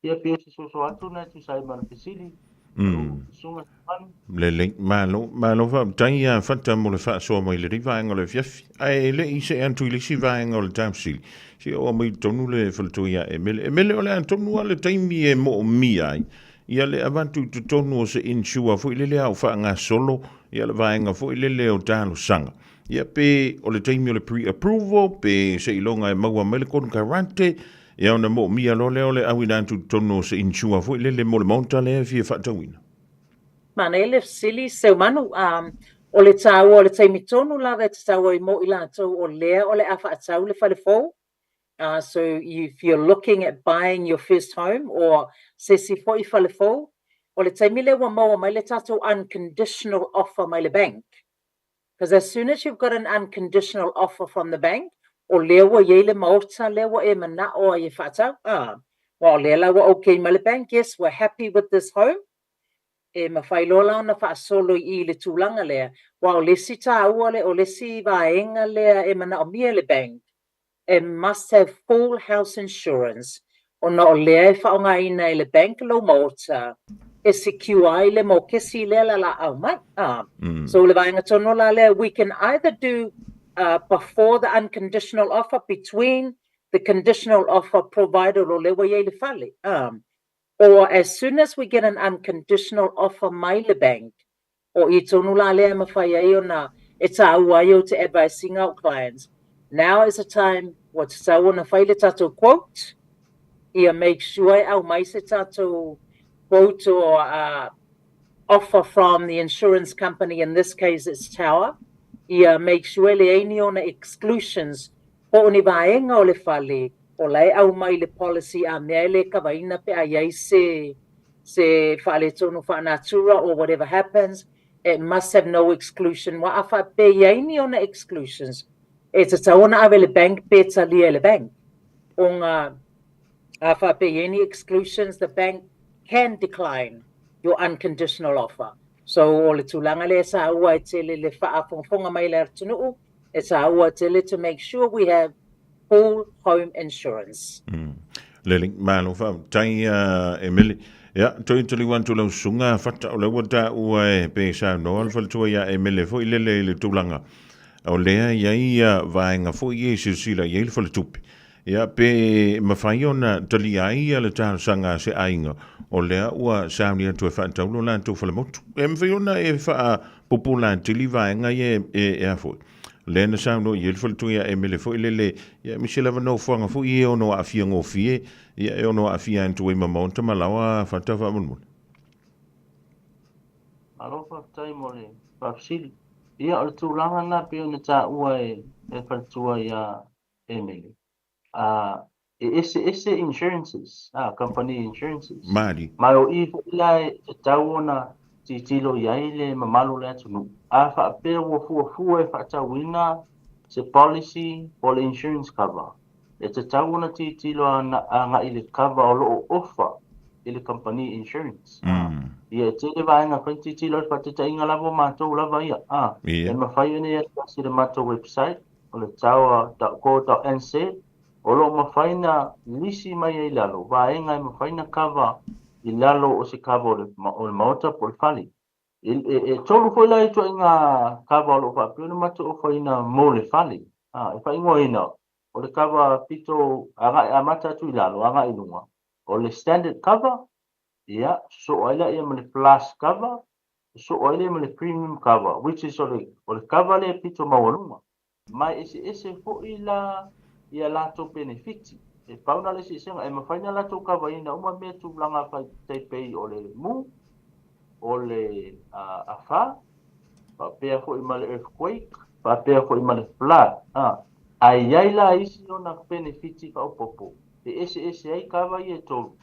Ia pei o se soso atu lena e tusa ai ma le fesili. Susuga Stefano. Lelei, malo, malo faafetai ia Fata mo le faasoa mai i lenei vaega o le afiafi. Ae le i see atu i le isi vaega o le tausili, se i oo mai i totonu le faletua ia Emele. Emele, o le a tonu lava le taimi e moomia ai ia le avatu i totonu o se insure foi lele a o faagasolo ia le vaega foi lele o talosaga. Ia pe o le taimi o le pre-approval, pe seiloga e maua mai le konekarate, Ia ona moomia loa lea o le auina atu i totonu o se insure foi lele mo le maota lea e fia faatauina. Manaia le fesili, Seumanu. O le taua o le taimi tonu lava e tatau ai mo i latou o lea o le a faatau le fale fou. So if you're looking at buying your first home or se isi foi fale fou, o le taimi lea ua maua mai le tatou unconditional offer mai le bank. Because as soon as you've got an unconditional offer from the bank, o lea ua i ai le maota lea ua e mana'o ai e faatau, ah, aua o lea la ua okay mai le bank, yes, we're happy with this home, e mafai loa la ona faasolo i i le tulaga lea, aua o le isi taua lea, o le isi vaega lea e manaomia e le bank, e must have full house insurance ona o lea e faaaogaina e le bank lou maota e secure ai le mokesi lea la la aumai. Ah. So le vaega tonu la lea, we can either do before the unconditional offer, between the conditional offer provided o lea ua i ai le fale. Ah. Or as soon as we get an unconditional offer mai le bank, O i tonu la lea e mawhai ai ona e tāua ai o te advising our clients. Now is the time ua tatau ona whai le tātou quote, ia make sure e au mai se tātou quote or offer from the insurance company, in this case it's Tower, ia make sure e leai ni ona exclusions po o ni vaega o le fale o la e aumai le policy a mea e le kavaina pe a iai se se faaletonu faanatura or whatever happens, it must have no exclusion. Wa a faapea i ai ni ona exclusions, e tatau ona ave le bank pe talia e le bank. O nga a faapea i ai ni exclusions, the bank can decline your unconditional offer. So o le tulaga lea e taua e tele le faafogafoga mai le atunuu, e taua tele to make sure we have full home insurance. Lele, malo faafetai Emily. Ia, toe taliu atu lau susuga Fata, o lea ua taua e pe saunoa le faletua ia Emele foi lele i le tulaga o lea i ai ia vaega foi ia e silasila i ai le faletupe. Ia, pe mafai ona talia ai ia le talosaga a se aiga o lea ua sauni atu e faatau lo latou falemotu. E mafai ona e faapupula atili vaega ia e a foi. Lea na saunoa i ai le faletua ia Emele foi lele, ia aemaise lava nofoaga foi ia e ono aafia gofie, ia e ono aafia atu ai ma maota ma laoa Fata faamolemole. Malo faafetai mo le faafesili. Ia, o le tulaga lena pei ona taua e le faletua ia Emele. A, e eseese insurances, a, company insurances. Mali. Ma o i foi la e tatau ona tilotilo i ai le mamalu o le atunuu. A faapea ua fuafua e faatauina se policy po o le insurance cover, e tatau ona tilotilo agai i le cover o lo o offer i le company insurance. Ia, e tele vaega e fai tilotilo ai, le faataitaiga lava o matou lava ia. A, e mafai ona i asiasi i le matou website, o le tower.co.nz, o lo o mafai ona lisi mai ai i lalo vaega e mafai ona cover i lalo o se cover o le maota po o le fale. E tolu foi la ituaiga cover o lo o faapea ona matou ofaina mo le fale. E faaigoaina o le cover pito agai amata atu i lalo agai i luga, o le standard cover, ia, sosoo ai laia ma le plus cover, sosoo ai lea ma le premium cover, which is o le cover lea pito maualuga. Ma e eseese foi la ia latou penefiti. E pau na le eseesega, e mafai ona latou cover ina uma mea tulaga fai tai pei o le mu, o le afa, faapea foi ma le earthquake, faapea foi ma le flood. Ae i ai la isi ona penefiti faaopoopo e eseese ai cover ia e tolu.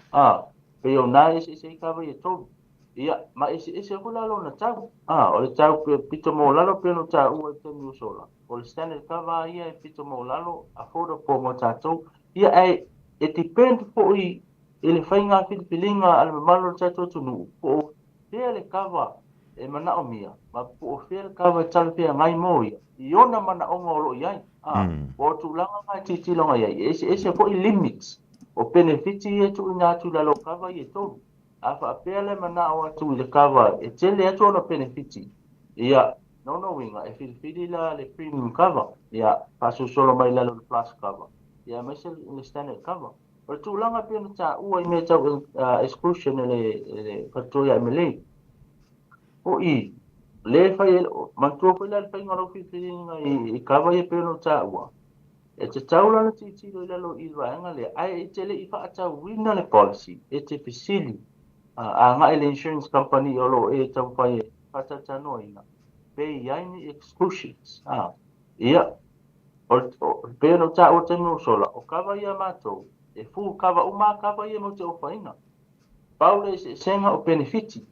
Pei o na e eseese ai cover ia e tolu. Ia, ma eseese foi la lona tau. A, o le tau pito maualalo pei ona taua i le taimi ua sola, o le standard cover lava ia e pito maualalo, affordable mo tatou. Ia, ae e depend foi i le faiga filifiliga a le mamalu o le tatou atunuu po o fea le cover e manaomia ma po o fea le cover e talafeagai mo ia i ona manaoga o lo o i ai. A, ua o tulaga na e tilotilo agai ai, e eseese foi limits o penefiti ia e tuuina atu i lalo o cover ia e tolu. A faapea le manao atu i le cover e tele atu ona penefiti, ia, lona uiga e filifili la le premium cover, ia, faasolosolo mai i lalo o le plus cover, ia aemaise le standard cover. O le tulaga e pei ona taua i mea tau exclusion e le faletua ia Emily, o i, lea e fai ai, manatua foi la le faiga o lau filifiliga i cover ia e pei ona ou taua, E tatau la ona tilotilo i lalo i le vaega lea, ae e te le i faatatauina le policy, e te fesili agai i le insurance company o lo o e taumafai e faatalatalanoaina pe i ai ni exclusions. Ia, e pei ona ou taua i le taimi ua sola, o cover ia a matou, e full cover uma lava cover ia matou te ofaina. Pau le eseesega o penefiti.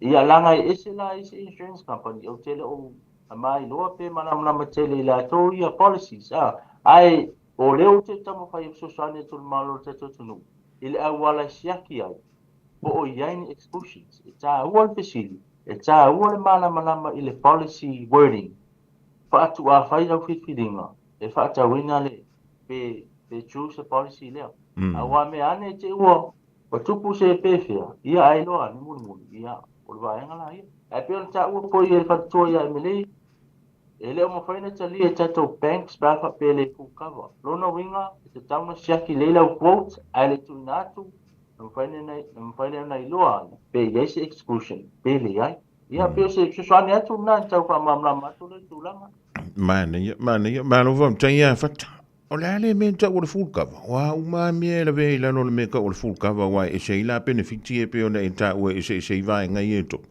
Ia, leaga e ese la isi insurance company, ou te le o mailoa pe malamalama tele i latou ia policies, a, ae o lea ou te taumafai e fesoasoani atu i le Malo o le tatou atunuu i le auala e siaki ai po o i ai ni exclusions. E taua le fesili, e taua le malamalama i le policy wording, faatuafai lau filifiliga e faatauina le pe pe choose le policy lea. Aua mea ane te ua Ua tupu se pefea, ia ae iloa ane mulimuli, ia, o le vaega la ia. Ae pei ona taua foi e le faletua ia Emily, e le o mafai ona talia e tatou banks pe a faapea e le full cover. Lona uiga, e tatau ona siaki lelei lau quote ae le tuuina atu, ona mafai lea ona iloa ai pe i ai se exclusion pe leai. Ia, pei o se fesoasoani atu lena e tau faamalamalama atu lea tulaga. Manaia, manaia, malo faafetai ia Fata. O le a le mea e tau o le full cover? O a uma lava mea e lavea i lalo o le mea e tau o le full cover aua e ese ai la penefiti e pei ona e taua e eseese ai vaega ia e tolu.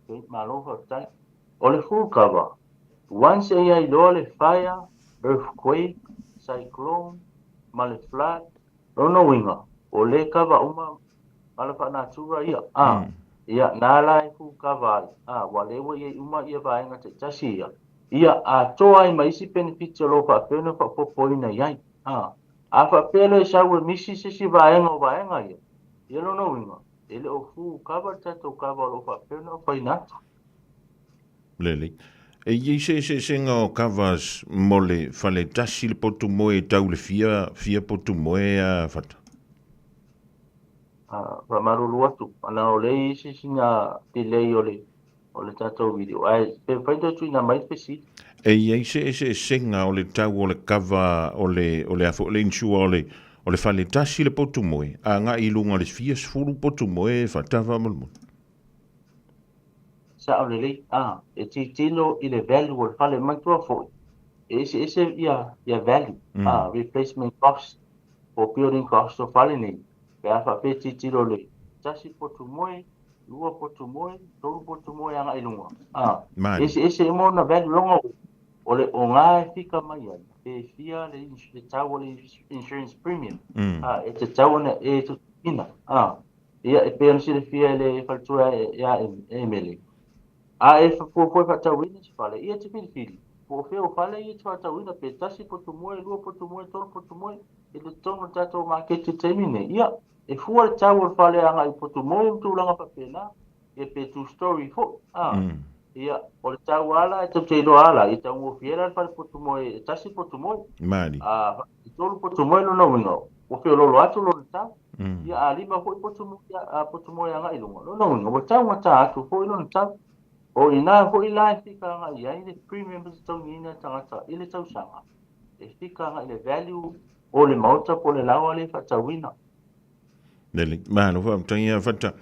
Ok, malo faafetai. O le full cover, once e i ai loa le fire, earthquake, cyclone ma le flood, lona uiga, o lea e cover uma ala faanatura ia, a, ia, na la e full cover ai, a, ua lea ua i ai uma ia vaega taitasi ia, ia atoa ai ma isi penefiti o lo o faapea ona faaopoopoina i ai, a. A faapea loa e sau e misi se isi vaega o vaega ia, ia lona uiga, e le o full cover le tatou cover o lo o faapea ona ofaina atu. Lelei. E i ai se eseesega o covers mo le fale tasi le potu moe e tau le fia, fia potu moe a Fata? Faamalulu atu, ana o lea e i ai se sina delay o le o le tatou video, ae pe mafai ona toe tuuina mai le fesili. E i ai se eseesega o le tau o le cover o le o le a foi o le insure o le o le fale tasi le potu moe agai i luga o le fia sefulu potu moe e Fata faamolemole? Sao lelei, a, e tilotilo i le value o le fale, manatua foi, e eseese ia ia value, a, replacement cost po building cost o fale nei, pe a faapea e tilotilo i le tasi potu moe, lua potu moe, tolu potu moe agai i luga, a, e eseese uma ona value loga o le o ga e fika mai ai, pe fia le le tau o le insurance premium, a, e tatau ona e totogiina, a. Ia, e pei ona silafia e le faletua ia Emele, a e fuafua e faatauina se fale, ia te filifili, po o fea o fale ia te faatauina, pe tasi potu moe, lua potu moe, tolu potu moe, i totonu o le tatou maketi i le taimi nei. Ia, e fua le tau o le fale agai i potu moe ma tulaga faapena, ia pe two storey foi, a. Ia, o le tau lava la e tou te iloa lava la, ia taugofie ai la le fale potu moe e tasi potu moe. Malie. A, e tolu potu moe lona uiga, ua feoloolo atu lona tau. Ia, a lima foi potu moe, a potu moe agai i luga, lona uiga, ua taugata atu foi lona tau. O i ina foi la e fika agai ai le premium e totogiina e tagata i le tausaga, e fika agai i le value o le maota po o le laoa lea e faatauina. Lelei, malo faafetai ia Fata.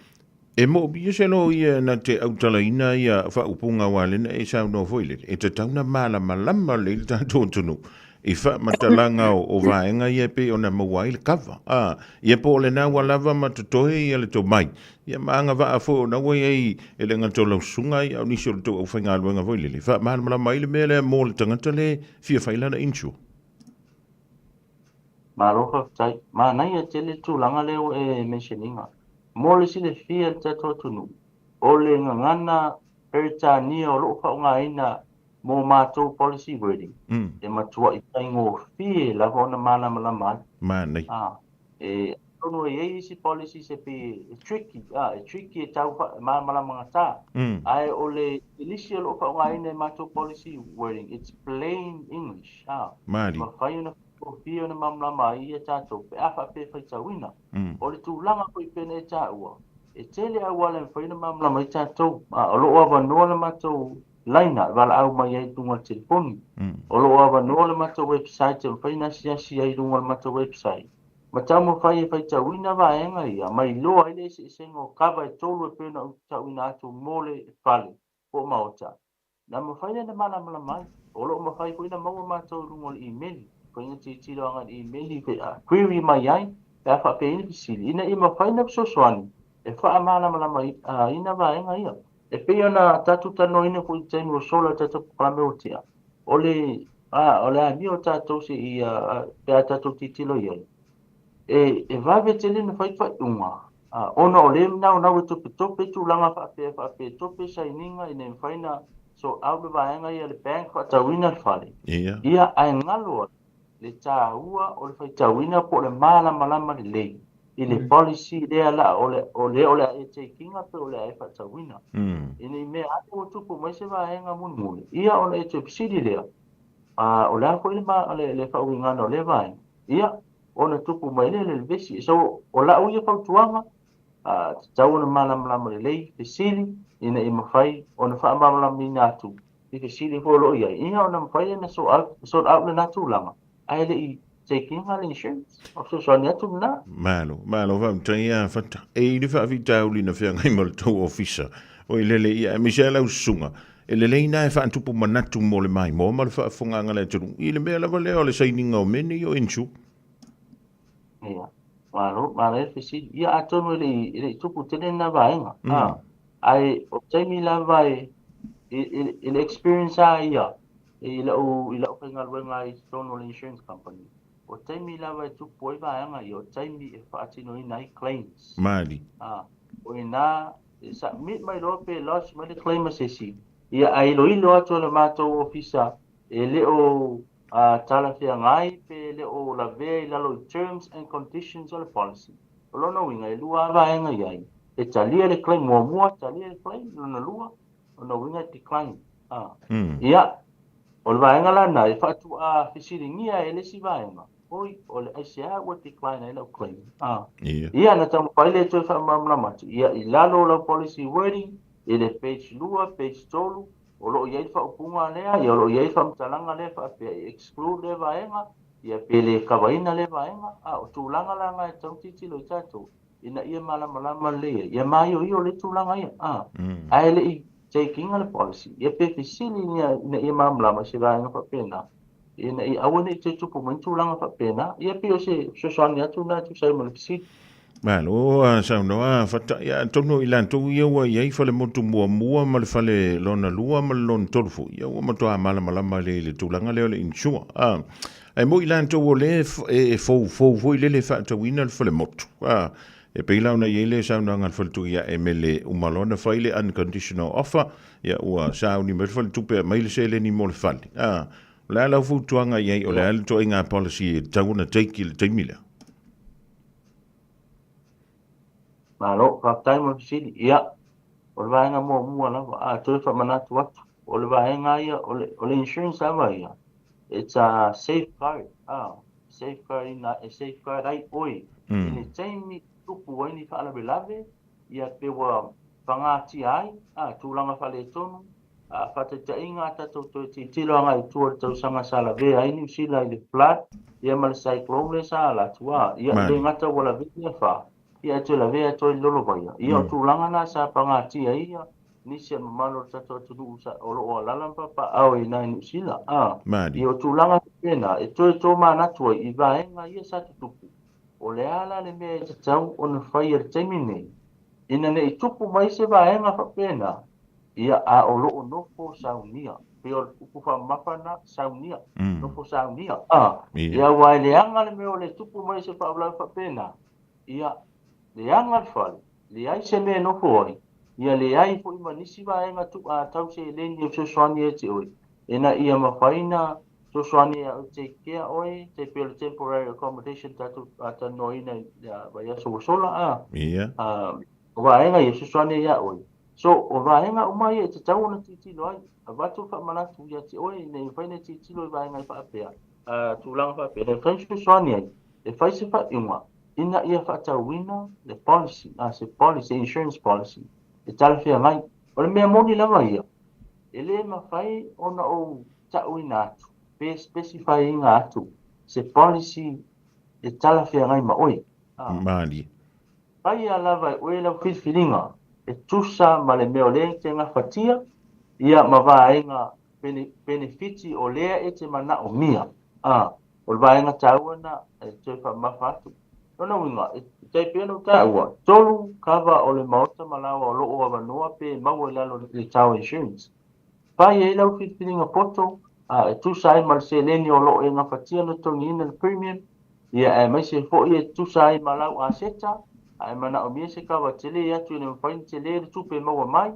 E moomia se lo ia na te autalaina ia faaupuga aua lena e saunoa foi lele, e tatau na malamalama lelei le tatou atunuu i faamatalaga o vaega ia e pei ona maua ai le kava. A, ia po o lena ua lava ma totoe ia le tomai, ia ma agavaa foi ona ua i ai e le gata o lau susuga ia a o nisi o le tou aufaigaluega foi lele, faamalamalama ai le mea lea mo le tagata le fia fai lana insure. Malo faafetai. Manaia tele le tulaga lea ua e mention ina. Mo le silafia e le tatou atunuu, o le gagana Peretania o lo o faaaogaina mo matou policy wording, e matuai faigofie lava ona malamalama ai. Manaia. E atonu e i ai isi policies e pei e tricky, e tricky e tau malamalamagata. Ae o le Igilisi o lo o faaaogaina e matou policy wording, it's plain English. Malie. Mafai ona faigofie ona malamalama ai ia tatou pe a faapea e faitauina. O le tulaga foi pei ona e taua, e tele auala e mafai ona malamalama ai tatou. O lo o avanoa le matou laina e valaau mai ai i luga o le telefoni. O lo o avanoa le matou website e mafai ona asiasi ai i luga o le matou website. Ma taumafai e faitauina vaega ia ma iloa ai le eseesega o kava e tolu e pei ona ou tauina atu mo le fale po o maota. Na mafai lea ona malamalama ai. O lo o mafai foi ona maua matou i luga o le imeli, mafai ona tilotilo agai i le imeli pe a query mai ai pe a faapea i ai ni fesili ina ia mafai ona fesoasoani e faamalamalamaina vaega ia. E pei ona tatou talanoaina foi i le taimi ua sola i le tatou polokalame ua tea, o le, o le amio o tatou se i, pe a tatou tilotilo i ai, e vave tele ona fai faaiuga, ona o lea e naunau e topetope tulaga faapea, faapea e tope sainiga ina ia mafai ona sort out le vaega ia a le bank faatauina le fale. Ia, ae galo ai le taua o le faitauina po o le malamalama lelei i le policy lea la o le o lea o le a e take ina pe o le a e faatauina. Ina i mea ane ua tupu mai se vaega mulimuli, ia ona e toe fesili lea, o le a foi le, le faauigaga o lea vaega? Ia, ona tupu mai lea le vevesi. So, o lau ia fautuaga, tatau ona malamalama lelei fesili ina ia mafai ona faamalamalamaina atu i fesili foi o lo o i ai, ia ona mafai ona sort out, sort out lena tulaga, ae le i take ina le insurance. O fesoasoani atu lena. Malo, malo faafetai ia Fata. E i le faafitauli na feagai ma le tou ofisa, oi lele ia, aemaise lava lau susuga, e lelei na e faatupu manatu mo le maimoa ma le faafofogaaga a le atunuu, i le mea lava lea o le sainiga o mea nei o insure. Ia, malo, manaia le fesili. Ia atonu e le i, e le i tupu tele lena vaega. Ae o taimi lava e, i, i, i le experience lava ia, i lau, i lau faigaluega i totonu o le insurance company, o taimi lava e tupu ai vaega ia, o taimi e faatinoina ai claims. Malie. O i ina e submit mai loa pe lodge mai le claim a se isi, ia ae iloilo atu e le matou ofisa e le o talafeagai pe le o lavea i lalo i terms and conditions o le policy. O lona uiga e lua lava vaega i ai, e talia le claim muamua, talia le claim, lona lua, lona uiga e decline. Ia, o le vaega la lena e faatuafesiligia e le isi vaega, oi, o le aisea ua decline ai lau claim? Ia, na taumafai lea e toe faamalamalama atu, ia, i lalo o lau policy wording, i le page 2, page 3, O lo o i ai le faaupuga lea, ia o lo o i ai le faamatalaga lea faapea e exclude lea vaega, ia pe le kavaina lea vaega, a o tulaga la na e tatau ona tilotilo ai tatou ina ia malamalama lelei ai, ia maioio lelei tulaga ia, a, ae le i take ina le policy, ia pe fesili ina ia malamalama i se vaega faapena, ina ia aua ne i toe tupu mai ni tulaga faapena, ia pei o se fesoasoani atu lena e tusa ai ma le fesili. Malo a saunoa a Fata, ia atonu o i latou ia ua i ai fale motu muamua ma le fale lona lua ma le lona tolu foi, ia ua matua malamalama lelei i le tulaga lea o le insure. A, ae mo i latou o lea e foufou foi lele e faatauina le fale motu, a, e pei la ona i ai le saunoaga a le faletupe ia e mele uma loa ona fai le unconditional offer, ia ua sauni mai le faletupe e aumai le seleni mo le fale. A, o le a lau fautuaga i ai, o le a le ituaiga policy e tatau ona take i le taimi lea? Malo, faafetai mo le fesili. Ia, o le vaega muamua lava, a toe faamanatu atu, o le vaega ia, o le, o le insurance lava ia, it's a safeguard, a, safeguard ina, e safeguard ai oe i le taimi e tupu ai ni faalavelave, ia pe ua pagatia ai, a, tulaga faaletonu, A faataitaiga a tatou toe tilotilo agai i tua i le tausaga sa lavea ai Niu Sila i le flood ia ma le cyclone lea sa ala atu, a ia e le gata ua lavea ia fa, ia ae toe lavea atu ai le lolovaia. Ia o tulaga na sa pagatia ai ia nisi o le mamalu o le tatou atunuu sa o lo o alala ma papaao i ina i Niu Sila, a ia o tulaga faapena e toe tomanatu ai i vaega ia sa tutupu. O le a la le mea e tatau ona fai i le taimi nei ina ne i tupu mai se vaega faapena? Ia, a o lo o nofo saunia, pei o le upu faamamafa lena, saunia, nofo saunia, a. Ia, aua e leaga le mea o le tupu mai o se faalavelave faapena, ia, leaga le fale, Leai se mea e nofo ai, ia leai foi ma nisi vaega tau seleni e fesoasoani ia te oe, ina ia mafai ona fesoasoani e take care oe, tai pei o le temporary accommodation tatou talanoaina i le vaiaso ua sola a. Ia. O vaega ia e fesoasoani ai ia oe. So, o vaega uma ia e tatau ona tilotilo ai, avatu le faamanatu ia te oe ina ia mafai ona tilotilo i vaega e faapea, tulaga faapea, ina ia mafai ona fesoasoani ai e fai se faaiuga ina ia faatauina le policy, se policy, se insurance policy e talafeagai. O le mea moni lava ia, e le mafai ona ou ta'uina atu pe specify ina atu se policy e talafeagai ma oe. Malie. Faia lava e oe lau filifiliga e tusa ma le mea o lea e te gafatia, ia ma vaega penefiti o lea e te manaomia. O le vaega taua lena e toe faamamafa atu. Lona uiga, e tai pei ona ou taua, 3 kava o le maota ma laoa o lo o avanoa pe maua i lalo o le Tower Insurance. Fai ai lau filifiliga poto, e tusa ai ma le seleni o lo o e gafatia ona totogiina le premium, ia aemaise foi e tusa ai ma lau aseta, a e manaomia se kava tele atu ina mafai ona tele le tupe e maua mai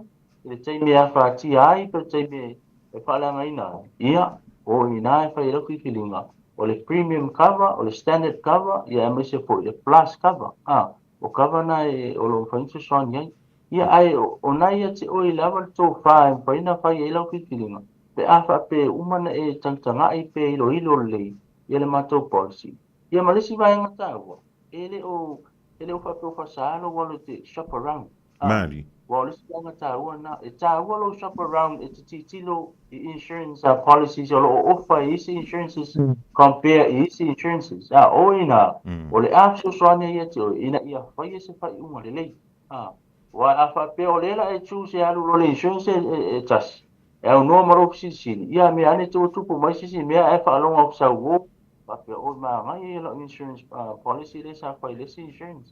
i le taimi e afatia ai pe le taimi e faaleagaina ai, ia, o i ina e fai ai lau filifiliga, o le premium cover, o le standard cover, ia aemaise foi le plus cover, a, o cover na e, o lo o mafai ona fesoasoani ai. Ia, ae o na ia te oe lava le tofa e mafai ona fai ai lau filifiliga, pe a faapea e uma ona e tagatagai pe iloilo lelei ia le matou policy. Ia ma le isi vaega taua, e le o, e le o faapea o faasa lou alu e te shop around. Malie. Aua o le isi vaega taua lena, e taua lou shop around e te tilotilo i insurance policies o lo o offer e isi insurances compare i isi insurances. A o i ina, o le a fesoasoani ai ia te oe ina ia faia se faaiuga lelei. Aua a faapea o lea la e choose e alu loa le insurance e tasi, e aunoa ma lou fesilisili, ia mea ane te ua tupu mai se isi mea ae faalogo atu sau uo, faapea oi manaia ia lau insurance policy lea sa fai i le isi insurance,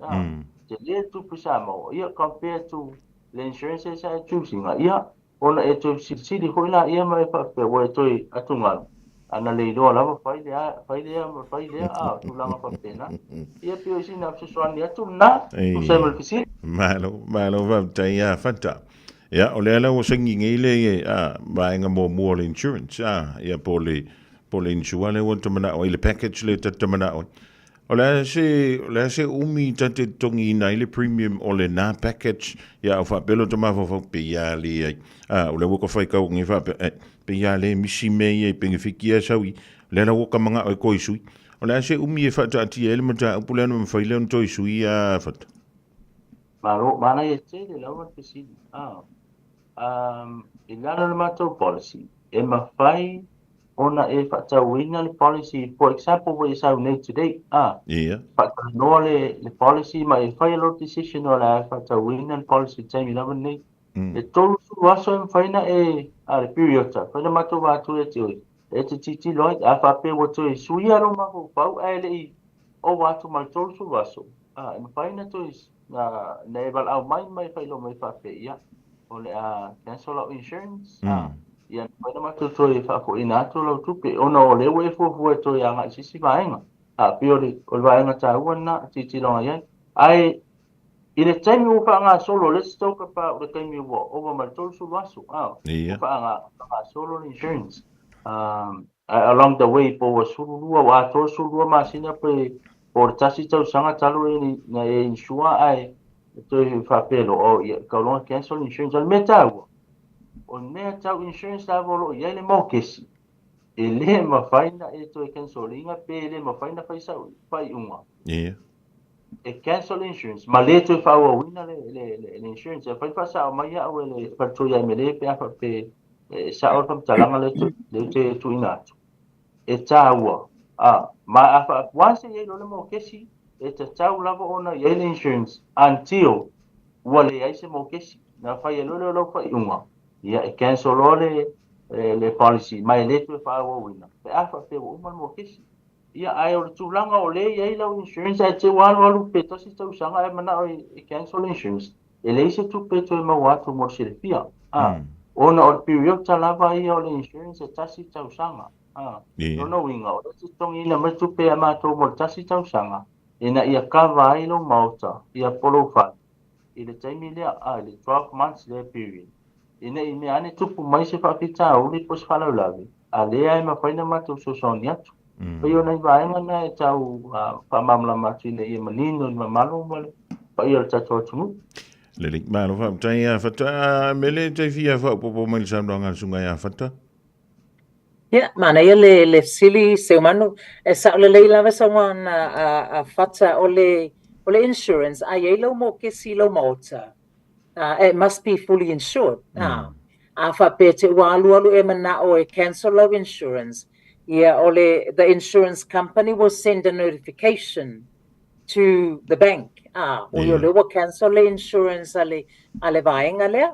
tele le tupe sa maua, ia compare to le insurance lea sa e choose ina, ia ona e toe fesilisili foi laia ma e faapea ua e toe atugalu, ana le iloa lava fai lea, fai lea ma fai lea, a, tulaga faapena. Ia pei o sina fesoasoani atu lena, tusa ai ma le fesili. Malo, malo faafetai ia Fata. Ia, o lea la ua saini nei le vaega muamua o le insurance, a, ia po o le, po o le insure lea ua ta manao ai, le package lea ta te manao ai. O le a se, o le a se umi ta te totogiina ai le premium o lena package, ia au faapea lo ta mafaufau, pei a le ai. A, o lea ua ka faitau nei faapea, eh, pei a le misi mea ia i penefiti ia sau i, o lea la ua ka manao e toe sui. O le a se umi e faataatia ai le mataupu lea ona mafai lea ona toe sui ia Fata? Malo, manaia tele lava le fesili. Ah, i lalo o le matou policy, e mafai ona e faatauina le policy, for example, ua e sau nei today, faatalanoa le policy ma e fai lou decision o le a faatauina le policy i le taimi lava lenei. E 30 aso e mafai ona e, le period, mafai ona matou va atu ia te oe, e te tilotilo ai, a faapea ua toe suia lou mafaufau ae le i ova atu ma le 30 aso, e mafai ona toe na e valaau mai ma e faailoa mai faapea, ia, o le a cancel lau insurance, ia, mafai ona matou toe faafoiina atu lau tupe, ona o lea ua e fuafua e toe agai i se isi vaega. Pei o le vaega taua lena e tilotilo i ai. Ae i le taimi ua faagasolo, let's talk about le taimi ua ova ma le 30 aso, ua faagasolo le insurance. Along the way, po ua 12, ua atoa le 12 masina pe po o le tasi tausaga talu e na e insure ae toe faapea loa, oh, ia, kau loa cancel insurance. O le mea taua, o le mea tau insurance lava o lo o i ai le mokesi, e le mafai na e toe cancel ina pe e le mafai na fai sau faaiuga. E cancel insurance, ma le toe faaauauina le insurance. E fai faasao mai au e le faletua ia Emele pe a faapea e sao le faamatalaga lea lea te tuuina atu. E taua, ma a fa, once e i ai loa le mokesi, e tatau lava ona i ai le insurance until ua leai se mokesi. Na fai ai loa lea o lau faaiuga, ia e cancel loa le policy, ma e le toe faaauauina pe a faapea ua uma le mokesi. Ia, ae o le tulaga o lea e i ai lau insurance ae te ua alualu pe tasi tausaga ae manao e cancel le insurance, e leai se tupe e toe maua atu mo le silafia. Ona o le period lava ia o le insurance e tasi tausaga. Lona uiga, o lea e te totogiina mai tupe a matou mo le tasi tausaga ina ia cover ai lou maota, ia po lou fale. i le taimi lea, a, i le 12 months lea period, ina i mea ane tupu mai se faafitauli po o se faalavelave, a lea e mafai ona matou fesoasoani atu. Pei o nai vaega na e tau faamalamalama atu ina ia manino i le mamalu ma le paia o le tatou atunuu. Lelei, malo faafetai ia Fata. A, Mele, te fia faaopoopo mai le saunoaga a le susuga ia Fata? Ia, manaia le, le fesili, Seumanu. E sao lelei lava saunoaga a, a Fata, o le, o le insurance, a i ai lau mokesi i lau maota, it must be fully insured. A faapea te ua alualu e manao e cancel lau insurance, ia o le, the insurance company will send a notification to the bank. Ah, o yeah. lea ua cancel le insurance a le, a le vaega lea.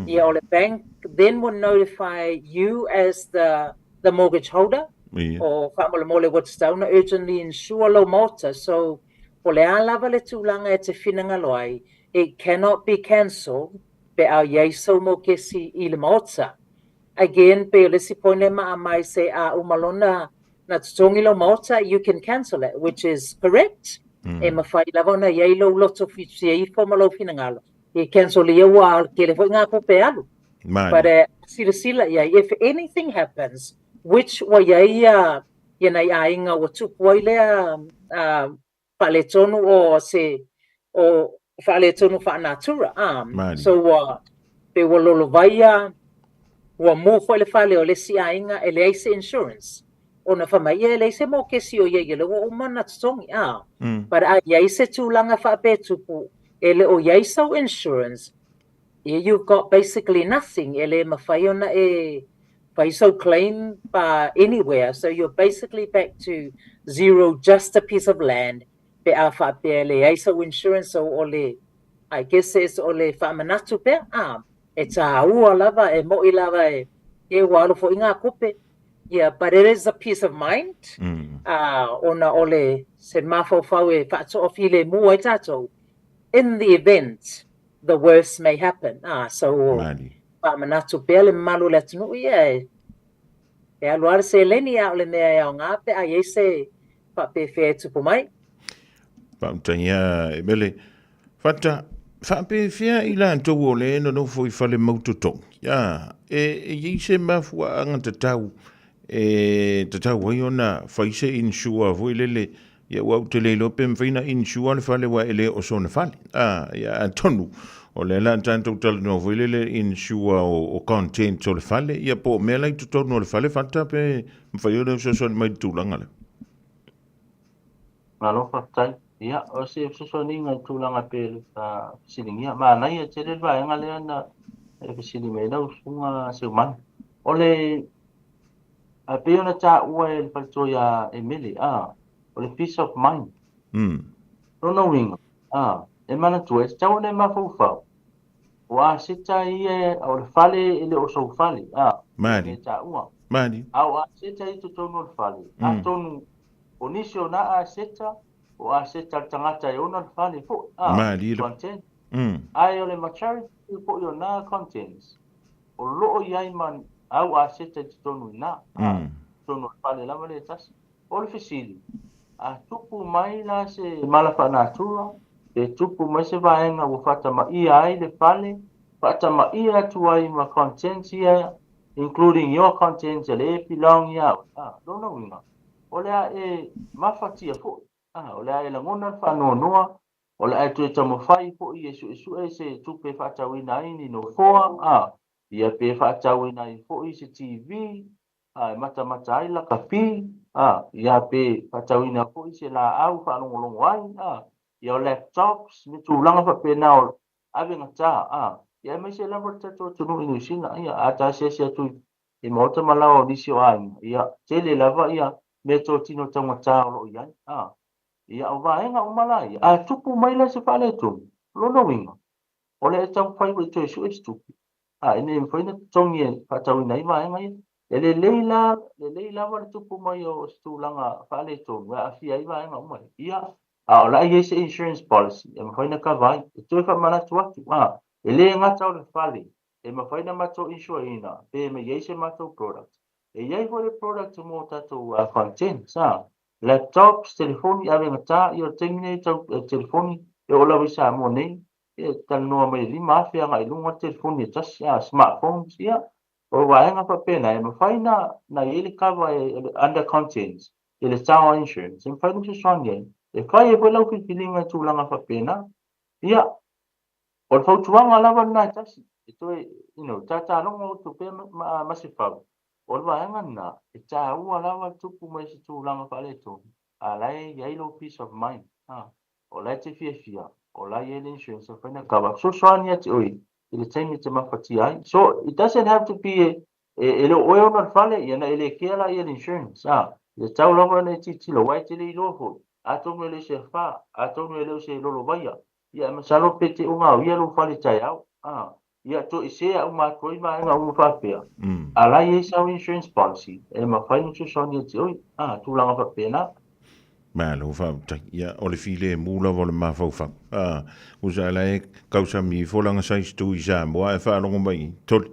Ia o le bank then will notify you as the, the mortgage holder. Yeah. O faamolemole ua tatau ona urgently insure lou maota. So, po o le a lava le tulaga e te finagalo ai, it cannot be cancelled pe a i ai sou mokesi i le maota. Again, pei o le isi point lea maʻa se a uma lona na totogi lou maota, you can cancel it, which is correct. E mafai lava ona i ai lou loto fiafia ifo ma lou finagalo. E cancel ia ua tele foi ngā tupe e alu. Mani. But silasila i ai, if anything happens, which ua i ai ia, ia nai aiga ua tupu ai lea faaletonu o se o faaletonu faanatura a Mani. so ua pe ua lolovaia ua mu foi le fale o le isi aiga e leai se insurance ona fai mai ia e leai se mokesi o i ai ia lea ua uma ona totogi a but a i ai se tulaga faapea e tupu e le o i ai sau insurance ia you've got basically nothing e le mafai ona e fai sau claim pa anywhere so you're basically back to zero just a piece of land pe a faapea e leai sau insurance so o le I guess it's o le faamanatu pea a e tāua lava e moʻi lava e e ua alu foi ngā tupe yeah but it is a peace of mind ona o le se mafaufau e faatoafilemu ai tātou in the event the worst may happen so faamanatu pea le mamalu o le atunuu ia e e alu lava le seleni a o le mea e aoga pe a i ai se faapefea e tupu mai. Faafetai e Mele. Fata, faapefea i latou o le e nonofo i fale mautotogi? A, e, e i ai se mafuaaga tatau e tatau ai ona fai se insure foi lele, ia ua ou te le iloa pe mafai ona insure le fale aua e le o sona fale. A, ia atonu o lea la tatou talanoa foi lele insure o, o contents o le fale, ia po o mea la i totonu o le fale Fata pe mafai ona fesoasoani mai i le tulaga lea. Malo faafetai. Ia, o se fesoasoaniga i tulaga e pei ona fesiligia. Manaia tele le vaega lea na e fesili mai ai lau Susuga Seumanu. O le a pei ona taua e le faletua ia Emele, a, o le peace of mind. Lona uiga, a, e manatua e tatau ona e mafaufau, o aseta ia o le fale e le o sou fale, a, Mali. e taua. Mali. A o aseta i totonu o le fale, atonu o nisi o na aseta, o aseta a le tagata e ona le fale foi, a, Mali. Content. Ae o le majority foi o na contents, o loo i ai ma au aseta i totonu i na, a, totonu o le fale lava lea e tasi. O le fesili, a tupu mai la se mala faanatura, pe tupu mai se vaega ua faatamaia ai le fale, faatamaia atu ai ma contents ia, including your contents e le belong ia oe, a, lona uiga, o le a e mafatia foi, a, o le a e lagona le faanoanoa, o le a e toe taumafai foi e suesue se tupe e faatauina ai ni nofoa, a, ia pe faatauina ai foi se TV, a, e matamata ai lakapi, a, ia pe faatauina foi se laau faalogologo ai, a, ia o laptops me tulaga faapena o ave gata, a, ia aemaise lava le tatou atunuu i Niu Sila, ia, a ta asiasi atu i maota ma laoa o nisi o aiga, ia, tele lava ia meatotino taugata o lo o i ai, a, ia o vaega uma la ia, a tupu mai la se faaletonu, lona uiga, o le a e taumafai foi e toe sue se tupe, a, ina ia mafai ona totogi e faatauina ai vaega ia. E lelei la, lelei lava le tupu mai o se tulaga faaletonu e aafia ai vaega uma ia. Ia, a o le a i ai se insurance policy e mafai ona kava ai. E toe faamanatu atu, a, e le gata o le fale e mafai ona matou insure ina pe ma i ai se matou product. E i ai foi le product mo tatou contents, a, laptops, telefoni, ave gata, ia o le taimi nei tau telefoni e oo lava i Samoa nei. Ia, e talanoa mai e 5,000 agai i luga le telefoni e tasi, a, smartphones, ia, o vaega faapena e mafai na na i ai le cover e under contents i le tower insurance e mafai ona fesoasoani ai. E fai ai foi lau filifiliga i tulaga faapena. Ia, o le fautuaga lava lena e tasi, e toe, you know, tatalogo outou pea ma, ma Masefau, o le vaega lena, e taua lava le tupu mai se tulaga faaletonu, a la e i ai lou peace of mind, a. O la e te fiafia, o la e i ai le insurance e mafai ona cover, fesoasoani ia te oe i le taimi e te mafatia ai. So, it doesn't have to be e, e le o oe ona le fale, ia na e le kea la ia le insurance, a. E tatau lava ona e tilotilo, aua e te le iloa foi, atonu e le o se afa, atonu e le o se lolovaia, ia masalo pe te ogaoia lou fale taeao, a. Ia toesea uma atu ai vaega uma faapea, a la e i ai sau insurance policy e mafai ona fesoasoani ia te oe, a, tulaga faapena. Malo faafetai. Ia, o le filemu lava o le mafaufau. A, usa la e kausami ifo langa size tu i Samoa ae faalogo mai i tole.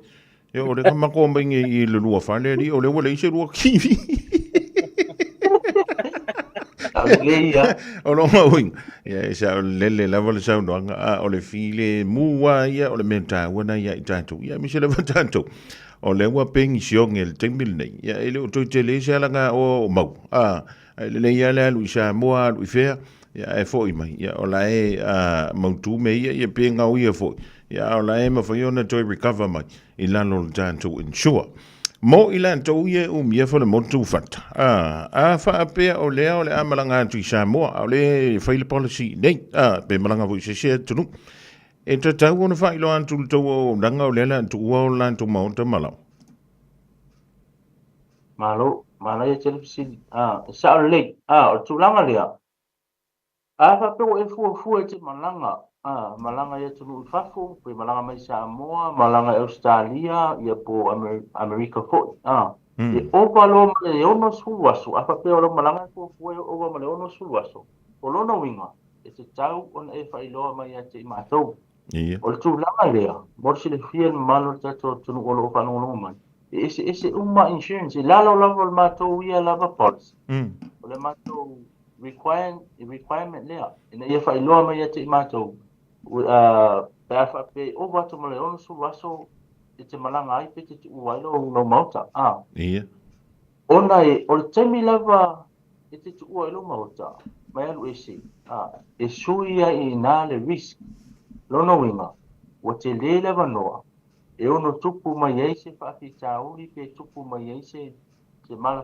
Ia, o le ka makoa mai nei i le lua fale ali, o le ua leai se lua kiwi. O lona uiga, ia e saolele lava le saunoaga, a o le filemu lava ia o le mea taua lena ia i tatou. Ia aemaise lava tatou, o lea ua penisione i le taimi lenei, ia e le o toe tele se alagaoa o maua, a, ae lelei lava le alu i Samoa, alu i fea, ia ae foi mai, ia o la e mautu mea ia, ia pe gaoia foi, ia a o la e mafai ona toe recover mai i lalo o le tatou insure. Mo i latou ia e umia falemotu fata, a, a faapea o lea o le a malaga atu i Samoa, a o lea e fai le policy i inei, a, pe malaga foi i se isi atunuu, e tatau ona faailoa atu i le tou auaunaga o lea o le a tuua o latou maota ma laoa. Malo, manaia tele fesili. A, e sao lelei. A, o le tulaga lea, A faapea ua e fuafua e te malaga, a, malaga i atunuu i fafo, pe malaga mai Samoa, malaga i Ausetalia, ia po o Amerika foi, a, e ova loa ma le 60 aso, a faapea o lau malaga e fuafua e ova ma le 60 aso, o lona uiga, e tatau ona e faailoa mai ia te i matou. O le tulaga lea, mo le silafia e le mamalu o le tatou atunuu o lo o faalogologo mai, e eseese uma insurance, i lalo lava o le matou ia lava policy, o le matou requirement lea ina ia faailoa mai ia te i matou pe a faapea e ova atu ma le 60 aso e te malaga ai pe te tuua ai lou maota. Ia. Ona e, o le taimi lava e te tuua ai lou maota mai alu ese, e sui ai i ina le risk. Lona uiga, ua tele le avanoa e ono tupu mai ai se faafitauli pe tupu mai ai se se mala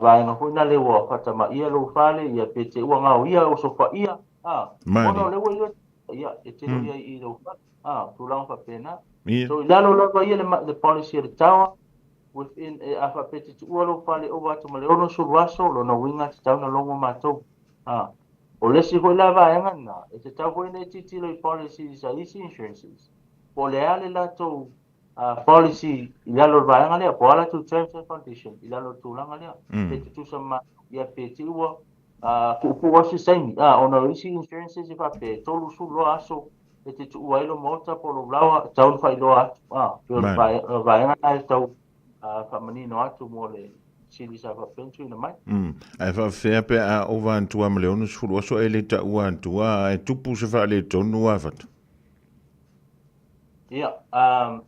vaega foi nale ua faatamaia lou fale ia pe te ua gaoia osofaia a ona o lea ua iloa ia e te ia i lou fale a tulaga faapena. So i lalo lava ia le policy a le tower within e a faapea te tuua lou fale ova atu ma le 60 aso, lona uiga e tatau ona logo matou a. O le isi foi la vaega lena e tatau foi ona e tilotilo i policies a isi insurances po o le a le latou policy i lalo o le vaega lea, po o a latou terms and condition i lalo o le tulaga lea, pe tutusa ma matou, ia pe te i ua puupuu lava se saini, ona o isi insurances e faapea e 30 aso e te tuua ai lou maota po o lou laoa, e tatau ona faailoa atu, pei o le vaega lena e tau faamanino atu mo le fesili sa faapea ona tuuina mai. Ae faafefea pe a ova atu lava ma le 60 aso e le taua atu lava, ae tupu se faaletonu lava fata? Ia,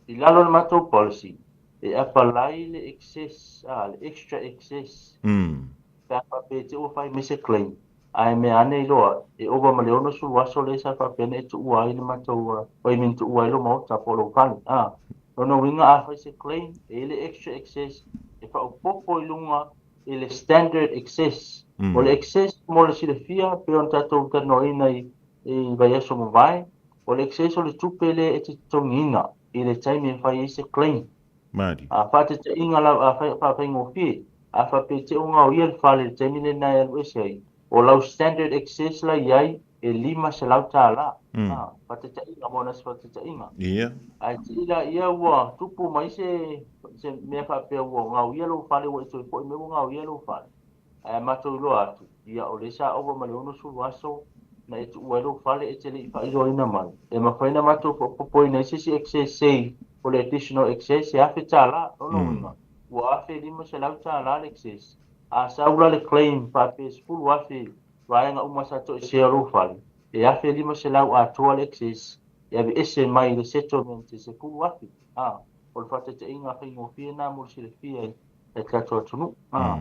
i lalo o le matou policy, e apply le excess, le extra excess, pe a faapea e te ua fai mai se claim, ae mea ane i loa, e ova ma le 60 aso lea sa faapea ona e tuua ai le matou, I mean tuua ai lou maota po o lou fale. Lona uiga a fai se claim, e i ai le extra excess e faaopoopo i luga i le standard excess. O le excess mo le silafia, pei ona tatou talanoaina i vaiaso mavae, O le excess o le tupe lea e te totogiina i le taimi e fai ai se claim. Malie. A faataitaiga lava, a faafaigofie, a faapea e te ogaoia le fale i le taimi lena e alu ese ai, o lau standard excess la i ai e $500. A faataitaiga, mo nasi faataitaiga. Ia. Ae tii laia ua tupu mai se mea faapea ua gaoia lou fale ua e toe foi mai ua gaoia lou fale. Ae matou iloa atu, ia o lea sa ova ma le 60 aso na e tuua ai lou fale e te le i faailoaina mai. E mafai ona matou faaopoopoina ai se isi excess sei o le additional excess e $1,000. Lona uiga, ua $1,500 le excess. A sau la le claim faapea e $10,000 vaega uma sa toesea o lou fale, e $1,500 atoa le excess. e aveese mai le settlement e 10,000. A, o le faataitaiga faigofie lena mo le silafia e le tatou atunuu. A,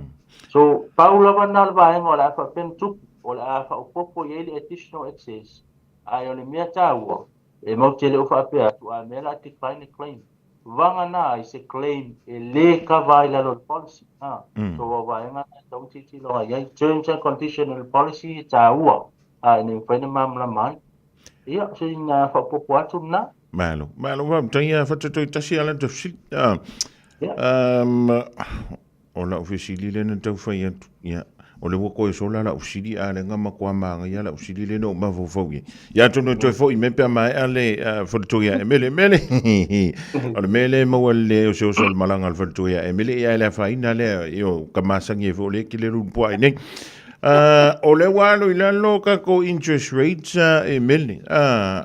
so pau lava lena o le vaega o le a faapea ona tupu, o le a faaopoopo i ai le additional excess, ae o le mea taua, e matou te le o faapea atu a mea o le a decline le claim. Vagana ai se claim e lē kava ai lalo o le policy. A, so o vaega na e tatau ona tilotilo i ai. Terms and condition o le policy e taua, a ina ia mafai ona malamalama ai. Ia, o sina faaopoopo atu lena. Malo, malo faafetai a Fatatoi tasi a la fesili. Um, o lau fesili lea na tau fai atu. Ia, o le ua koe sola lau fesili a le nga matua māngaia lau fesili lea na ou mafaufau i ai. Ia atonu e toe foi mai pe a maea le faletoi a Emele. Emele! O le mea lea e maua le oseoso o le malaga a le faletoi a Emele, ia e le afaina lea, io, ka masani ai foi o lea e kele lulu puaa i nei. O lea ua alo i lalo tatou interest rates Emele.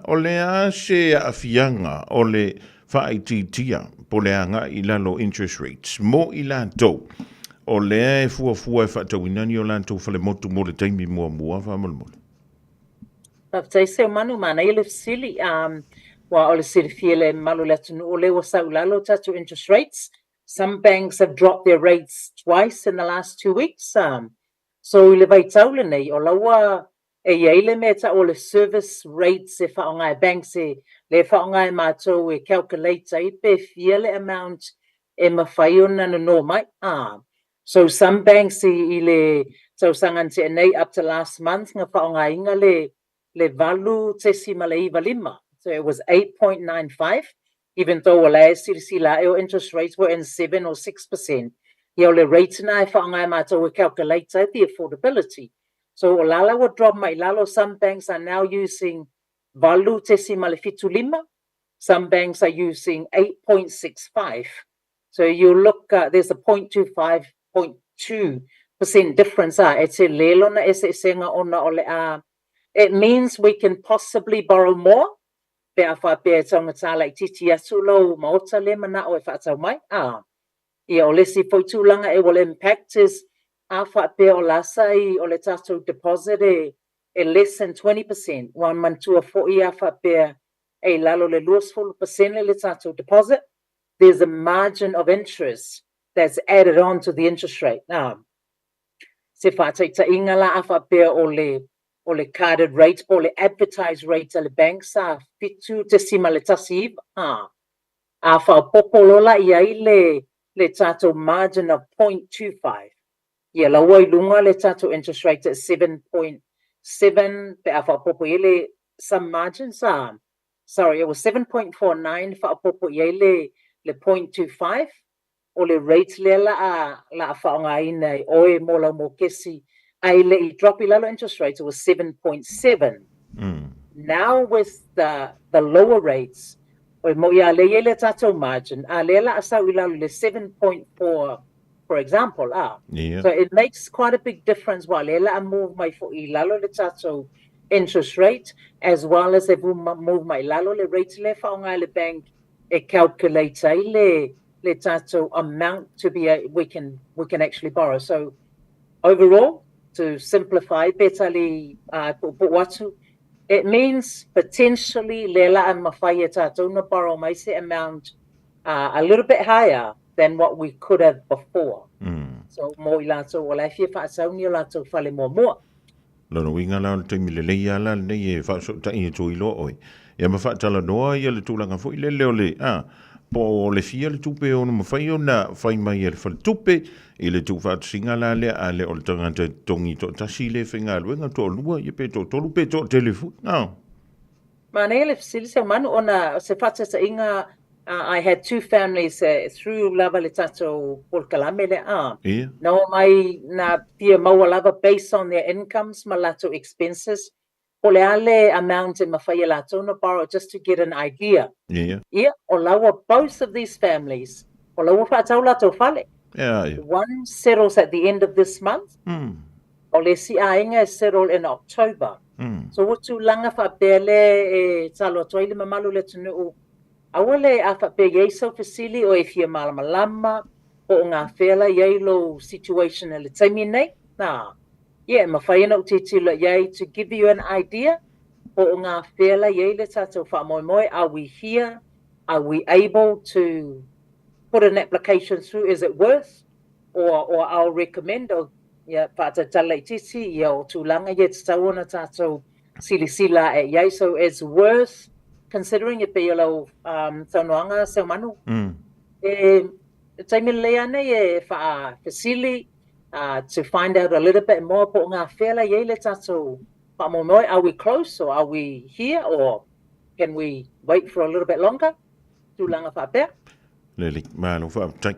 O le a se aafiaga o le faaitiitia po o le agai i lalo interest rates mo i latou o lea e fuafua e faatauina ni o latou falemotu mo le taimi muamua faamolemole? Faafetai Seumanu, manaia le fesili. Aua o le silafia e le mamalu o le atunuu o lea ua sau i lalo tatou interest rates. Some banks have dropped their rates twice in the last 2 weeks. So i le vaitau lenei, o la ua e i ai le mea e tau o le service rates e faaaoga e banks e le faaaoga e matou e calculate ai pe fia le amount e mafai ona nono mai. So some banks i le tausaga na tea nei up to last month na faaaogaina le 8.95. So it was 8.95 even though o la e silasila ae o interest rates were in 7 or 6%. Ia o le rate na e faaaoga e matou e calculate ai the affordability. So o la la ua drop mai lalo, some banks are now using 8.75, some banks are using 8.65. So you look, there's a 0.25, 0.2% difference e tele lona eseesega ona o le a. It means we can possibly borrow more pe a faapea e taugata laitiiti atu lou maota le manao e faatau mai. Ia o le isi foi tulaga e will impact is a faapea o la sa i o le tatou deposit e less than 20%. Ua manatua foi a faapea e i lalo le 20% le tatou deposit, there's a margin of interest that's added on to the interest rate. Se faataitaiga la a faapea o le carded rate po o le advertised rate a le bank sa 7.19, a faaopoopo loa la i ai le tatou margin of 0.25, ia la ua i luga le tatou interest rate at 7.7 pe a faaopoopo i ai le some margins. Sorry, it was 7.49, faaopoopo i ai le 0.25, o le rate lea la a faaaogaina e oe mo lau mokesi ai le i drop i lalo interest rate, it was 7.7. Now with the lower rates, o mo ia le ia le tatou margin, a lea la a sau i lalo le 7.4, for example. So it makes quite a big difference wa lea la a move mai foi i lalo le tatou interest rate as well as e move mai lalo le rate le faaaoga e le bank e calculate ai le tatou amount to be a, we can actually borrow. So overall, to simplify petali pu'upu'u atu, it means potentially le la a mafai e tatou na borrow mai se amount a little bit higher than what we could have before. So mo i latou o la e fia faatau ni o latou fale muamua. Lona uiga la o le taimi lelei lava la lenei e faasootai e tuiloa oe. Ia ma faatalanoa ia le tulaga foi lele o le, a, po o le fia le tupe e ono mafai ona fai mai e le faletupe i le tuufaatasiga la lea, a le o le tagata e totogi toatasi le faigaluega, toalua, ia pe toatolu pe toatele foi. A. Manaia le fesili Seumanu ona o se faataitaiga, I had two families through lava le tatou polokalame lea. Na omai na fia maua lava based on their incomes ma latou expenses po o le a le amount e mafai e latou na borrow, just to get an idea. Ia, o laua both of these families, o laua faatau latou fale. One settles at the end of this month. O le isi aiga e settle in October. So ua tulaga faapea le e talo atu ai le mamalu o le atunuu. Aua le a faapea i ai sau fesili o e fia malamalama po o ngā whea la i ai lou situation i le taimi nei. Nā, ia e mafai ona ou tilotilo i ai to give you an idea. Po o ngā whea la i ai le tātou whaamoemoe, are we here? Are we able to put an application through? Is it worth? Or, or I'll recommend, o, ia, whaatautala i titi, ia o tūlanga, ia te tau ona tātou silisila e iai. So it's worth considering e pei o lau um, saunoaga Seumanu. Mm. E, taimi lelei anei e whaafesili, uh, to find out a little bit more po o ngā whea la i ai le tātou whaamoemoe. Are we close or are we here or can we wait for a little bit longer? Tūlanga whaapea. Lelei, malo faafetai.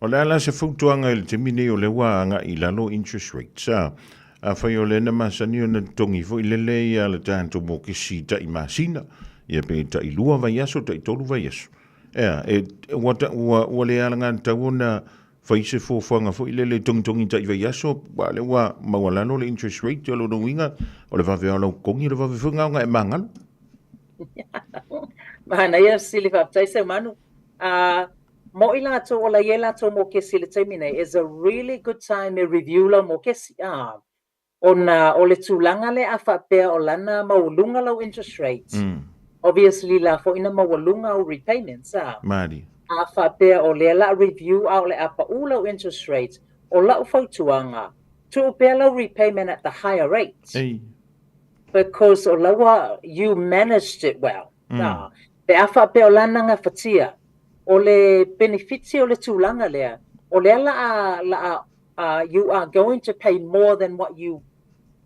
O le a la se fautuaga i le taimi nei o lea ua agai i lalo interest rates, a, afai o lea na masani ona totogi foi lele ia le tatou mokesi tai masina, ia pe tai lua vaiaso, tai tolu vaiaso. Ea, e, ua, ua, ua le alagatatau ona fai se fuafuaga foi lele togitogi tai vaiaso, aua o lea ua maualalo le interest rate, o lona uiga, o le vave lava o lau totogi, o le vave foi lena ona e magalo. Manaia fesili faafetai Seumanu. Uh, mo i latou o la i ai latou mokesi i le taimi nei, is a really good time e review lau mokesi. Ah, ona o le tulaga lea a faapea o lana maualuga lau interest rate, mm. obviously la foi na maualuga au repayments. Ah. Mali. A faapea o lea la review a o le a pa'ū lau interest rate, o la'u fautuaga, tuu pea lau repayment at the higher rate. Ei. Because o laua, you managed it well. Mm. Ah, pe a faapea o lana gafatia, o le benefiti o le tulaga lea, o lea la a, la a, uh, you are going to pay more than what you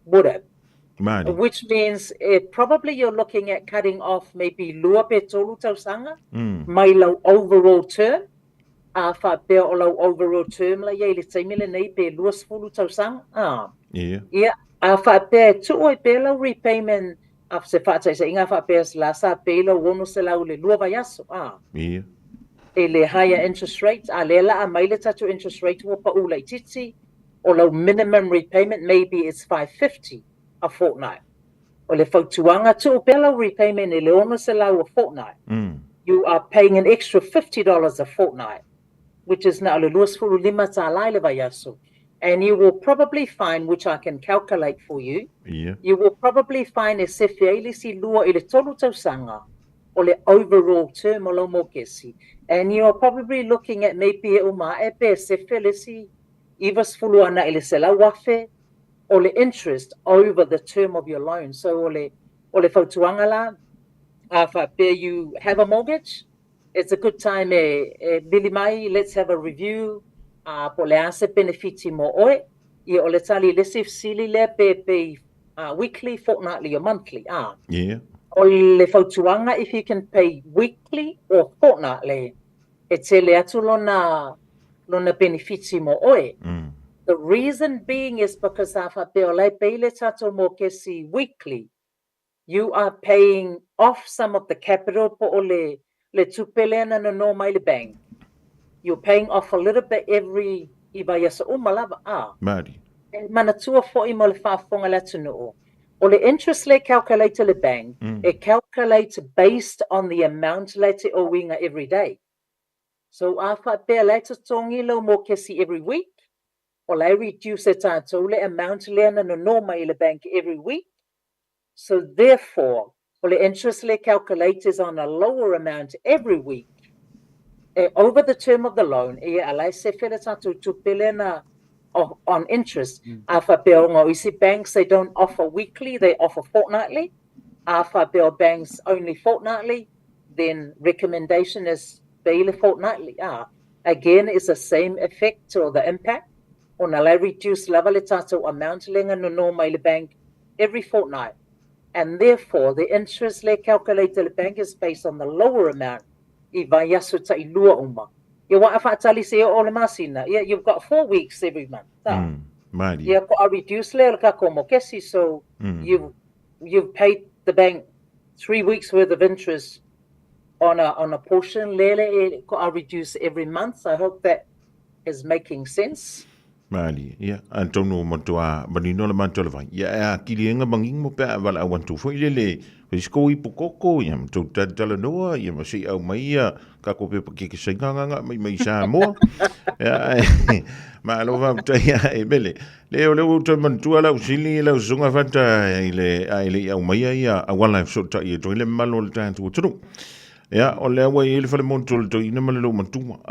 would have. Mali. Which means eh, probably you're looking at cutting off maybe lua pe tolu tausaga mm. mai lau overall term. A faapea o lau overall term la ia i le taimi lenei pe 20 tausaga. Ah. Yeah. Ia, a faapea e tuu ai pea lau repayment a se faataitaiga faapea la sa pay lau 600 le lua vaiaso. Ah. Yeah. I le higher interest rate, a lea la a mai le tatou interest rate ua pa'ū laitiiti, o lau minimum repayment maybe it's 550 a fortnight. O le fautuaga, tuu pea lau repayment i le 600 a fortnight. Mm. You are paying an extra $50 a fortnight, which is na o le $25 i le vaiaso. And you will probably find, which I can calculate for you, Yeah. you will probably find e sefe ai le isi lua i le tolu tausaga o le overall term o lau mokesi. And you are probably looking at maybe e uma ae pe sefe le isi 90 ana i le 100,000 o le interest over the term of your loan. So o le, o le fautuaga la, a faapea you have a mortgage, it's a good time e, e vili mai, let's have a review, uh, po o le a se penefiti mo oe, ia o le tali i le isi fesili lea pe pay uh, weekly, fortnightly or monthly. Ah. Yeah. O le fautuaga, if you can pay weekly or fortnightly, e tele atu lona, lona benefiti mo oe. Mm. The reason being is because a faapea o la e pay le tatou mokesi weekly, you are paying off some of the capital po o le, le tupe lea na nono mai le bank. You're paying off a little bit every i vaiaso uma lava, ah. Maori. E manatua foi mo le faafofoga a le atunuu, o le interest le calculate le bank, Mm. e calculate based on the amount la e te owinga every day. So a faapea la e totogi lau mokesi every week, o la e reduce e tatou le amount lea na nono mai i le bank every week. So therefore, o le interest le calculate is on a lower amount every week. E over the term of the loan, ia a la e sefe le tatou tupe lea na on interest. A faapea o ngā isi banks, they don't offer weekly, they offer fortnightly. A faapea o banks only fortnightly, then recommendation is pay le fortnightly. Ah, again, it's the same effect or the impact. Ona la e reduce lava le tatou amount lea na nono mai le bank every fortnight. And therefore, the interest le calculate le bank is based on the lower amount i vaiaso tailua uma. Ia wa a faatali se o le masina. Ia, you've got 4 weeks every month. Ah. Mm, malie. Ia, ko a reduce lea o le kako mokesi, so Mm. you've paid the bank 3 weeks worth of interest on a, on a portion lele e ko a reduce every month. I hope that is making sense. Malie, ia, atonu ua matua manino le matou le vai. Ia, e atili ai manino pe a valaau atu foi lele, fai ipu koko, ia, ma tou talatalanoa, ia, ma se i aumai ia tatou pepa kekesaina agaga mai mai Samoa. Ia, ae, malo faafetai ia e Mele. Le o lea ua ou toe manatua lau sili lau susuga Fata i le, ae le i aumaia ia auala e fesootai atu ai le mamalu o le tatou atunuu. Ia, o lea ua i ai le fale motu o le toeaina ma le loomatua,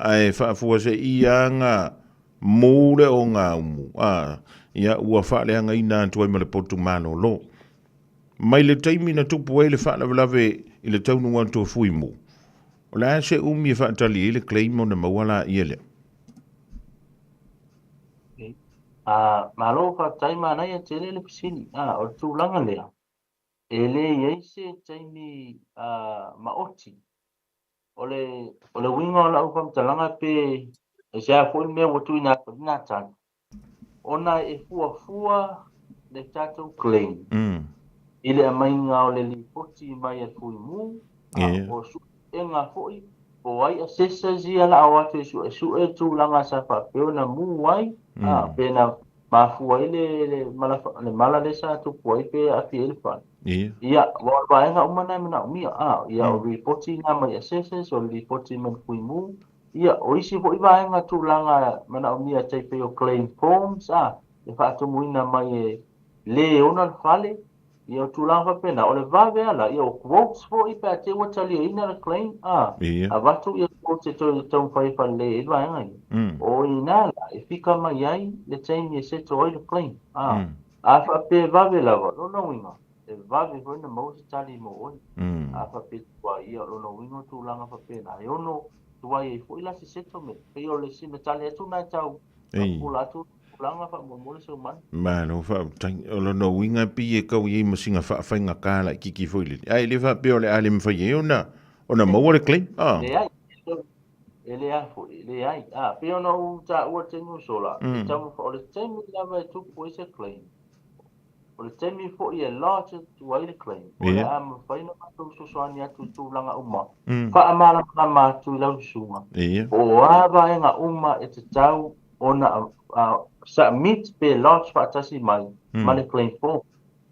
ae faafua se i aga mu le o gaumu, ia, ua faaleagaina atu ai ma le potu malolo. Mai le taimi na tupu ai le faalavelave i le taunuu atu o Fuimu, o le a se umi e faatali ai le claim ona maua laia lea? Malo faafetai manaia tele le fesili. O le tulaga lea, E le i ai se taimi maoti. O le, o le uiga o lau faamatalaga pe aisea foi le mea ua tuuina atu ai lena tali, ona e fuafua le tatou claim i le aumaiga o le lipoti mai a le Fuimu, o suesuega foi, po o ai assessors ia la a o atu e suesue tulaga sa faapea ona mu ai, pe na mafua ai le, le, mala, le mala lea sa tupu ai pe aafia ai le fale. Ia. Ia, aua o le vaega uma lena e manaomia. A, ia, o lipoti na mai assessors, o le lipoti mai le Fuimu, ia, o isi foi vaega tulaga manaomia e tai pei o claim forms, a, e faatumuina mai e le ona le fale, Ia, o tulaga faapena. O le vave lava la, ia o quotes foi pe a te i ua taliaina le claim, a, avatu ia quotes e toe taumafai e faalelei ai le vaega ia. O i ina la e fika mai ai le taimi e settle ai le claim, a. A faapea e vave lava, lona uiga, e vave foi ona maua se tali mo oe. A faapea e tuai, ia o lona uiga o tulaga faapena, e ono tuai ai foi la se settlement. Pei o le sina tali atu lena e tau faapupula atu tulaga faamolemole Seumanu. Malo faafetai. O lona uiga e pei e kau i ai ma sina faafaigata laitiiti foi lele. Ae le faapea o le a le mafai ai ona ona maua le claim. Ah. Leai. E leai foi, e leai. Ah, pei ona ou taua i le taimi ua sola, e taumafai, o le taimi lava e tupu ai se claim, o le taimi foi e lodge atu ai le claim, o le a mafai ona matou fesoasoani atu i tulaga uma, faamalamalama atu i lau susuga, po o a vaega uma e tatau ona submit pe lodge faatasi mai ma le claim form.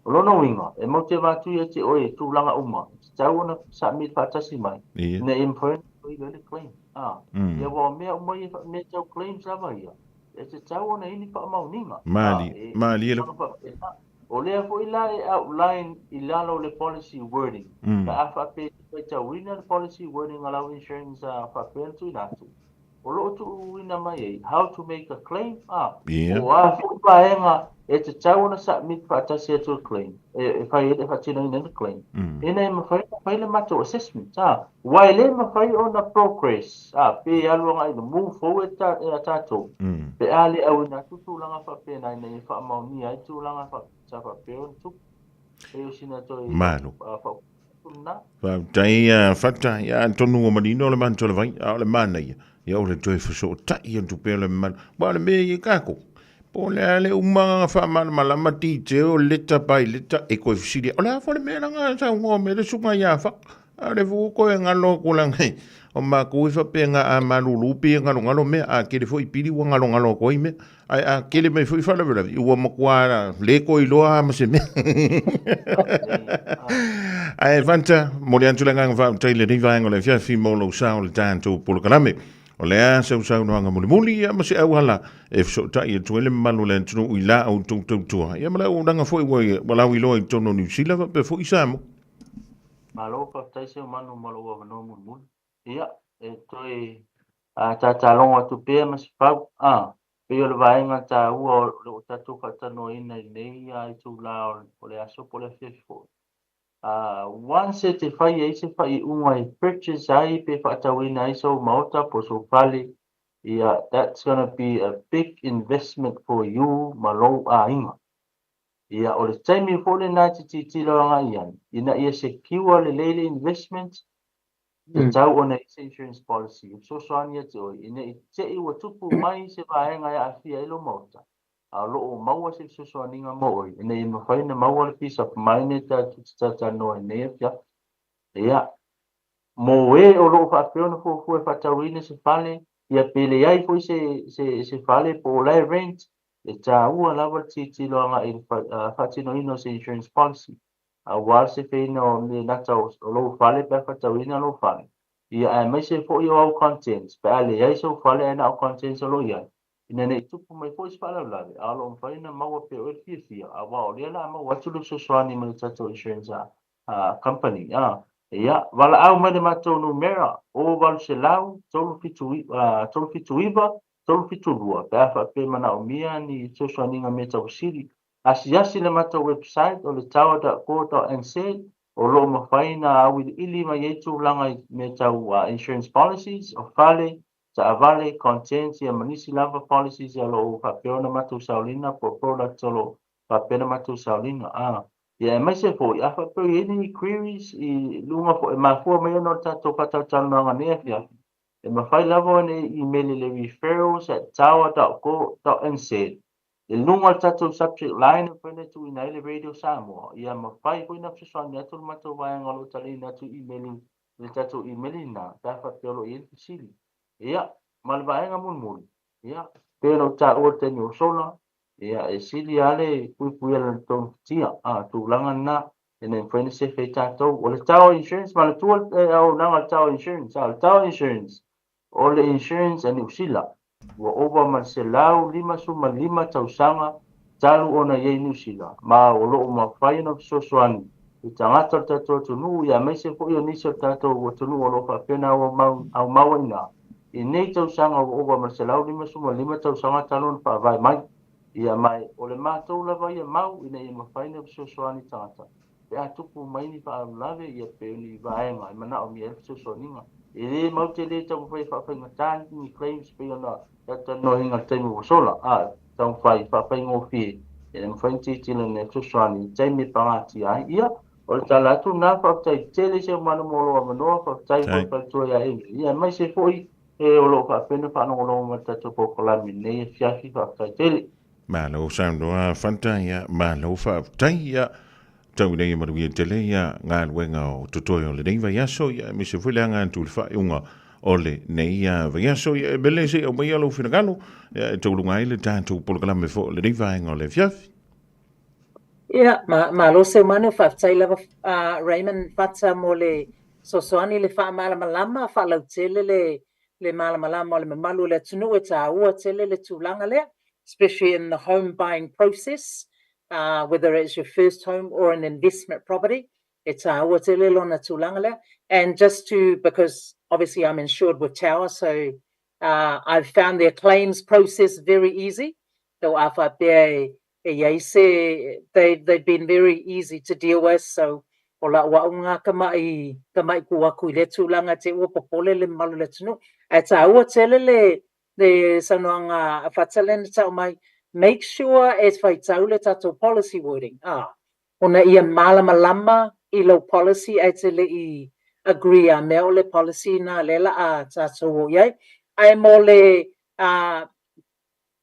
O lona uiga, e matou te avatu ia te oe i tulaga uma, e tatau ona submit faatasi mai, ina ia mafai ona iloilo ai le claim. Ia aua o mea uma ia, mea tau claims lava ia, e tatau ona i ai ni faamaoniga. Malie lava. O lea foi la e outline i lalo o le policy wording, pe a faapea e te faitauina le policy wording a lau insurance faapea ona tuuina atu, o lo o tuuina mai ai how to make a claim, ā, po o a foi vaega e tatau ona submit faatasi atu le claim, e fai ai, e faatinoina ai le claim, ina ia mafai ona fai le matou assessment, ā, aua e le mafai ona progress, ā, pe alu agai i le move forward a tatou, pe a le auina atu tulaga faapena ina ia faamaonia ai tulaga sa faapea ona tupu. Pei o sina toe Malo. faaopoopo lena. Faafetai a Fata, ia atonu ua manino le manatu o le vai, a o le manaia, ia o le toe fesootai atu pea o le mamalu. Aua o le mea ia tatou, po o le a le uma faamalamalama detail, leta by leta, e toe fesili lava, o le a foi le mea lena e saunoa mai ai le susuga ia Fata? A o le foi ua toe galo atu leaga o matou e faapena a malulu pei e galogalo mea, a tele foi pili ua galogalo atu ai mea. Ae a tele mai foi faalavelave, ua matua le toe iloa lava ma se mea. Ae Fanta, momoli atu le agaga faafetai i lenei vaega o le afiafi mo lou sao i le tatou polokalame. O le a sau saunoaga mulimuli ia ma se auala e fesootai atu ai le mamalu o le atunuu i la outou tautua. Ia ma le auaunaga foi ua lauiloa i totonu o Niu Sila faapea foi Samoa. Malo faafetai Seumanu mo lou avanoa mulimuli. Ia, e toe tatalogo atu pea ma se fau, a, pei o le vaega taua o lo o tatou faatalanoaina i lenei itula o le aso po o le afiafi foi. Once e te fai ai se faaiuga e purchase ai pe faatauina ai sou maota po o sou fale, ia, that's gonna be a big investment for you ma lou aiga. Ia, o le taimi foi lena e te tilotilo agai i ai, ina ia secure lelei le investment, tatau ona i ai se insurance policy e fesoasoani ia te oe, ina i te i ua tupu mai se vaega e aafia ai lou maota, a o lo o maua se fesoasoaniga mo oe, ina ia mafai ona maua le peace of mind e tatou te talatalanoa ai nei afiafi. Ia, mo e o lo o faapea ona fuafua e faatauina se fale, Ia pe leai foi se se se fale po o la e rent, e taua lava le tilotilo agai i le faatinoina o se insurance policy aua le sefeina o le nata o lou fale pe a faatauina lou fale. Ia aemaise foi o au contents pe a leai sou fale ae na o contents o lo o i ai, ina ne i tupu mai foi se faalavelave, a o lo o mafai ona maua pea oe le fiafia, aua o lea o le a maua atu le fesoasoani mai le tatou insurance company. Ia, valaau mai le matou numera o 800 379 372 pe a faapea e manaomia ni fesoasoaniga mea tau fesili. Asiasi le matou website o le tower.co.nz o lo o mafai ona auiliili mai ai tulaga i mea tau insurance policies, o fale, taavale, contents ia ma nisi lava policies o lo o faapea ona matou saolina po o products o lo o faapea ona matou saolina. Ia aemaise foi, a faapea o i ai ni queries i luga foi e mafua mai ona o le tatou faatalatalanoaga nei afiafi, e mafai lava ona e email i le referrals@tower.co.nz i luga o le tatou subject line e mafai ona tuuina ai le Radio Samoa, ia mafai foi ona fesoasoani atu le matou vaega o lo o taliina atu email i le tatou email lena pe a faapea o lo o i ai le fesili. Ia, ma le vaega mulimuli, ia, pei ona ou taua i le taimi ua sola, ia, e sili lava le puipuia i le togafitia, a, tulaga lena, ina ia mafai ona sefe ai tatou. O le Tower Insurance, manatua le auaunaga a le Tower Insurance, a o le Tower Insurance, o le insurance a Niu Sila, ua ova ma le 155 tausaga talu ona i ai Niu Sila, ma o lo o mafai ona fesoasoani i tagata o le tatou atunuu, ia aemaise foi o nisi o le tatou atunuu o lo o faapea ona aumau ai ina i nei tausaga ua ova ma le 155 tausaga talu ona faavae mai. Ia ma o le matou lava ia mau ina ia mafai ona fesoasoani i tagata pe a tupu mai ni faalavelave ia pe o ni vaega e manaomia ai le fesoasoaniga. E le mau te le taumafai e faafaigata ni claims pei ona talanoaina i le taimi ua sola, a taumafai e faafaigofie ina mafai ona tilotilo ina ia fesoasoani i taimi e pagatia ai. Ia, o le tala atu lena, faafetai tele Seumanu mo lou avanoa, faafetai foi faletua ia Amy, ia aemaise foi e o lo o faapea ona faalogologo mai i le tatou polokalame i lenei afiafi, faafetai tele. Malo saunoa Fanta, ia malo faafetai, ia tau ina ia manuia tele ia galuega o totoe o lenei vaiaso, ia aemaise foi le aga atu i le faaiuga o lenei vaiaso. Ia e mele se i aumaia lou finagalo, ia e tauluga ai le tatou polokalame foi o lenei vaega o le afiafi. Ia, ma, malo Seumanu, faafetai lava Raymond Fata mo le fesoasoani i le faamalamalama, faalautele le le malamalama o le mamalu o le atunuu e taua tele le tulaga lea, especially in the home buying process, whether it's your first home or an investment property, e taua tele lona tulaga lea. And just to, because obviously I'm insured with Tower, so I've found their claims process very easy. So a faapea e i ai se, they, they've been very easy to deal with, so o la'u a'u lena tama'i, tama'i kū atu i lea tulaga te i ua popole le mamalu o le atunuu. Ae taua tele le, le saunoaga a Fata lea na tau mai, make sure e faitau le tatou policy wording, ā, ona ia malamalama i lou policy ae te le i agree a mea o le policy na lea la a tatou o i ai. Ae mo le, ā,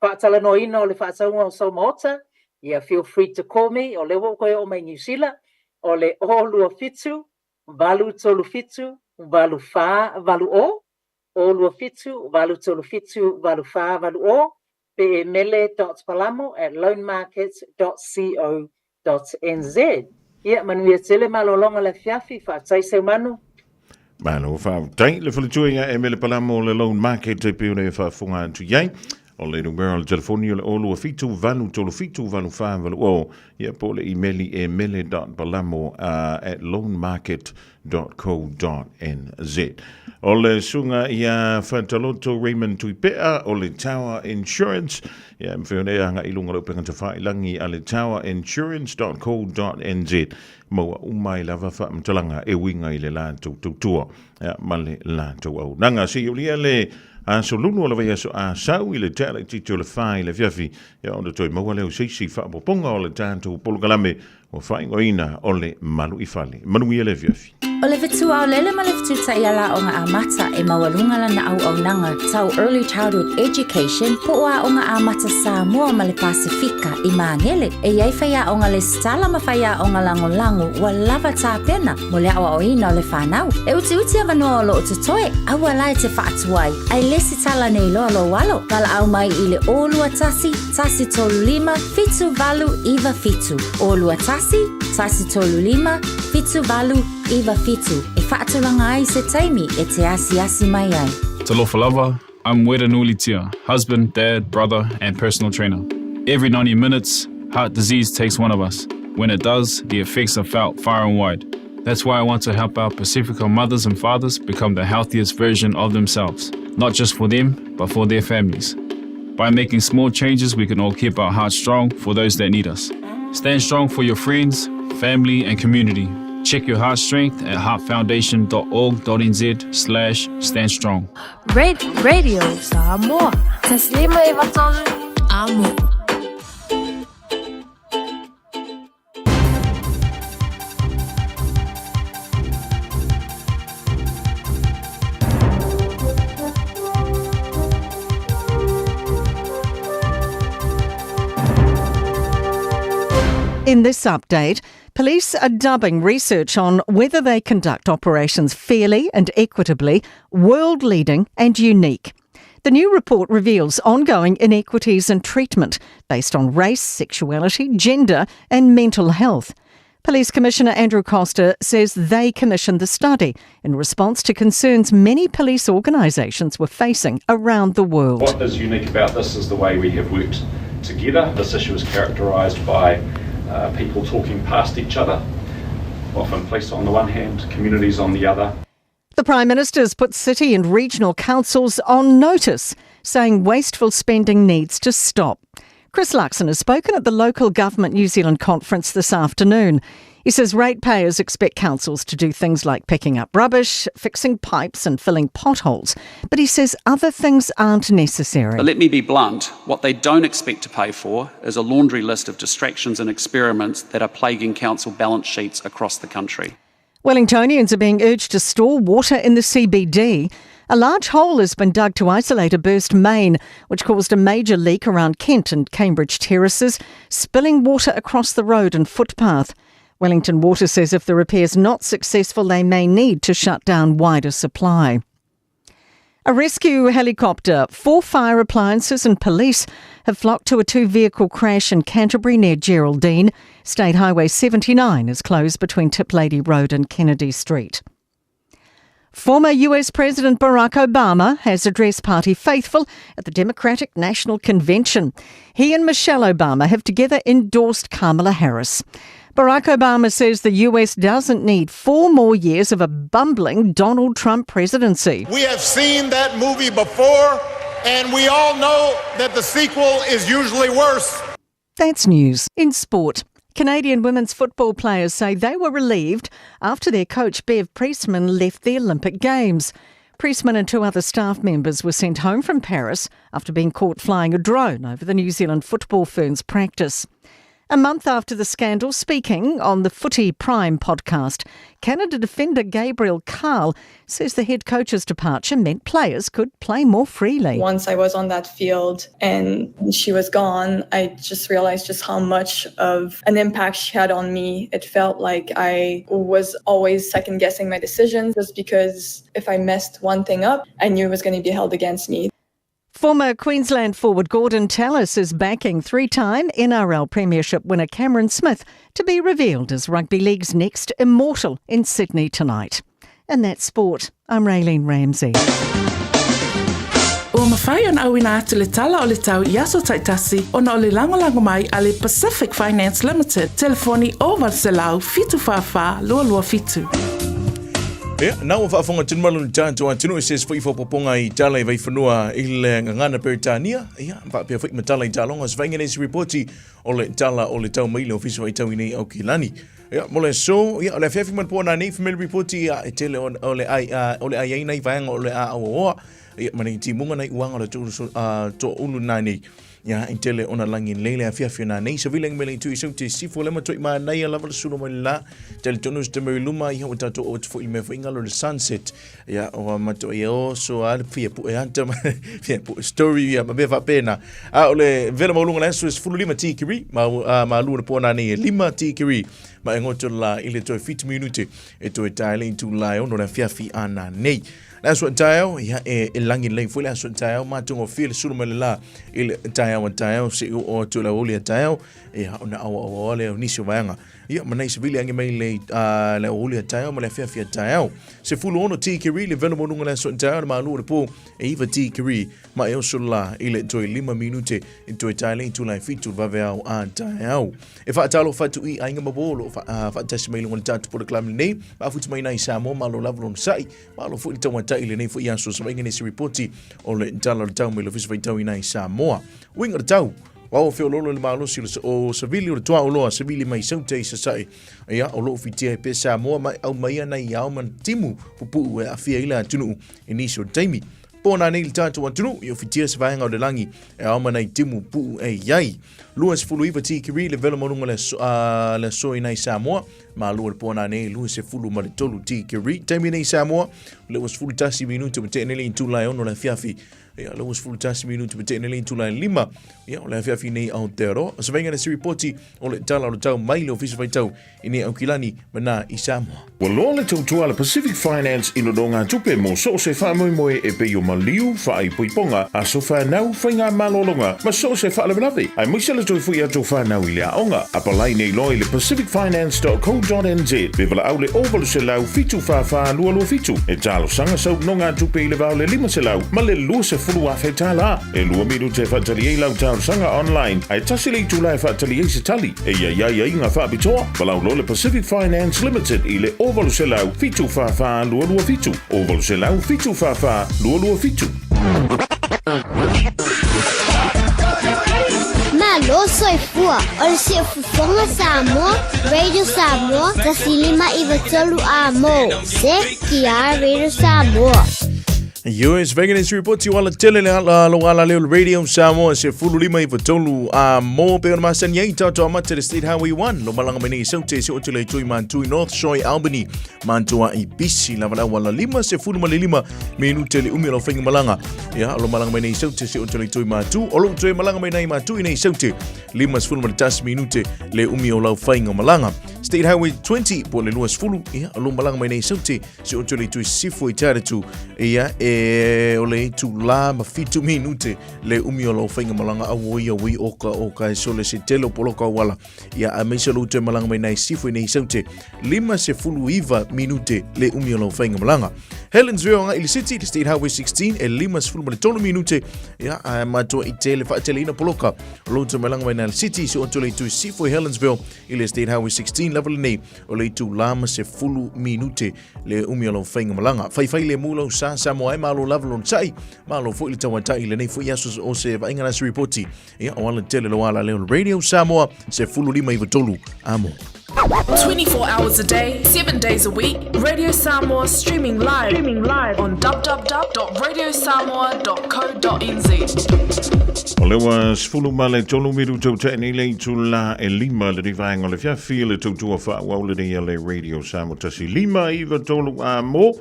Faatalanoaina o le faatauga o sou maota, ia feel free to call me, o lea ua ou toe oo mai i Niu Sila, o le 027 837 8480, 027 837 8480, pe e mele.palamo@loanmarket.co.nz. NZ. Ia, manuia tele malologa le afiafi, faafetai Seumanu. Malo faafetai le faletua ia Emele Palamo o le Loan Market e pei ona e faafofoga atu i ai. O le numera o le telefoni o le 027 837 8480 ia po o le imeli e mele.palamo at loanmarket.co.nz. O le susuga ia Fataloto Raymond Tuipea o le Tower Insurance Ia, e mafai ona e agai i luga o le upega tafailangi a le towerinsurance.co.nz maua uma ai lava faamatalaga e uiga i le latou tautua ia, ma le latou auaunaga. Se i aulia le aso lulu o le vaiaso Asau i le tea laitiiti o le 4 i le afiafi, ia ona toe maua lea o se isi faaopoopoga o le tatou polokalame. Ua faaigoaina o le Maluifale. Manuia le afiafi. O le fetu aolele ma le fetu taiala aoga amata e maualuga lana auaunaga tau Early Childhood Education po o Aoga Amata Samoa ma le Pasefika i Magele. E i ai faiaoga lesitala ma faiaoga lagolago ua lava tapena mo le aoaoina o le fanau. E utiuti avanoa o lo o totoe, aua la e te faatuai, ae lesitala nei loa lou alo. Valaau mai i le 021 135 7897. 021 135 7897 e faatulaga ai se taimi e te asiasi mai ai. Talofa lava, I'm Wera Nulitia, husband, dad, brother, and personal trainer. Every 90 minutes, heart disease takes one of us. When it does, the effects are felt far and wide. That's why I want to help our Pacifica mothers and fathers become the healthiest version of themselves, not just for them, but for their families. By making small changes, we can all keep our hearts strong for those that need us. Stand strong for your friends, family, and community. Check your heart strength at heartfoundation.org.nz slash stand strong. Radio Samoa. Taslima e Amo. In this update, police are dubbing research on whether they conduct operations fairly and equitably, world leading and unique. The new report reveals ongoing inequities in treatment based on race, sexuality, gender, and mental health. Police Commissioner Andrew Coster says they commissioned the study in response to concerns many police organisations were facing around the world. What is unique about this is the way we have worked together. This issue is characterised by uh, people talking past each other, often police on the one hand, communities on the other. The Prime Minister's put city and regional councils on notice, saying wasteful spending needs to stop. Chris Luxon has spoken at the Local Government New Zealand conference this afternoon. He says ratepayers expect councils to do things like picking up rubbish, fixing pipes, and filling potholes. But he says other things aren't necessary. But let me be blunt what they don't expect to pay for is a laundry list of distractions and experiments that are plaguing council balance sheets across the country. Wellingtonians are being urged to store water in the CBD. A large hole has been dug to isolate a burst main, which caused a major leak around Kent and Cambridge terraces, spilling water across the road and footpath. Wellington Water says if the repair's not successful, they may need to shut down wider supply. A rescue helicopter, four fire appliances, and police have flocked to a two vehicle crash in Canterbury near Geraldine. State Highway 79 is closed between Tiplady Road and Kennedy Street. Former US President Barack Obama has addressed party faithful at the Democratic National Convention. He and Michelle Obama have together endorsed Kamala Harris. Barack Obama says the US doesn't need four more years of a bumbling Donald Trump presidency. We have seen that movie before, and we all know that the sequel is usually worse. That's news. In sport, Canadian women's football players say they were relieved after their coach Bev Priestman left the Olympic Games. Priestman and two other staff members were sent home from Paris after being caught flying a drone over the New Zealand football ferns practice. A month after the scandal, speaking on the Footy Prime podcast, Canada defender Gabriel Carle says the head coach's departure meant players could play more freely. Once I was on that field and she was gone, I just realized just how much of an impact she had on me. It felt like I was always second guessing my decisions just because if I messed one thing up, I knew it was going to be held against me. Former Queensland forward Gordon Tallis is backing three time NRL Premiership winner Cameron Smith to be revealed as Rugby League's next immortal in Sydney tonight. And that's sport. I'm Raylene Ramsey. Ua mafai ona auina atu le tala o le tau i aso taitasi ona o le lagolago mai a le Pacific Finance Limited, telefoni 0 807 44 227. Ia, na ua faafofoga tonu mai le tatou atunuu i se isi foi faaopoopoga i tala i Vaifanua i le gagana Peretania, ia, faapea foi ma tala i taaloga o se vaaiga nei se ripoti o le tala o le tau mai le Ofisa o Tau i nei Aukilani. Ia, mo le aso, ia, o le afiafi ma le po nanei family ripoti, ia, e tele o, o le ai, a, o le ai ai nei vaega o le a auaoa, ia, ma nei timuga nei uaga o le toʻulu nanei. Ia, i tele ona lagi lelei le afiafi o nanei. Savili angi mai le itu i sau te sifo le matoi manaia lava le sulu mai le la. Talitonu se te mai luma ia ua tatou oo atu foi i le mea foi ngalo le sunset. Ia, ua matoi e oso a le fia pue ata ma fia pue story ia ma mea faapena. A o le vela maualuga le aso e 15 tikiri, ma, ma lua le po nanei e 5 tikiri. Ma e ngoto la i le toe 7 minute e toe tae le itu la e ono le afiafi a nanei. Le aso a taeao, ia e, e lagi lelei foi le aso a taeao, matagofie le sulu mai le la i le taeao a taeao, se i oo atu i le aoauli a taeao, ia ona auauaoa lea o nisi o vaega. Ia, ma nai savili angi mai le, le aoauli a taeao ma le afiafi a taeao. 16 tikiri le velo maualuga le aso a taeao, le malu o le po e 9 tikiri, ma e oso la i le toe 5 minute i toe tae le itula e 7 le vaveao a taeao. E faatalofa atu i aiga ma uo o lo o faatasi mai i luga o le tatou polokalame lenei, maafuta mai nai Samoa, malo lava lona sa'i. Malo foi le tauatai i lenei foi aso sa vaaiga nisi ripoti o le tala o le tau mai le Ofisa Faitau i nai Samoa. Uiga o le tau, Wao feololo le malosi o savili o le tuaoloa savili mai Saute i Sasae. Ia, o loo fitia e pe Samoa mai au mai ana i ao man timu pupuu e afia i le atunuu i nisi o taimi. Po nā nei le tātou atunuu i o fitia se vaega o le langi e ao mana i timu puu e iai. 29 tikiri le velo maunga le, le aso i nai Samoa. Malo le pō nanei 23 tikiri. Taimi nei Samoa, le ua 11 minuti ma tene le itula e ono le afiafi. Ia, le ua 11 minuti ma tene le itula e lima. Ia, o le afiafi nei Aotearoa. O se vainga le se ripoti o le tala o le tau mai le ofisa faitau i nei Aukilani ma nā i Samoa. Ua loa le tautua a le Pacific Finance i nonogatupe mo so o se faamoemoe e pei o maliu, faaipoipoga, aso fanau, faigamalologa ma so o se faalavelave, aemaise le toe foi atu o fanau i le aoga. Apalai nei loa i le pacificfinance.co.nz pe valaau le 0800 744 227 e talosaga sau nonogatupe i le va o le 500 ma le 20,000 tala. E lua minute e faatali ai lau talosaga online, ae tasi le itula e faatali ai se tali. E i ai aiaiga faapitoa, valaau loa le Pacific Finance Limited i le 0800 744 227, 0800 744 227. Malo soifua, o le siufofoga Samoa, Radio Samoa, 159 a mo, CTR Radio Samoa. US Vegan Report i wala tele le ala lo ala leo Radio Samoa se fulu lima i fatolu a mo pe ona masani ai tātou amata le State Highway 1 lo malanga mai nei sau te se o te le tui mantui North Shore Albany mantua i bisi lava la wala lima se fulu ma le lima minute le umi o lau whainga malanga ia lo malanga mai nei sau te se o te le tui mantu o lo tui malanga mai nei mantu i nei sau te lima se fulu ma le tasi minute le umi o lau whainga malanga State Highway 20 po le lua sefulu ia lo malanga mai nei sau te Se o tuli tui sifo i taritu ia e o le itu la ma fitu minute le umi o lau whainga malanga a o ia ui oka o ka e sole se tele o poloka wala ia a meisa lo te malanga mai nei sifo i nei saute lima se fulu iva minute le umi o lau whainga malanga Helensville anga i le city le State Highway 16 e lima se fulu ma le tolu minute ia a matua i tele whaatele ina poloka o lo te malanga mai nei le city se o tuli tui sifo i Helensville i le State Highway 16 level nei O le itulā ma se fulu minute le umi o lau faiga malaga. Faifai le mu lau sa Samoa e malo lava lona sa'i, malo foi le tauata'i lenei foi aso o se vaaiga la se ripoti. Ia, o ala tele lo ala leo Radio Samoa, se fulu lima iwa tolu, amo. 24 hours a day, 7 days a week, Radio Samoa streaming live, streaming live on www.radiosamoa.co.nz. O le ua sefulu ma le tolu miru tau nei le itula e lima le rivaenga o le fiafi le tautua faaauau lenei a le Radio Samoa tasi lima iva tolu a mo.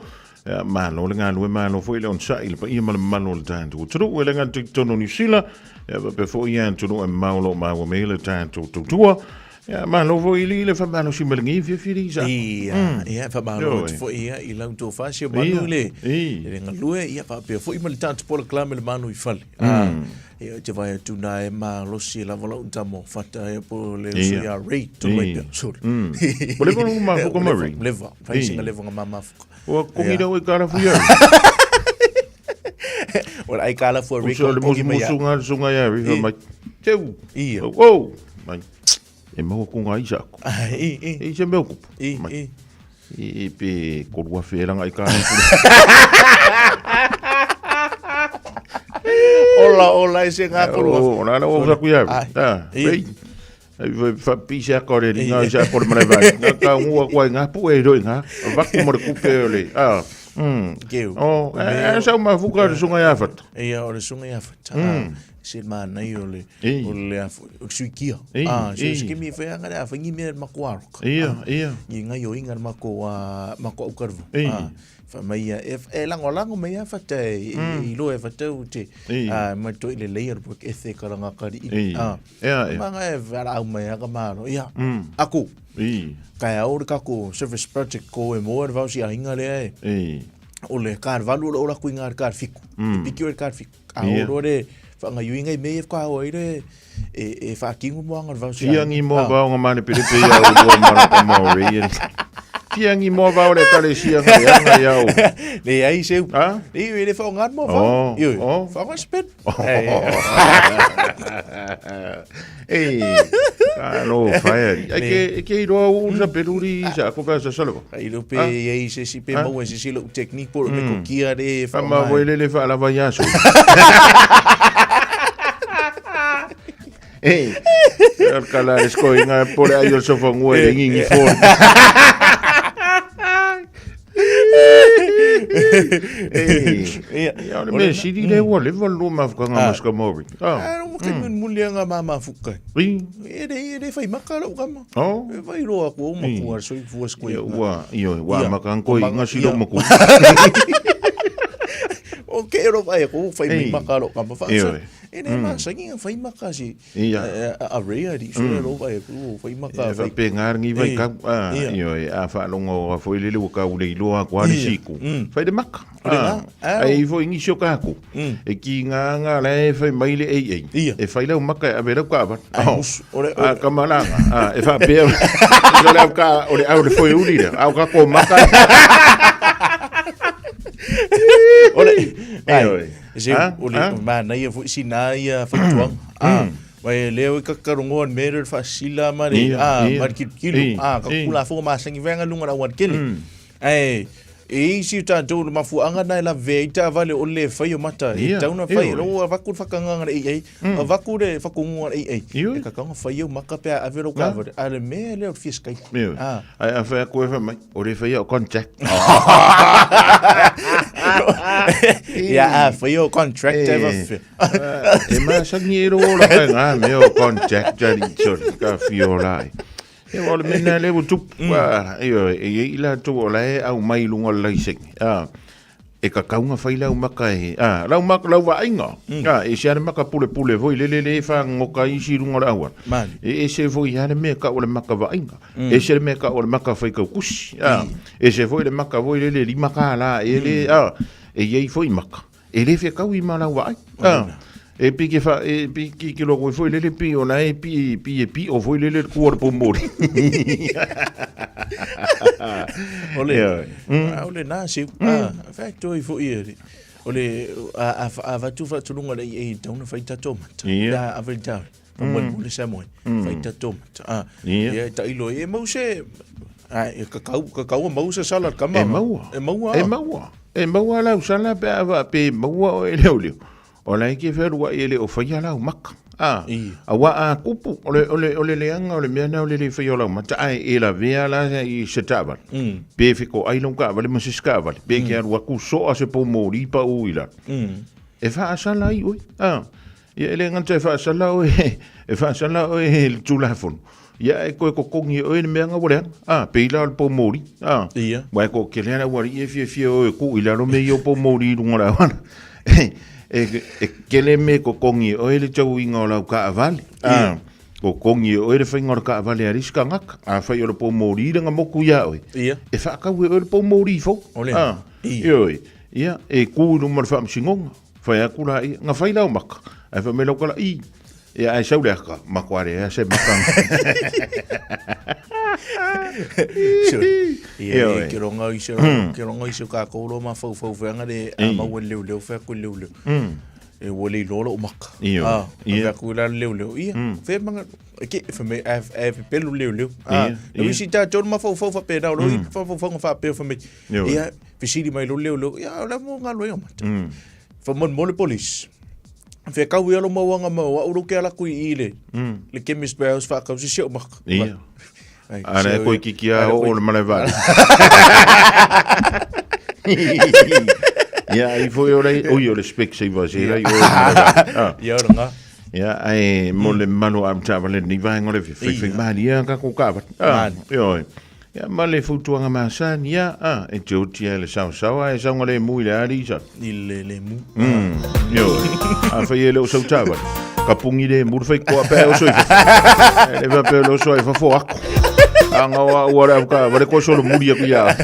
Ia, malo le galue, malo foi le onosai i le paia ma le mamalu o le tatou atunuu e le gata i totonu o Niu Sila, ia faapea foi ia atunuu e mamao o lo o maua mai ai le tatou tautua. Ia, malo foi i le le faamalosi mai lenei afiafi le isa. Ia, ia, faamalo atu foi ia i lau tofa si o manu le, le galue, ia faapea foi ma le tatou polokalame le manu i fale. Ia, te vai atu nā e malosi e lava lau tamo fata e po le uso ia Ray, tonu mai pea, sorry. Ua leva lou mafuka ma Ray? Leva, fai singa leva nga mamafuka. Ua kongi rau e kalafu ia. Ua ai kalafu a Ray. Uso le musu musu ngā sunga ia Ray, mai. Teu. Ia. Oh, mai. E maua ko ngā isa ako. I, i. E isa mea kupu. I, i. I, i pe korua whēranga i kāna Ola, ola, e se ngā korua. O, nā, nā, o, saku ia. Tā, I. Ei, wha pise a kore, ni ngā isa kore mare vai. Ngā ka ngua kua i ngā pu e roi ngā. Vaku mo le kupe o le. Ah. Keu. O, e, e, sau mafuka le sunga ia whata. Ia, o le sunga ia whata. Se manaia o le o le a o le suikia. Ah, se se kimi fe anga le a whangi mea mako aroka. Ia, ia. I ngai o inga mako a mako au karvo. Ah, fa mai ia e e lango lango mai ia fata e i lo e fata u te ah mai toi le leia po e the karanga kari. Ah. Ia, ia. Manga e wara au mai aka maro. Ia. Aku. I. Kai au le kako service project ko e mo e vau si a inga le e. I. O le kar valu o le ora kui ngā kar fiku. E piki o le kar fiku. A oro re whangaiuinga i mei e whakaho ai re e, e whakingo mo anga vau Fiangi mo vau nga mane pere pe ia o lua mara pa maori. Fiangi mo vau le tale sia nga anga iau. Le ai seu. Ha? Le le whaongan mo vau. Oh, Io. oh. Whaongan spin. Ei, ka lo whaia. Ai ke, e ke iroa u sa peruri sa ako wha sa salako. Ai lo pe ei se si pe mau se si lo technique por me kokia re Wha ma voi lele wha alava ia so. Ei, al kala esko inga pore ai o sofa ngua e ngingi fo. Ei, ia o le mea siri le ua lewa lua mafukanga maska Maori. Ah, no ke mun muli anga ma fukai. I. E re e re whai maka ro kama. Oh. E whai roa ko o maku ar soi fua skoi. Ia ua, io, ua makan koi ngasi ro maku. O ke ro whai ko whai Ei. maka ro kama wha. Io. E re ma sangi whai maka si. Ia. A re a di so ro whai ko whai maka E wha pe ngā vai Ei. kau, ah, Ia. io, e a whaalongo a foi lele ua kau le iloa ko ari Ia. siku. Whai le maka. O le Ah, ngā, ah, Ai foi ngisio ka aku. E ki ngā ngā le e whai mai le ei ei. E whai lau maka e ave lau ka awa. Ai, Oh. musu, o le- Ah, kamalanga. Ah, e wha pea. O le au ka, o le au le foi uri le. Au ka ko maka. O le, ai, Oi. se, Ah, o le, ah. ma nei fo si na ia whaituanga. Ah, mai leo i kakarongoa mere whasila mare, Ia, ah, ia. mare kilu kilu, Ia, ah, ka ia. kula fo ma sangi venga lunga ra wan kele. Ai, e isi o tātou le mafuanga nai la ve i tā vale o le whai o mata, i Ia, tauna whai, ia. lo a vaku whakanganga i ei, a vaku re whakungunga i ei. E kakanga whai o maka pea a vero Na. ka vare, a le mea leo fieskai. Io. Ah. Ai, a whai aku e whai mai. O le whai o contact. Ia, a whai o contract e Eh, E masangi e ro la kai ngā mea o contact ari sorry, ka whio lai. E o le mena le o tupu, ah, e o, e i la tu o la e au mai lunga le laiseng. Ah, e ka kaunga whai lau maka e, ah, lau maka lau vainga. Ah, e se are maka pule pule voi le le le e wha ngoka isi lunga le awa. Mani. E e se voi are mea ka o le maka vainga. E se le mea ka o le maka whai kau kusi. Ah, e se voi le maka voi le le lima ka la, e le, ah, e iei foi maka. E le whia kau i ma lau vaai. Ah, e pi ke wha, e pi ki ki loko e foi lele pi o na e pi, pi e pi o foi lele kua le pōmori. O le, Ia. ah, o le nā seu, ah, whaito i fo ia re. O le, a, a, a vatu whatulunga le i e tauna whai tato mata. Ia. La, a veli tau. Whamwani mo le Samoa. Whai tato mata. Ah, Ia. ia, ta ilo, e mau se, ah, e kakau, kakau a mau se sala kama. E maua. E maua. E maua. E maua lau sala pe awa pe maua o e leo leo. O lai ke wherua i le o whaia lau maka. Ah, a wa a kupu, o le, o le, o le leanga, o le mea na o le le whaia lau mata, ai e la vea la i se tāvale. Pe whiko ai lau ka avale ma se ska avale. Pe ke aru aku soa se pō mōri pa u i la. E whaasala i oi. Ah. Ia e le nganta e whaasala oi, e whaasala oi e le tūlafono. Ia e koe kokongi oi le mea ngā wale Ah, pe ila o le pō mōri. Ah. Ia. Wai ko ke lea wari e fia fia oi ku i lalo me i o pō mōri i runga la wana. E, e kele me kokongi oi le tau inga o lau ka avale. Ah. Kokongi oi le whainga o le ka avale a riska ngaka. A whai o le pō mōri i ranga moku ia oi. Ia. E whaakau e oi le pō mōri i fau. Ole. Ah. Ia. Ioi. Ia, e ku i luma le whaamsingonga. Whai aku la ia, ngā whai lau maka. Ai wha me lau kala i. Ia, ai sau le aka, makuare, ai se maka. Sure. Ia, Ia, e oi. ke ronga i se, ke ronga i se ka kōro ma whau whau whenga le, a mau e leo leo whea koe leo leo. E ua le iloa o maka. Ia, Ah, ia. a whea koe la leo leo. Ia, whea manga, e ke, wha me, a, a pelu leo leo. Ah, Ia, na ia. wisi tā tōna ma whau whau whapē nā, roi whau whau whau whapē wha me. Ia, oi. Ia, whisiri mai lo leo leo. Ia, la mo ngā loe o mata. Wha mon mole polis. Whea kau i alo mauanga mau, a uro ke ala kui i le. Le chemist warehouse whakau si seo maka. Ia. Ai, Ara e seo koe ia. ki kia Ara o koe- le male vale. Ia, ai foi o le, ui o le Specsavers e lai o. Ia, o langa. Ia, ai mo le malu a mtaavale ni vaenga o le faifai mali ia ka ko ka. Ioe. Ia, ma le fautuaga masani, ia, a, e te oti ai le saosaoa, e saoga le mu i le ali sa. I le le mu. Ioe. A fai e le o sau taavale, ka pungi le mu le fai koa pe oso i fafo. E le faapea le oso ai fafo ako. A ngau a ua le au ka, vale koe solo muri aku ia.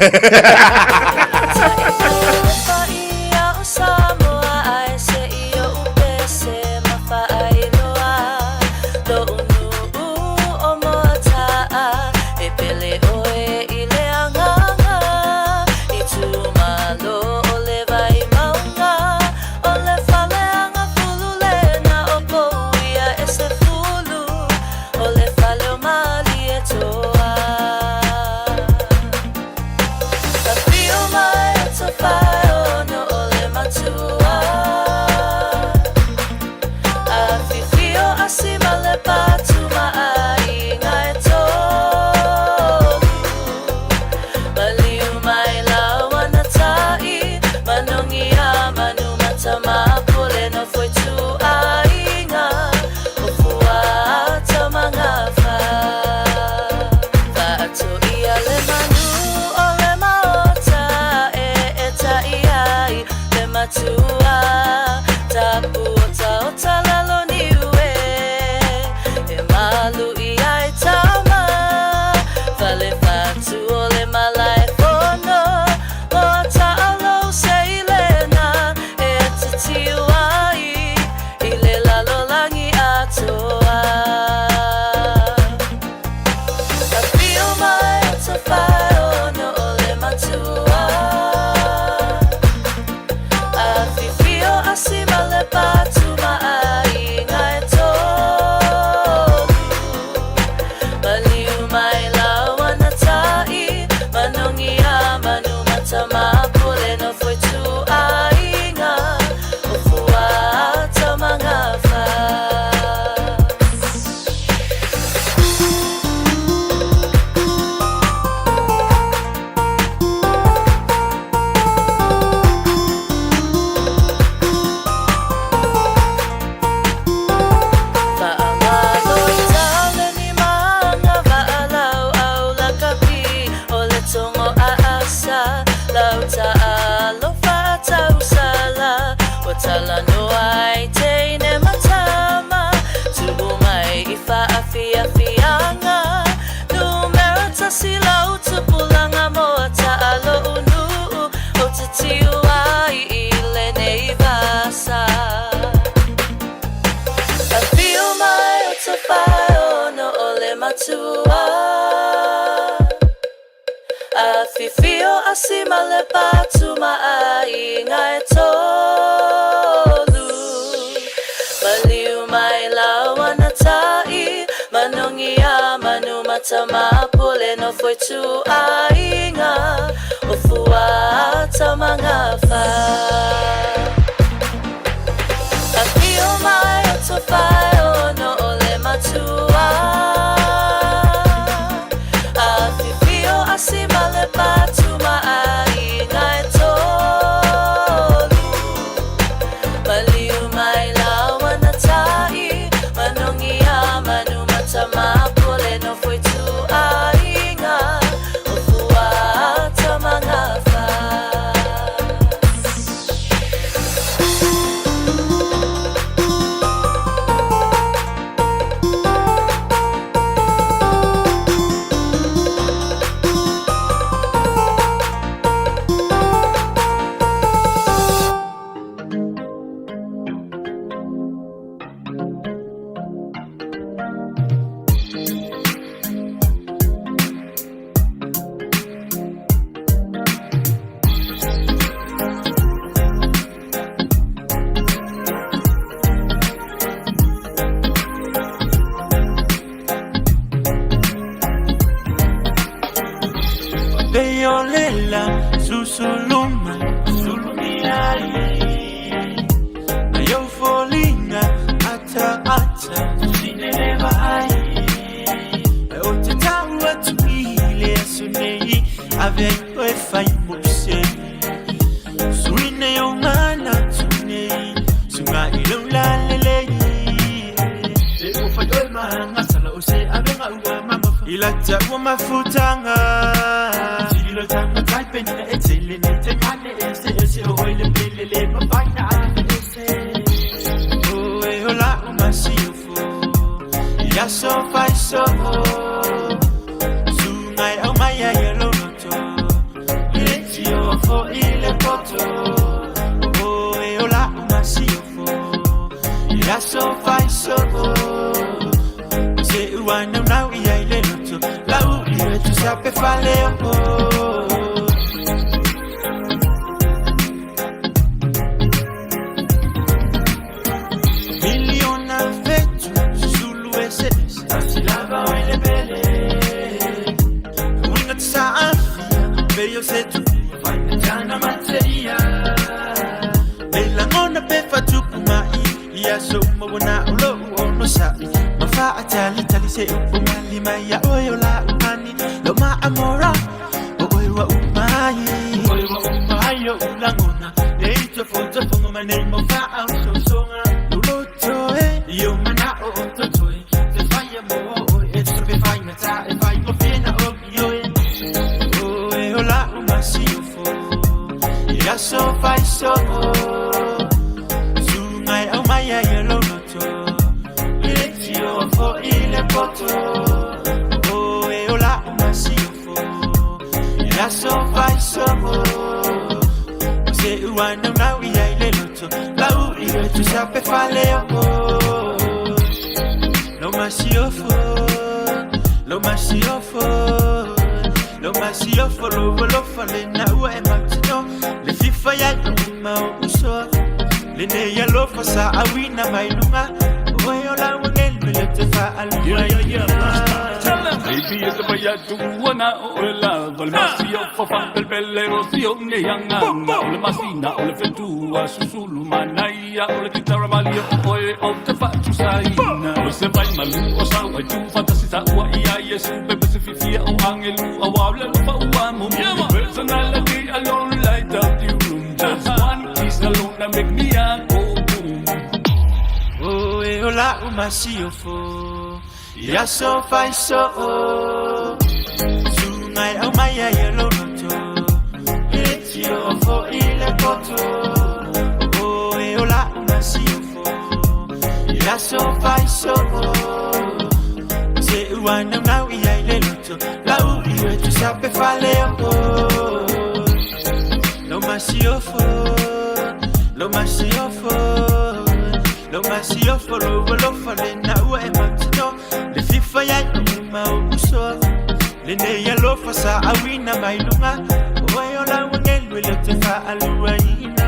nei o manatu nei Sunga i lau la lelei E ua fai oe magasala o se avega ua mamafa I la taua mafutaga Tililo taga tai penina e tele nei te mane e se ese o oe le pele le mafai na afe ese O e ola o masiofo Ia so fai so Sungai au mai ai e lo loto I le tio fo i le poto O e ola o masiofo Ia so fai so Se ua nau nau i ai le loto Lau i e tu sape fale o Miliona fetu Susulu ese ese Tasi lava o ile pele Uinga te saafia Peio se tupu Faina tana mateia Me langona pe fatupu mai Ia so uma wana o lou ono sa'i Ma faa tali tali se upu mali mai Ia oe o la umani Lo ma amora O oe wa umai Oe wa umai o ulangona E i te fo te fonga ma nei mo faa o sosonga Lo loto e I o mana o o totoe Te whaia mo o oe E te pe whainga ta e whai mo whina o ki oe O e o la o masiofo Ia so fai so Sungai au mai ai e lo loto I le tio fo i le poto O e o la o masiofo Ia so fai so Se ua nau nau i ai le loto Lau i e tu sape fale o Lo masiofo Lo masiofo Lo masiofo Lo valofa le na ua e mautino Le fifa ia i uma o uso Le ne ia lofa sa awina mai lunga Oe o la wangelu le te fa alua Yeah, yeah, yeah. Tell 'em. Baby, it's the way I do na o le lava le masio fa fa bel bel e rosio ne yanga o le masina o le fetua susulu manaia o le kitara malia o oe o te fa tu saina o se vai malu o sa wai tu fantasi sa ua ia yesu bebe se fifia o angelu a wa le fa ua mo personality alone light up the room just one kiss alone that make me a go boom. O e o la o masiofo Ia so fai so Sungai au mai ai e lo loto I le tio fo i le poto O e o la o masiofo Ia so fai so Se ua nau nau i ai le loto Lau i e tu sape fale o Lo masiofo Lo masiofo Lo masiofo lo valofa le na ua e mautino Le fifa ia i uma o uso Le ne ia lofa sa awina mai lunga Oe o la wangelu e le te fa alua ina.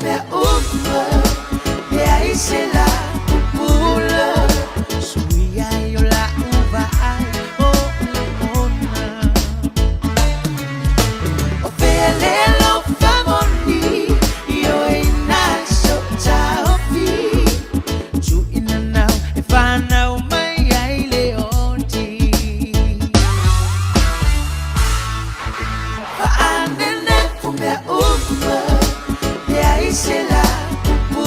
mea uma Leai se la pupula Suia i o la uva ai o le ona O fea le alofa moni I o ina so taofi Tu'uina nau e fanau mai ai le oti Fa'anene o mea uma Leai se la pupula.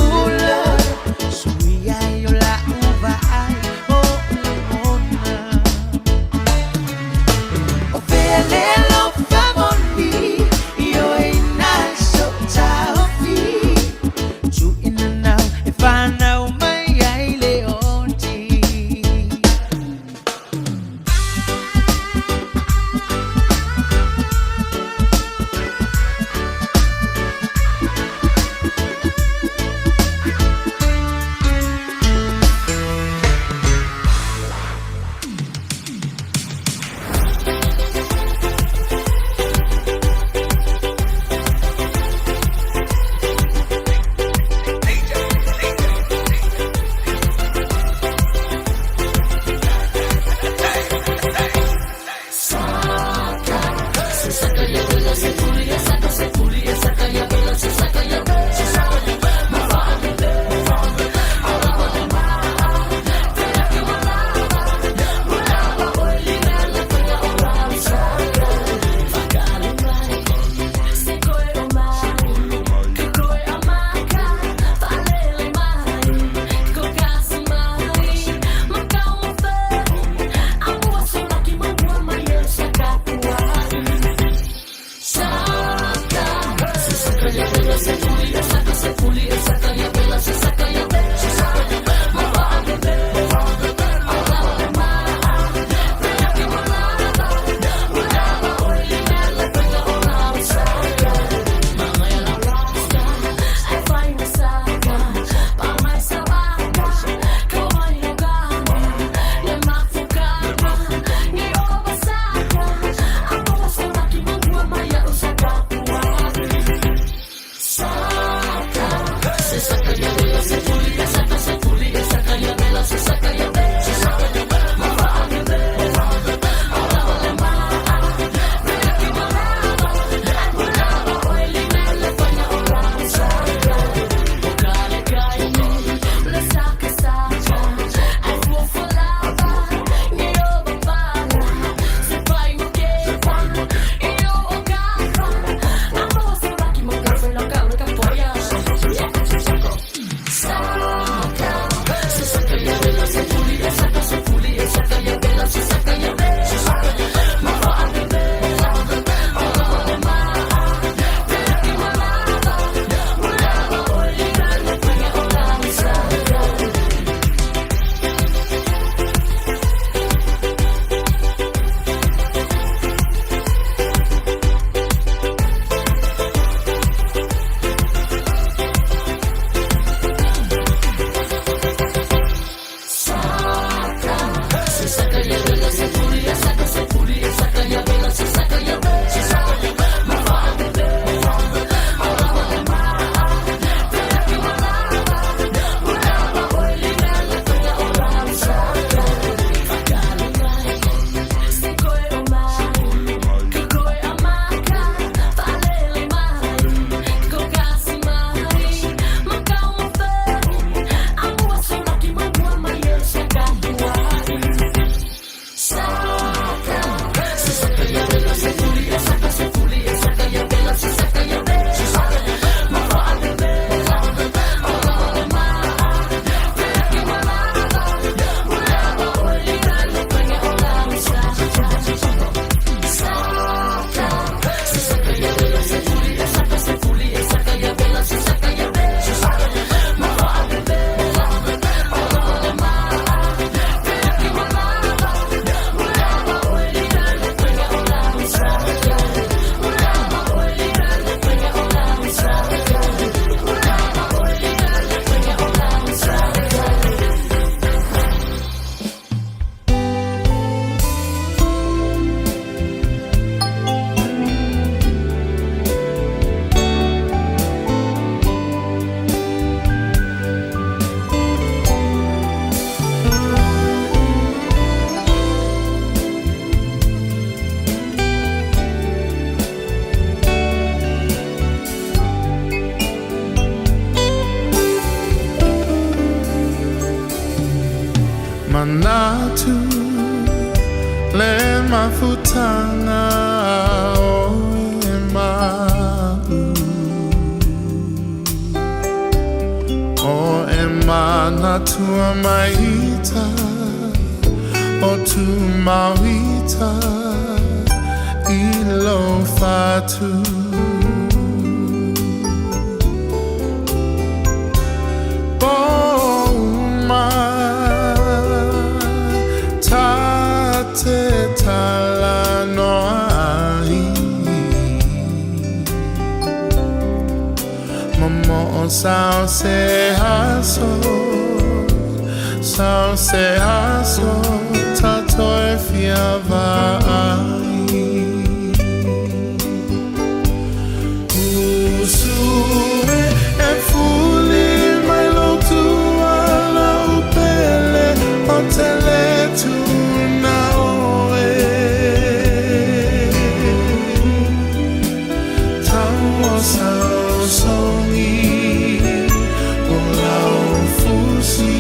Manatu le mafutanga o e ma'u O e manatua maita O tu mauita i lo fatu Pouma ta te talanoa ai Momo'o sao se aso Sao se aso ta toe fia va'ai Usu e e fuli mai lo tua lau pele o te le tuna oe Tau o sao songi o lau fusi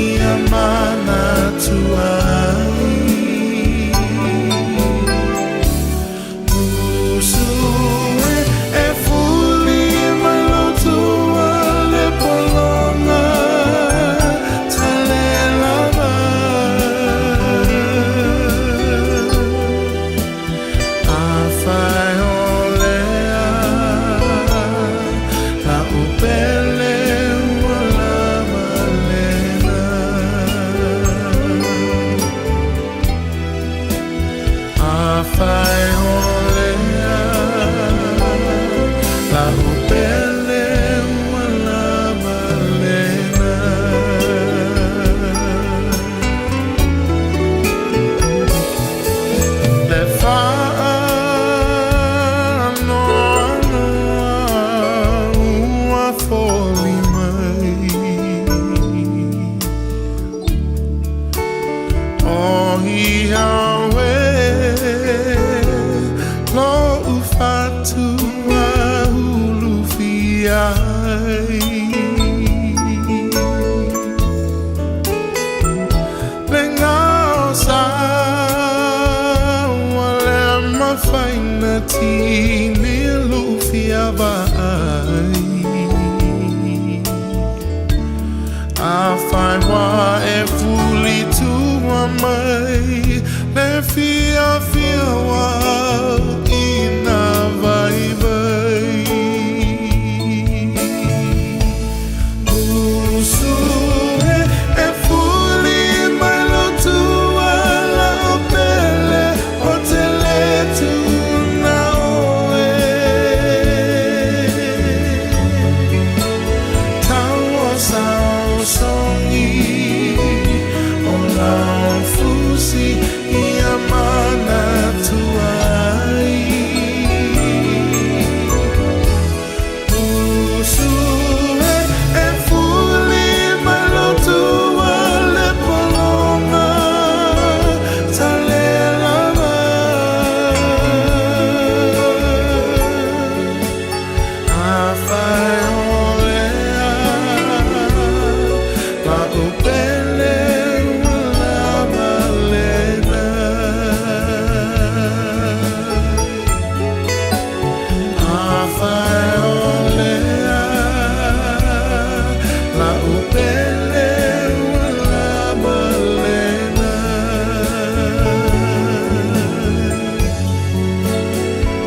ia manatua ai Usu e e fuli mai lo tua le pologa tale lava Afai o lea la'u pele ua lava lena Afai o lea la'u pele ua lava lena Le faanoanoa ua foli mai O ia oe lo'u fatu ulufia ai Le gao sa ua le mafai ona tini lo'u fia vaai Afai ua e fuli tua mai le fiafia ua ina vaivai Usu e e fuli mai lo tua lau pele o te le tuna oe Tau o sao songi o lau fusi ia manatua ai Usu e e fuli mai lo tua le pologa tale lava Afai o lea la'u pele ua lava lena Afai o lea la'u pele ua lava lena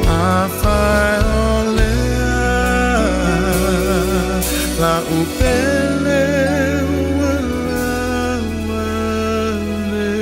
Afai o lea la'u pele ua lava lena.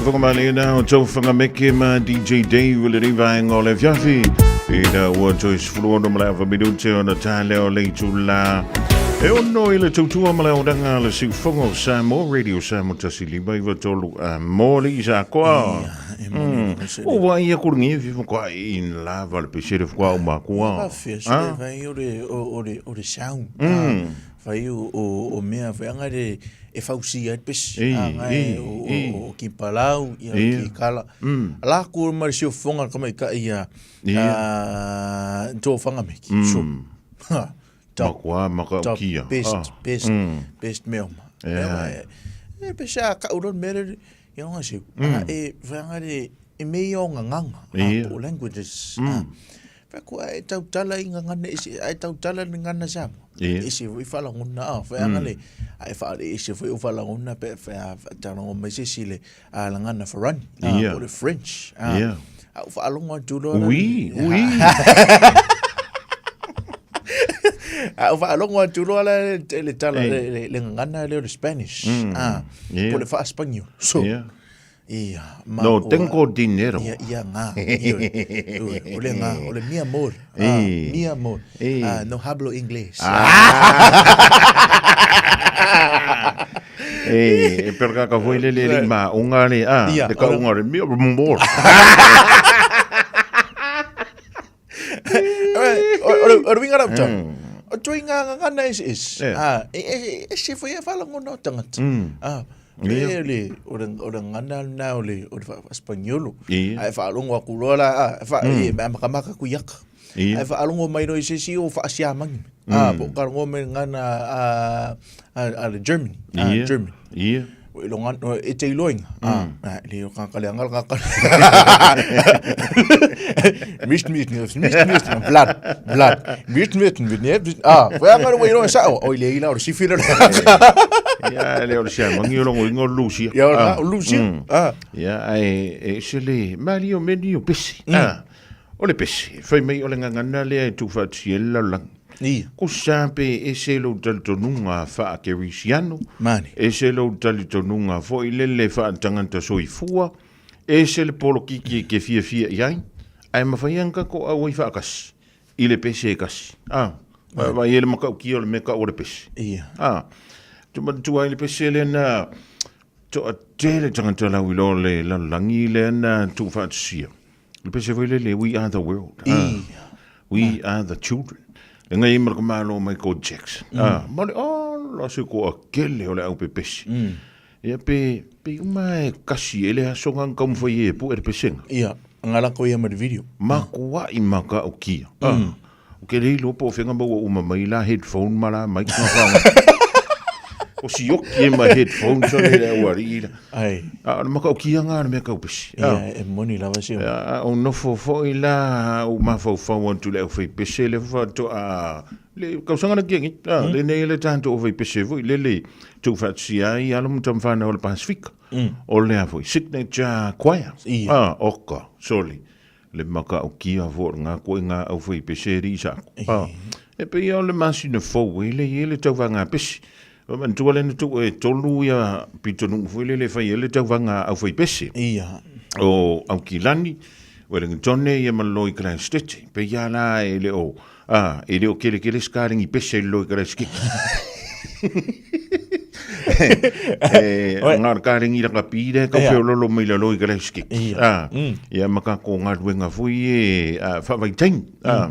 Faufofoga malena o tau whangameke ma DJ Dave o le rivaenga o le fiafi. Ina ua toe 16 ma le afa minute ona tā leo le itula. E ono i le tautua ma le aodaga a le siufogo o Samoa Radio Samoa tasi lima iwa tolu a moli i sa koa. O wa ia kuringi e whiwha koa i in lava le pesere whakua o makua. Whawhia, so vai o le, o, o le, o le sound. Vai o, o, o mea, vai anga le, e fausia ai le pesi. Ei, A, ei, o, o, ei. o, o ki palau, ia, Ia. ki kala. La ku ma le siofoga le tamaitai ia, Ia. a, Tofagameki. So, ha, top, Makua, top, makaukia. best, Ah. best, best mea uma. Ia. E, e pese a kau lo le mea le, ia nga se, a, e, whanga le, e me ia o nganganga, a, Ia. po o languages, a, wha kua e tautala i ngangana, e se, a e tautala ni ngana Samoa. Ia. E se foi whalangona, a, whanga le, a e whaale e se foi o whalangona, pe, wha, wha, talango mai se si le, a, la ngana Farani, a, Ia. po le French, a, Ia. a, o whaalongo atu loa la- Oui, oui. A o whaalongo atu loa la le, le tala, Ei. le, le, le ngana leo le Spanish, a, Ia. po le wha-Espanol. So, Ia. ia, ma No o- tengo dinero. Ia, ia ngā. Ia, ui, o le ngā, o le mi amor. Ah, Ei. mi amor. Ei. Ah, no hablo inglés. E, e perka ka foi le le le ma unga le a, Ia, le ka ora- unga le mi amor. Eh, O o o ringa rau tau. O tui ngā ngana es es. Yeah. Ah, e e e se foi e whalangona o tangata. Ah, Ia. e le o le o le ngana na o le o le wha- Spaniolo. Ia. Ai whaalongo aku loa la ah, wha e ma makamaka ku iaka. Ia. Ai whaalongo mai roi se si o whaasiamangi. Ah, po karongo me ngana a a a le Germany. Ah, Ia. Germany. Ia. O i longan o e te iloinga. Ah, ah, le o kakale angal kakale. Mist mist mist mist mist blood blood mist mist mist mist ah, wha ngaro i roa sao o i le ila o si fila. Ia le o le sia mangi o longo ingo Lucia. Ia, o Lucia. Ah. Ia ai e se le mali o meni o pesi. Ah. O le pesi. Fai mai o le ngangana le e tu whaati e la lang. Ia. Ko sape e se lo talitonunga wha kerisiano. Mani. E se lo talitonunga fo i lele wha tangata soifua. E se le polo kiki e ke fia fia iai. Ai mawhaianga ko au i whaakasi. I le pese e kasi. Ah. Vai ele makau ki o le meka o le pese. Ia. Ah. Tu ma tu ai le pese le na to a tele tangata lau i lo le lalangi le na tu whaatisia. Le pese foi le le we are the world. Ah. We are the children. Le ngai marka malo Michael Jackson. Ah, ma le oh la se ko a kele o le au pe pese. Ia pe pe uma e kasi ele aso ngang kaum foi e pu e le pesenga. Ia, ngala ko ia ma le video. Makua i maka o kia. Ah. O ke rei lopo o whenga maua uma mai la headphone ma la mic nga whaonga. O si oki e ma headphone so le le ua ri Ai. A o le maka o kia ngā le mea kau pesi. Ia, e moni lava se. A o nofo foi la o mafaufau atu le au fai pese le whato a le kausanga na kia ngi. A le nei le tanto o fai pese foi le le tau whaatsi ai alo mutamwhana o le Pasifika. O lea foi signature choir. Ia. A oka soli. Le maka o kia fo ngā koe ngā au fai pese ri sa. A e pe ia o le masina fou e le i le tau ngā pese. O man tua le tu e tolu ia pitonu foi le le fai e le tau ngā au fai pese Ia. o Aukilani, Wellington ia ma loi Christchurch. Pe ia la e le o, a, e le o kele kele skaringi pese loi Christchurch. E, ngā karingi raka pire, ka Ia. whio lolo mai la loi Christchurch. Ia. A, ia maka ko ngā ruenga fui e, a, whawaitain. A,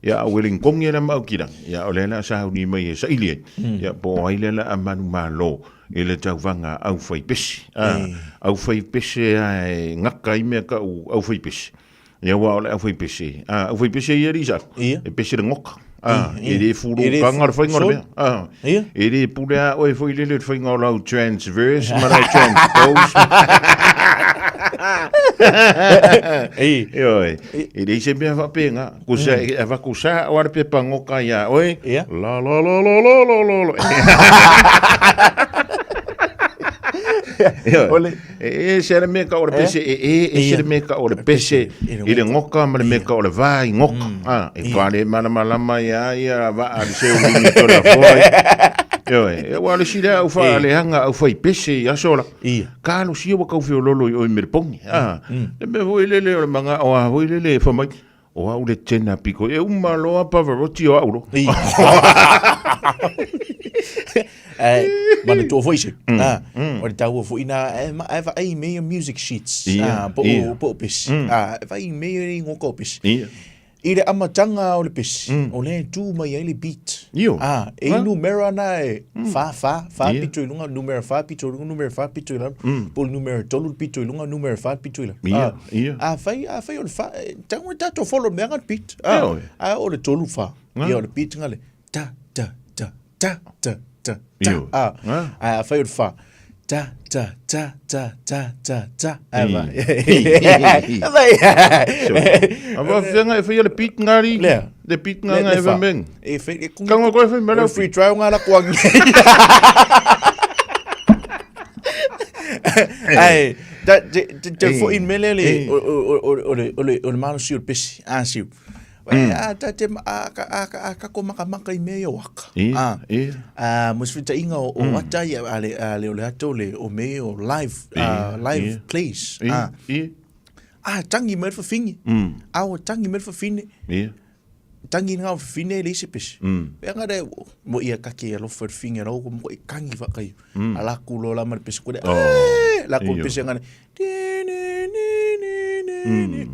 ia a Wellington ia la ma Aukilani. Ia o le la sa ni mai e sa ili e. Ia po ai le la a manu malo e le tauwanga au whai pesi. A, au whai pese a e ngaka i mea ka au, au whai pese. Ia wa o le au whai pese. A, au whai pese ia risa. Ia. E pese le ngoka. A, Ia, e le furu E le kanga le whainga le sol. mea. A, Ia. e le pule a oe fo i lele le whainga o lau transverse ma lau transpose. Ei. Ioi. E le ise mea whapenga. Ko sa, e wako sa o ara pepa ngoka ia oe. Ia. La la la la la la la la. Ioi. Ole. E e se le mea ka o le pese, e e e se le mea ka o le pese, i le ngoka ma le mea ka o le vai ngoka. Ah, e pare mana malama ia ia va a le seu ni tola foi. Ioe, e ua le sila au whaaleanga au whai pese i aso la. Ka alo sia wa kau whiololo i oi mere pongi. Ah, le mea foi lele o le manga o a foi lele e whamai. O au le tena piko. E uma loa Pavarotti o au lo. Ai, manatua foi se. Ah, o le taua foi na e ma e vaai me music sheets. Ah, po po pesi. Ah, e vaai me i ngoka o pesi. I le amataga o le pesi, o lea e tu mai ai le beat. Io. Ah, e i numera na e fa, fa, fa pito i luga, numera fa pito i luga, numera fa pito i lalo, po o le numera tolu le pito i luga, numera fa pito i lalo. Ia, ia. A fai, a fai o le fa, e, tago e tatou follow mea nga le beat. Ah, Ioe. a o le tolu fa. Ia o le beat nga le ta, ta, ta, ta, ta, ta, ta. Ioe. Ah, a fai o le fa. Ta, ta, ta, ta, ta, ta, ta. Ai vai. Vai. A va fenga e whaia le pit ngari. Lea. Le pit nga nga e whameng. E whai, e kungi. Kanga koe whai mera. Free trial nga la kuangi. Ai, ta, te, te, te fo in mele le, o, o, o, o, le, o le, o le malosi o le pesi. Ah, siu. A ta te a ka a ka a ka ko makamaka i mea ia o aka. Ia, ia. A mo se fitainga o o ata ia a le a le o le ata o le o mea o live a live plays. Ia, ia. A tangi mai le fafine. A ua tangi mai le fafine. Ia. Tangi ngā fafine le isi pesi. Pea ngā re mo ia kake alofa le fafine rau ko mo i kangi whakai. A la ku lo la ma le pesi kore. La ku pesi ngā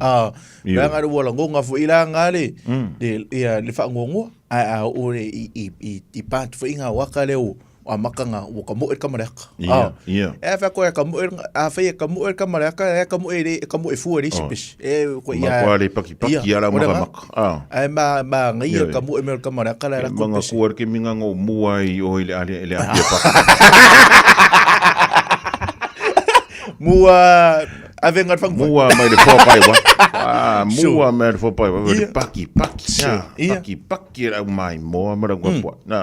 Ah, Io. mea ngā ua langonga fo ila ngā le, le, ia, le whaangongoa, a, a, o le, i, i, i, i pātu fo inga waka le o, a makanga, o ka moe ka mareaka. Ia, Ah. ia. E wha koe ka moe, a whai ka moe ka mareaka, e ka moe, e ka moe fua le isi Oh. pesi. E, ko ia. Ma koa le paki paki Ia, ala o le maka ngā. maka. Ah. Ai ma, ma ngai Ia, ka moe me ka mareaka la E la ku manga pesi. kua ke minga ngo mua i o i le ale le apia paka. Mua ave ngā whangwai. Mua mai le whāpai wa. Ah, mua mai le whāpai wa. Le paki paki. Sure. Ah, paki paki rau mai moa mara ngā pua. Nā,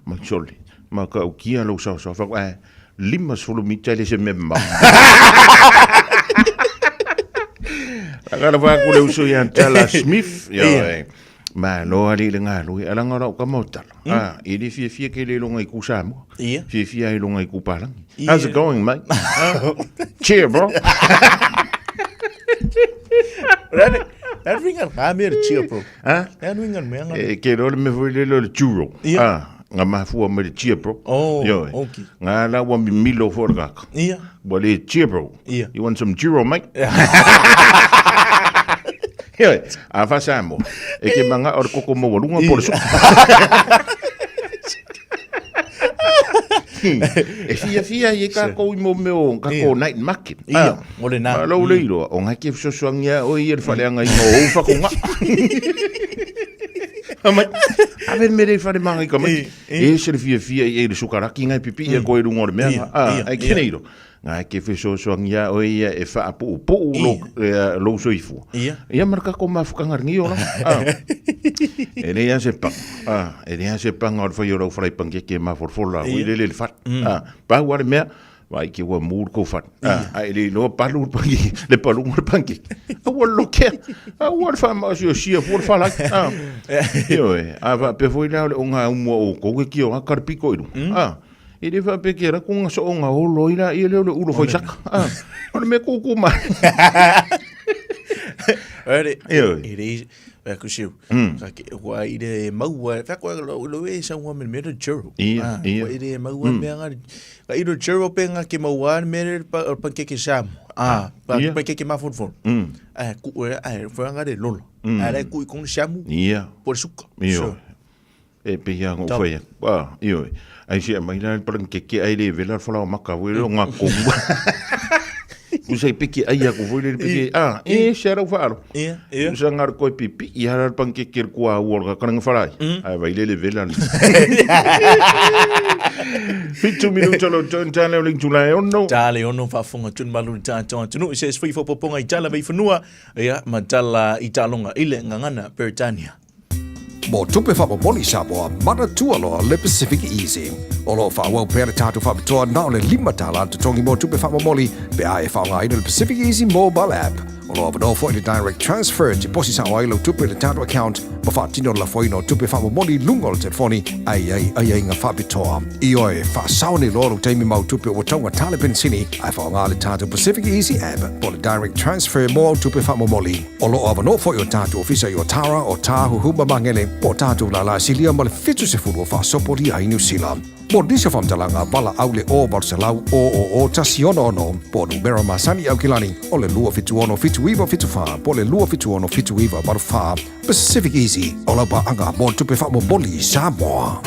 ma chole. Ma ka ukia lo sao sao whakwa. Eh, lima solo mita le se memma. Akala wha kule uso ia Tala Smith. Ia, Ia. eh. Ma lo ali le ngā lui, ala ngā rau ka mautala. Ah, i le fia fia ke le longa i ku Samoa. Ia. Fia fia i longa i ku Palangi. Ia. How's it going, mate? Ah, cheer, bro. Rane, rane ringan ngā mea le cheer, bro. Ah? Rane ringan mea ngā. E, ke role me foi le le churro. Ia. Ah, ngā mahafua me le cheer, bro. Oh, Ioe. okay. Ngā la wa mi milo fo le kaka. Ia. Wa le cheer, bro. Ia. You want some churro, mate? Ioe, a fa Samoa. E ke manga o le koko mo walunga po le suka. E fia fia i ka kou i mo meo ka kou night market. Ia, o le nā. Ma lau le iloa, o ngā ke fesoasoangia o i le whaleanga i ngō ou whakonga. Mai, ave mere i whare manga i ka mai. E se le fia fia i e le sukaraki ngai pipi i e koe runga o le mea. Ah, Ia, ai kene iro. Ngā ke fesoasoangia o ia e whaapu puu lo, lo soifua. Ia. Ia maraka ko mafukangarangi o la. Ah. E lea se panga. Ah, e lea se panga o le whai o rau wharai pangeke ma forfola. Ui le le le what. Ah, pau ale mea, vai ke ua mur ko what. Ah, ai le loa palu le pangeke, le palu le pangeke. A ua lokea. A ua le wha sia sia fua le whalai. Ah. Ioe, a wa pe foi la o le onga umua o koke ki o ngā karpiko iru. Ah. E le wha pe ke ra ko ngā so o ngā holo i la i le o le ulo whai saka. Ah. O le me kōkō mai. Ere, Ioe. e re, e ku siu. Ka ke ua i le maua, wha koe lo lo e sa ua me mere churro. Ia, Ah, ia. Ua i le maua mea ngā, ka i le churro pe ngā ke maua mere pa pankeke Samoa. Ah, pa Ia. pankeke mafonfon. Ah, ku e, ah, wha ngā re lolo. Ah, re ku i kong Samoa. Ia. Po le suka. Ioe. So, E pe ia ngō Tau. whaia. Ah, ioe. Ai sia mai la parang ke ke ai le vela whala o maka wele o ngā komu. Usa i piki ai aku foi le piki. Ah, e se ara whaaro. Ia, ia. Usa ngā koe pipi i hara parang ke ke kua ua ka karanga wharai. Ai vai le le vela. Fitu minuta lo turn tale o ling tulai ono. Tale ono whaafonga tun malu i tātoa tunu. I se es whiwha poponga i tala vei whanua. Ia, ma tala i talonga i le ngangana Peretania. Mo tupe whapapoli Samoa, mana tualoa le Pacific Easy. O lo whaawau pera tātou whapitoa nā o le lima tāla te tongi mo tupe whapamoli pe a e whaonga ina le Pacific Easy mobile app. O lo avanoa foi le direct transfer e tiposi sao ai lau tupe i le tatou account ma faatino le lafoina o tupe faamomoli i luga o le telefoni ae i ai aiaiga faapitoa. Ioe, faasao nei loa lou taimi ma au tupe ua taugata le penisini ae faaaoga le tatou Pacific Easy app po o le direct transfer mo au tupe faamomoli. O lo o avanoa foi o tatou ofisa i Otara, Otāhuhu ma Magele po o tatou lālā silia ma le 70 o faasopolia ai Niu Sila. Mo nisi o faamatalaga, valaau le 0800 000 166 po o numera masani i Aukilani o le 276 7974 po o le 276 7984. Pacific Easy, o lau paaga mo le tupe faamomoli i Samoa.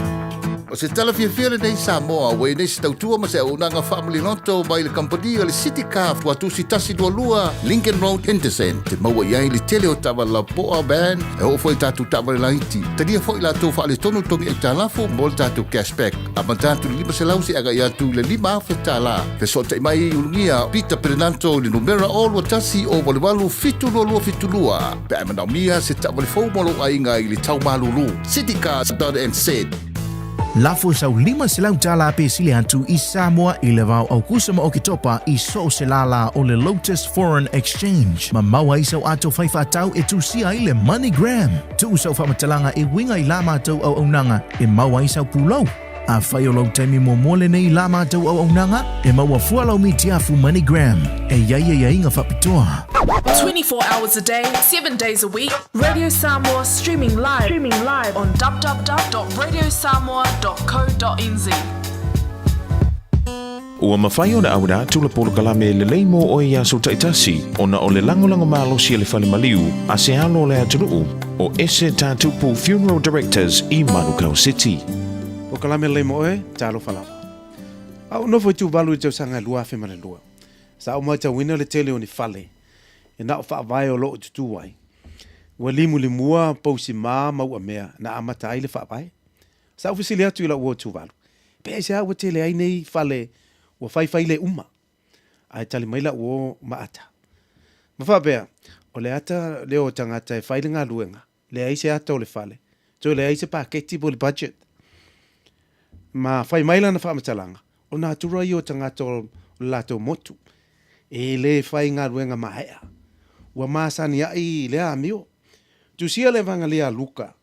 O se tala fiafia lenei Samoa ua i nei se tautua ma se auaunaga faamaliloto mai le kamupani o le City Car Tuatusi 122 Lincoln Road Henderson te maua i ai le tele o taavale lapoa van e oo foi i tatou taavale laiti. Talia foi latou faaletonu togi aitalafu mo le tatou cashback amata atu i le 500 seia agai atu i le 5,000 tala. Fesootai mai i Ulugia Peter Perenanto i le numera 021 088 722 pe a e manaomia se taavale fou mo lou aiga i le tau malulu. Citycars.nz. Lafo sau 500 tala pe sili atu i Samoa i le vao Aukusa ma Oketopa i so o se lālā o le Lotus Foreign Exchange. Ma maua ai sau ato fai faatau e tusia ai le MoneyGram. Tuu sau faamatalaga e uiga i la matou auaunaga e maua ai sau pulou. Afai o lou taimi muamua lenei i la matou auaunaga, e maua fua lau mitiafu MoneyGram e i ai aiaiga faapitoa. 24 hours a day, 7 days a week, Radio Samoa streaming live, streaming live on www.radiosamoa.co.nz. Ua mafai ona auina atu le polokalame lelei mo oe i aso taitasi ona o le lagolago malosi a le fale maliu a se alo o le atunuu o Ese Tatupu Funeral Directors i Manukau City. Polokalame lelei mo oe, talofa lava. A ou nofo i Tuvalu i le tausaga e 2002, sa ou matauina le tele o ni fale e na o faavae o lo o tutū ai. Ua limulimua pousimā ma uamea na amata ai le faavae. Sa ou fesili atu i lau uo Tuvalu, Pe aisea ua tele ai nei fale ua faifai le uma? Ae tali mai lau uo ma ata. Ma faapea, o le ata lea o tagata e fai le galuega, leai se ata o le fale, toe leai se paketi po o le budget. Ma fai mai lana faamatalaga, o natura ia o tagata o le latou motu, e le fai galuega maea. Ua masani ai i lea amio. Tusia le Evangelia a Luka,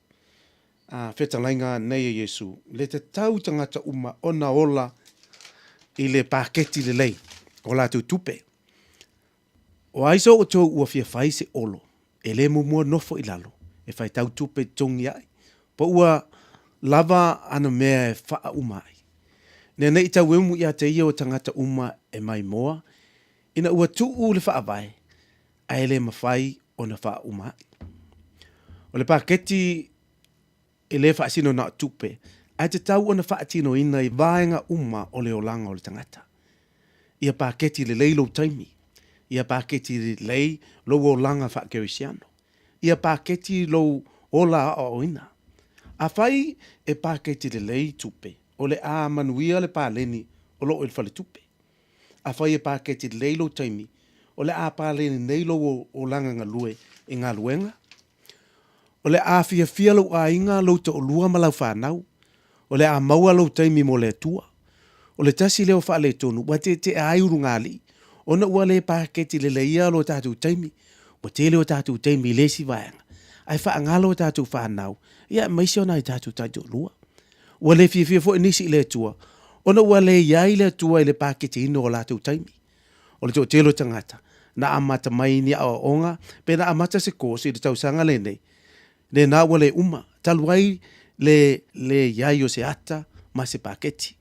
a fetalaiga nei e Iesu, le tatau tagata uma ona ola i le paketi lelei o latou tupe. O ai so outou ua fia fai se olo, e le muamua nofo i lalo e fai tau tupe totogi ai, po ua lava ana mea e faauma ai. Nea nei tau eumu ia te ia o tagata uma e maimoa, ina ua tuu le faavae, ae le mafai ona faauma ai. O le paketi e le faasino na o tupe, ae tatau ona faatinoina i vaega uma o le olaga o le tagata. Ia paketi lelei lou taimi, ia paketi lelei lou olaga faakerisiano, ia paketi lou ola aoaoina. Afai e paketi lelei tupe, o le a manuia le paleni o lo o i le faletupe. Afai e paketi lelei lou taimi, o le a paleni nei lou olaga galue i galuega. O le a fiafia lou aiga, lou toalua ma lau fanau. O le a maua lou taimi mo le Atua. O le tasi lea o faaletonu ua teetea ai ulugalii, ona ua le paketi leleia lo tatou taimi. Ua tele o tatou taimi i le isi vaega, ae faagalo a tatou fanau, ia aemaise o nai tatou taitoalua. Ua le fiafia foi nisi i le Atua, ona ua le i ai le Atua i le paketiina o latou taimi. O le toatele o tagata, na amata mai ni aoaoga pe na amata se course i le tausaga lenei, lena ua le uma, talu ai le le i ai o se ata ma se paketi.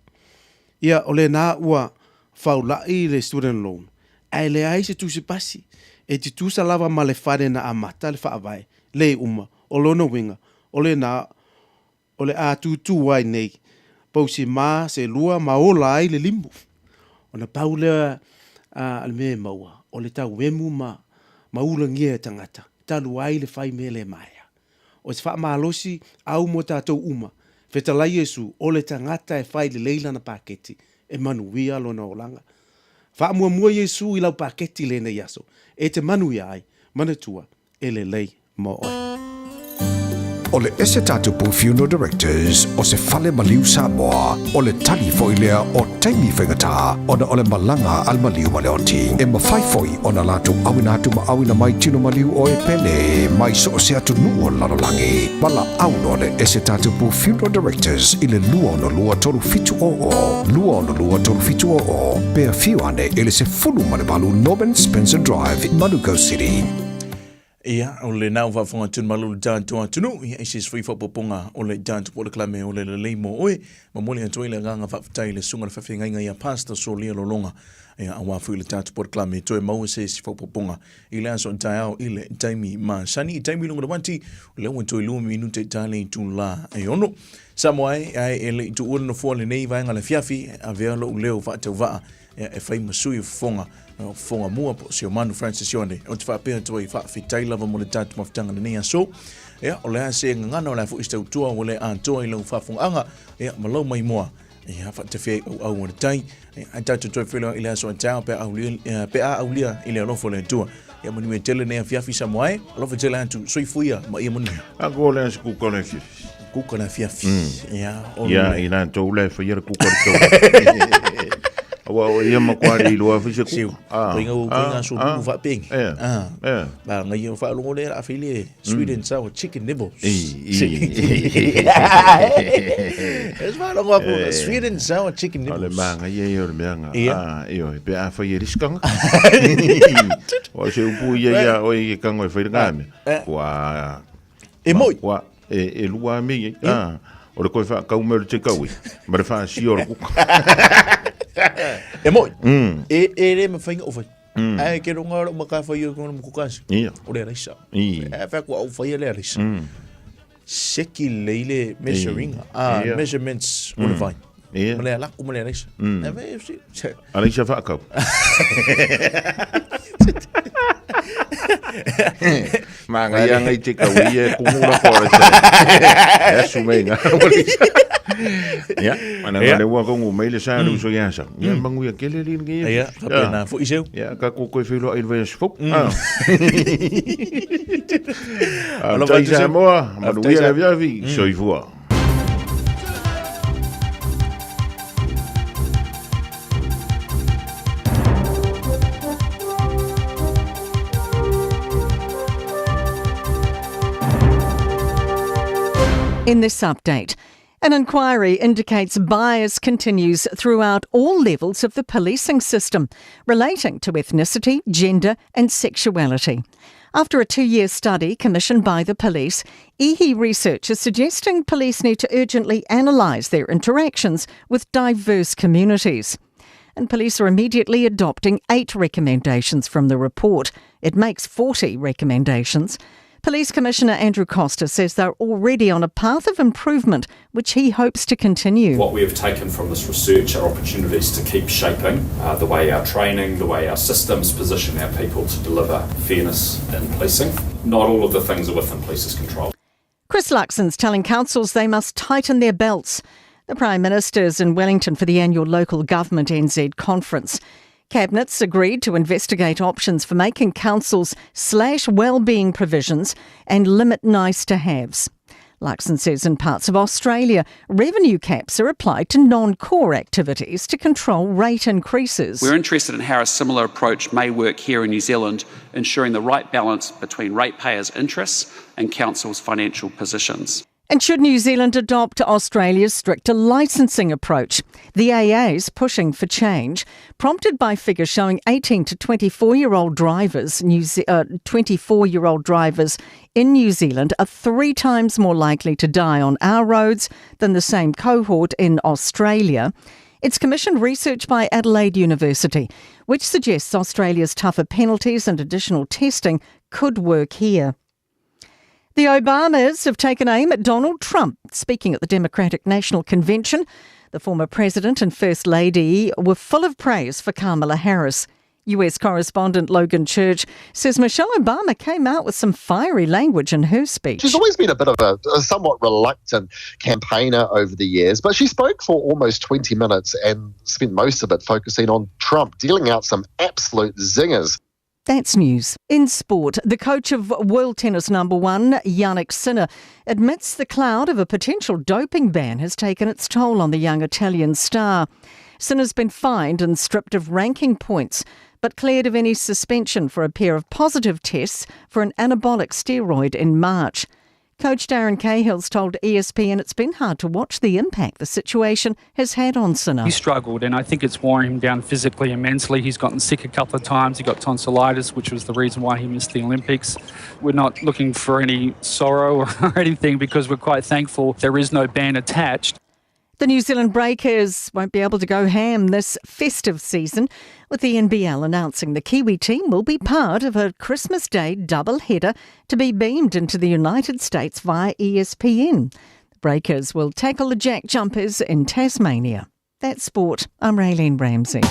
Ia, o lena ua faulai le student loan, ae leai se tusi pasi e tutusa lava ma le fale na amata le faavae le uma, o lona uiga, o lena O le a tūtū ai nei, pousi mā se lua ma ola ai le limu. Ona pau lea a le mea e maua, o le tauemu ma ma ulagia e tagata, talu ai le fai mea le maea. O se faamalosi au mo tatou uma, fetalai Iesu, o le tagata e fai lelei lana paketi, e manuia lona olaga. Faamuamua Iesu i lau paketi lenei aso, e te manuia ai, manatua, e lelei mo oe. O le Ese Tatupu Funeral Directors o se fale maliu Samoa, o le tali foi lea o taimi faigata ona o le malaga a le maliu ma le oti. E mafai foi ona latou auina atu ma auina mai tino maliu o e pele mai so o se atunuu o le lalolagi. Valaau loa le Ese Tatupu Funeral Directors i le 262 3700, 262 3700, pe afio ane i le 18 Norman Spencer Drive, Manukau City. Ia, o le nau faafofoga atu malu le tatou atunuu, ia i se isi foi faaopoopoga o le tatou polokalame o le lelei mo oe. Momoli atu ai le agaga faafetai i le susuga i le faafeagaiga ia Pastor Solia Lolonga, ia aua foi le tatou polokalame toe maua se isi faaopoopoga i le aso taeao i le taimi masani. I taimi luga o le uati, o lea ua toe 2 minute i tale itula e 6. Samoa e, ae e le i tuua le nofoa lenei vaega o le afiafi, avea lou leo faatauvaa Ia, e fai ma sui o fofoga, o fofoga mua po o Seumanu Francis Ioane. Ou te faapea atu ai, faafetai lava mo le tatou mafutaga lenei aso. Ia, o le a se gagana, o le a foi se tautua ua le atoa i lau faafofogaaga, ia, ma lau maimoa. Ia, faatafea i auau o le tai. Ia, ae tatou toe feiloai i le aso a taeao pe a aulia, pe a aulia i le alofa o le Atua. Ia, manuia tele lenei afiafi Samoa e. Alofa tele atu, soifua ma ia manuia. A ko le aso kuka o le afiafi. Kuka le afiafi. Ia, o Ia, i latou la e faia le kuka o le tau. Aua o ia makuari i loa fai se kuka. Ah, Koinga o koinga so lu faapengi. Ah. Ba ngai o faalogo le la fai sweet and sour chicken nibbles. Es faalogo aku sweet and sour chicken nibbles. O le manaia ia o le mea nga. Ah, ioe, pe a fai e riskanga. O se upu ia ia oe i ke kango e fai le ngā mea. Kua E moi. Kua, e, e lua a mei, e. Ah, o le koe whaakau mai o le te kaui, ma le whaasio o le kuka. E moi. E, e re ma whainga o whai. Ai ke ronga ro maka whai o kono muku kasi. Ia. O le araisa. I. E whai kua au whai le araisa. Seki leile measuring. Ah, measurements o le vai. Ia. Ma le alaku ma le araisa. E whai, si. Araisa whaakau. Mā ngai a ngai te kau i e kumura ko araisa. E asu mei ngā Ia, mana ngā le ua kongu mei le sa lu so ia sa. Ia mangu ia kele li ngi. Ia, whapena fo i seu. Ia, ka ko koe whiloa i le vai asu fou. Tai Samoa, manuia le aviavi, soifua. In this update, an inquiry indicates bias continues throughout all levels of the policing system relating to ethnicity, gender, and sexuality. After a two year study commissioned by the police, IHI research is suggesting police need to urgently analyse their interactions with diverse communities. And police are immediately adopting eight recommendations from the report. It makes 40 recommendations. Police Commissioner Andrew Coster says they're already on a path of improvement, which he hopes to continue. What we have taken from this research are opportunities to keep shaping uh, the way our training, the way our systems position our people to deliver fairness in policing. Not all of the things are within police's control. Chris Luxon's telling councils they must tighten their belts. The Prime Minister's in Wellington for the annual Local Government NZ conference. Cabinets agreed to investigate options for making councils slash wellbeing provisions and limit nice to haves. Luxon says in parts of Australia, revenue caps are applied to non core activities to control rate increases. We're interested in how a similar approach may work here in New Zealand, ensuring the right balance between ratepayers' interests and councils' financial positions. And should New Zealand adopt Australia's stricter licensing approach? The AA's pushing for change, prompted by figures showing 18 to 24 year old drivers, 24 year old drivers in New Zealand are three times more likely to die on our roads than the same cohort in Australia. It's commissioned research by Adelaide University, which suggests Australia's tougher penalties and additional testing could work here. The Obamas have taken aim at Donald Trump. Speaking at the Democratic National Convention, the former president and first lady were full of praise for Kamala Harris. US correspondent Logan Church says Michelle Obama came out with some fiery language in her speech. She's always been a bit of a, a somewhat reluctant campaigner over the years, but she spoke for almost 20 minutes and spent most of it focusing on Trump, dealing out some absolute zingers. That's news. In sport, the coach of world tennis number one, Jannik Sinner, admits the cloud of a potential doping ban has taken its toll on the young Italian star. Sinner's been fined and stripped of ranking points, but cleared of any suspension for a pair of positive tests for an anabolic steroid in March. Coach Darren Cahill's told ESPN it's been hard to watch the impact the situation has had on Sinner. He struggled, and I think it's worn him down physically immensely. He's gotten sick a couple of times. He got tonsillitis, which was the reason why he missed the Olympics. We're not looking for any sorrow or anything because we're quite thankful there is no ban attached. The New Zealand Breakers won't be able to go ham this festive season, with the NBL announcing the Kiwi team will be part of a Christmas Day double-header to be beamed into the United States via ESPN. The Breakers will tackle the Jack Jumpers in Tasmania. That's sport. I'm Raylene Ramsey.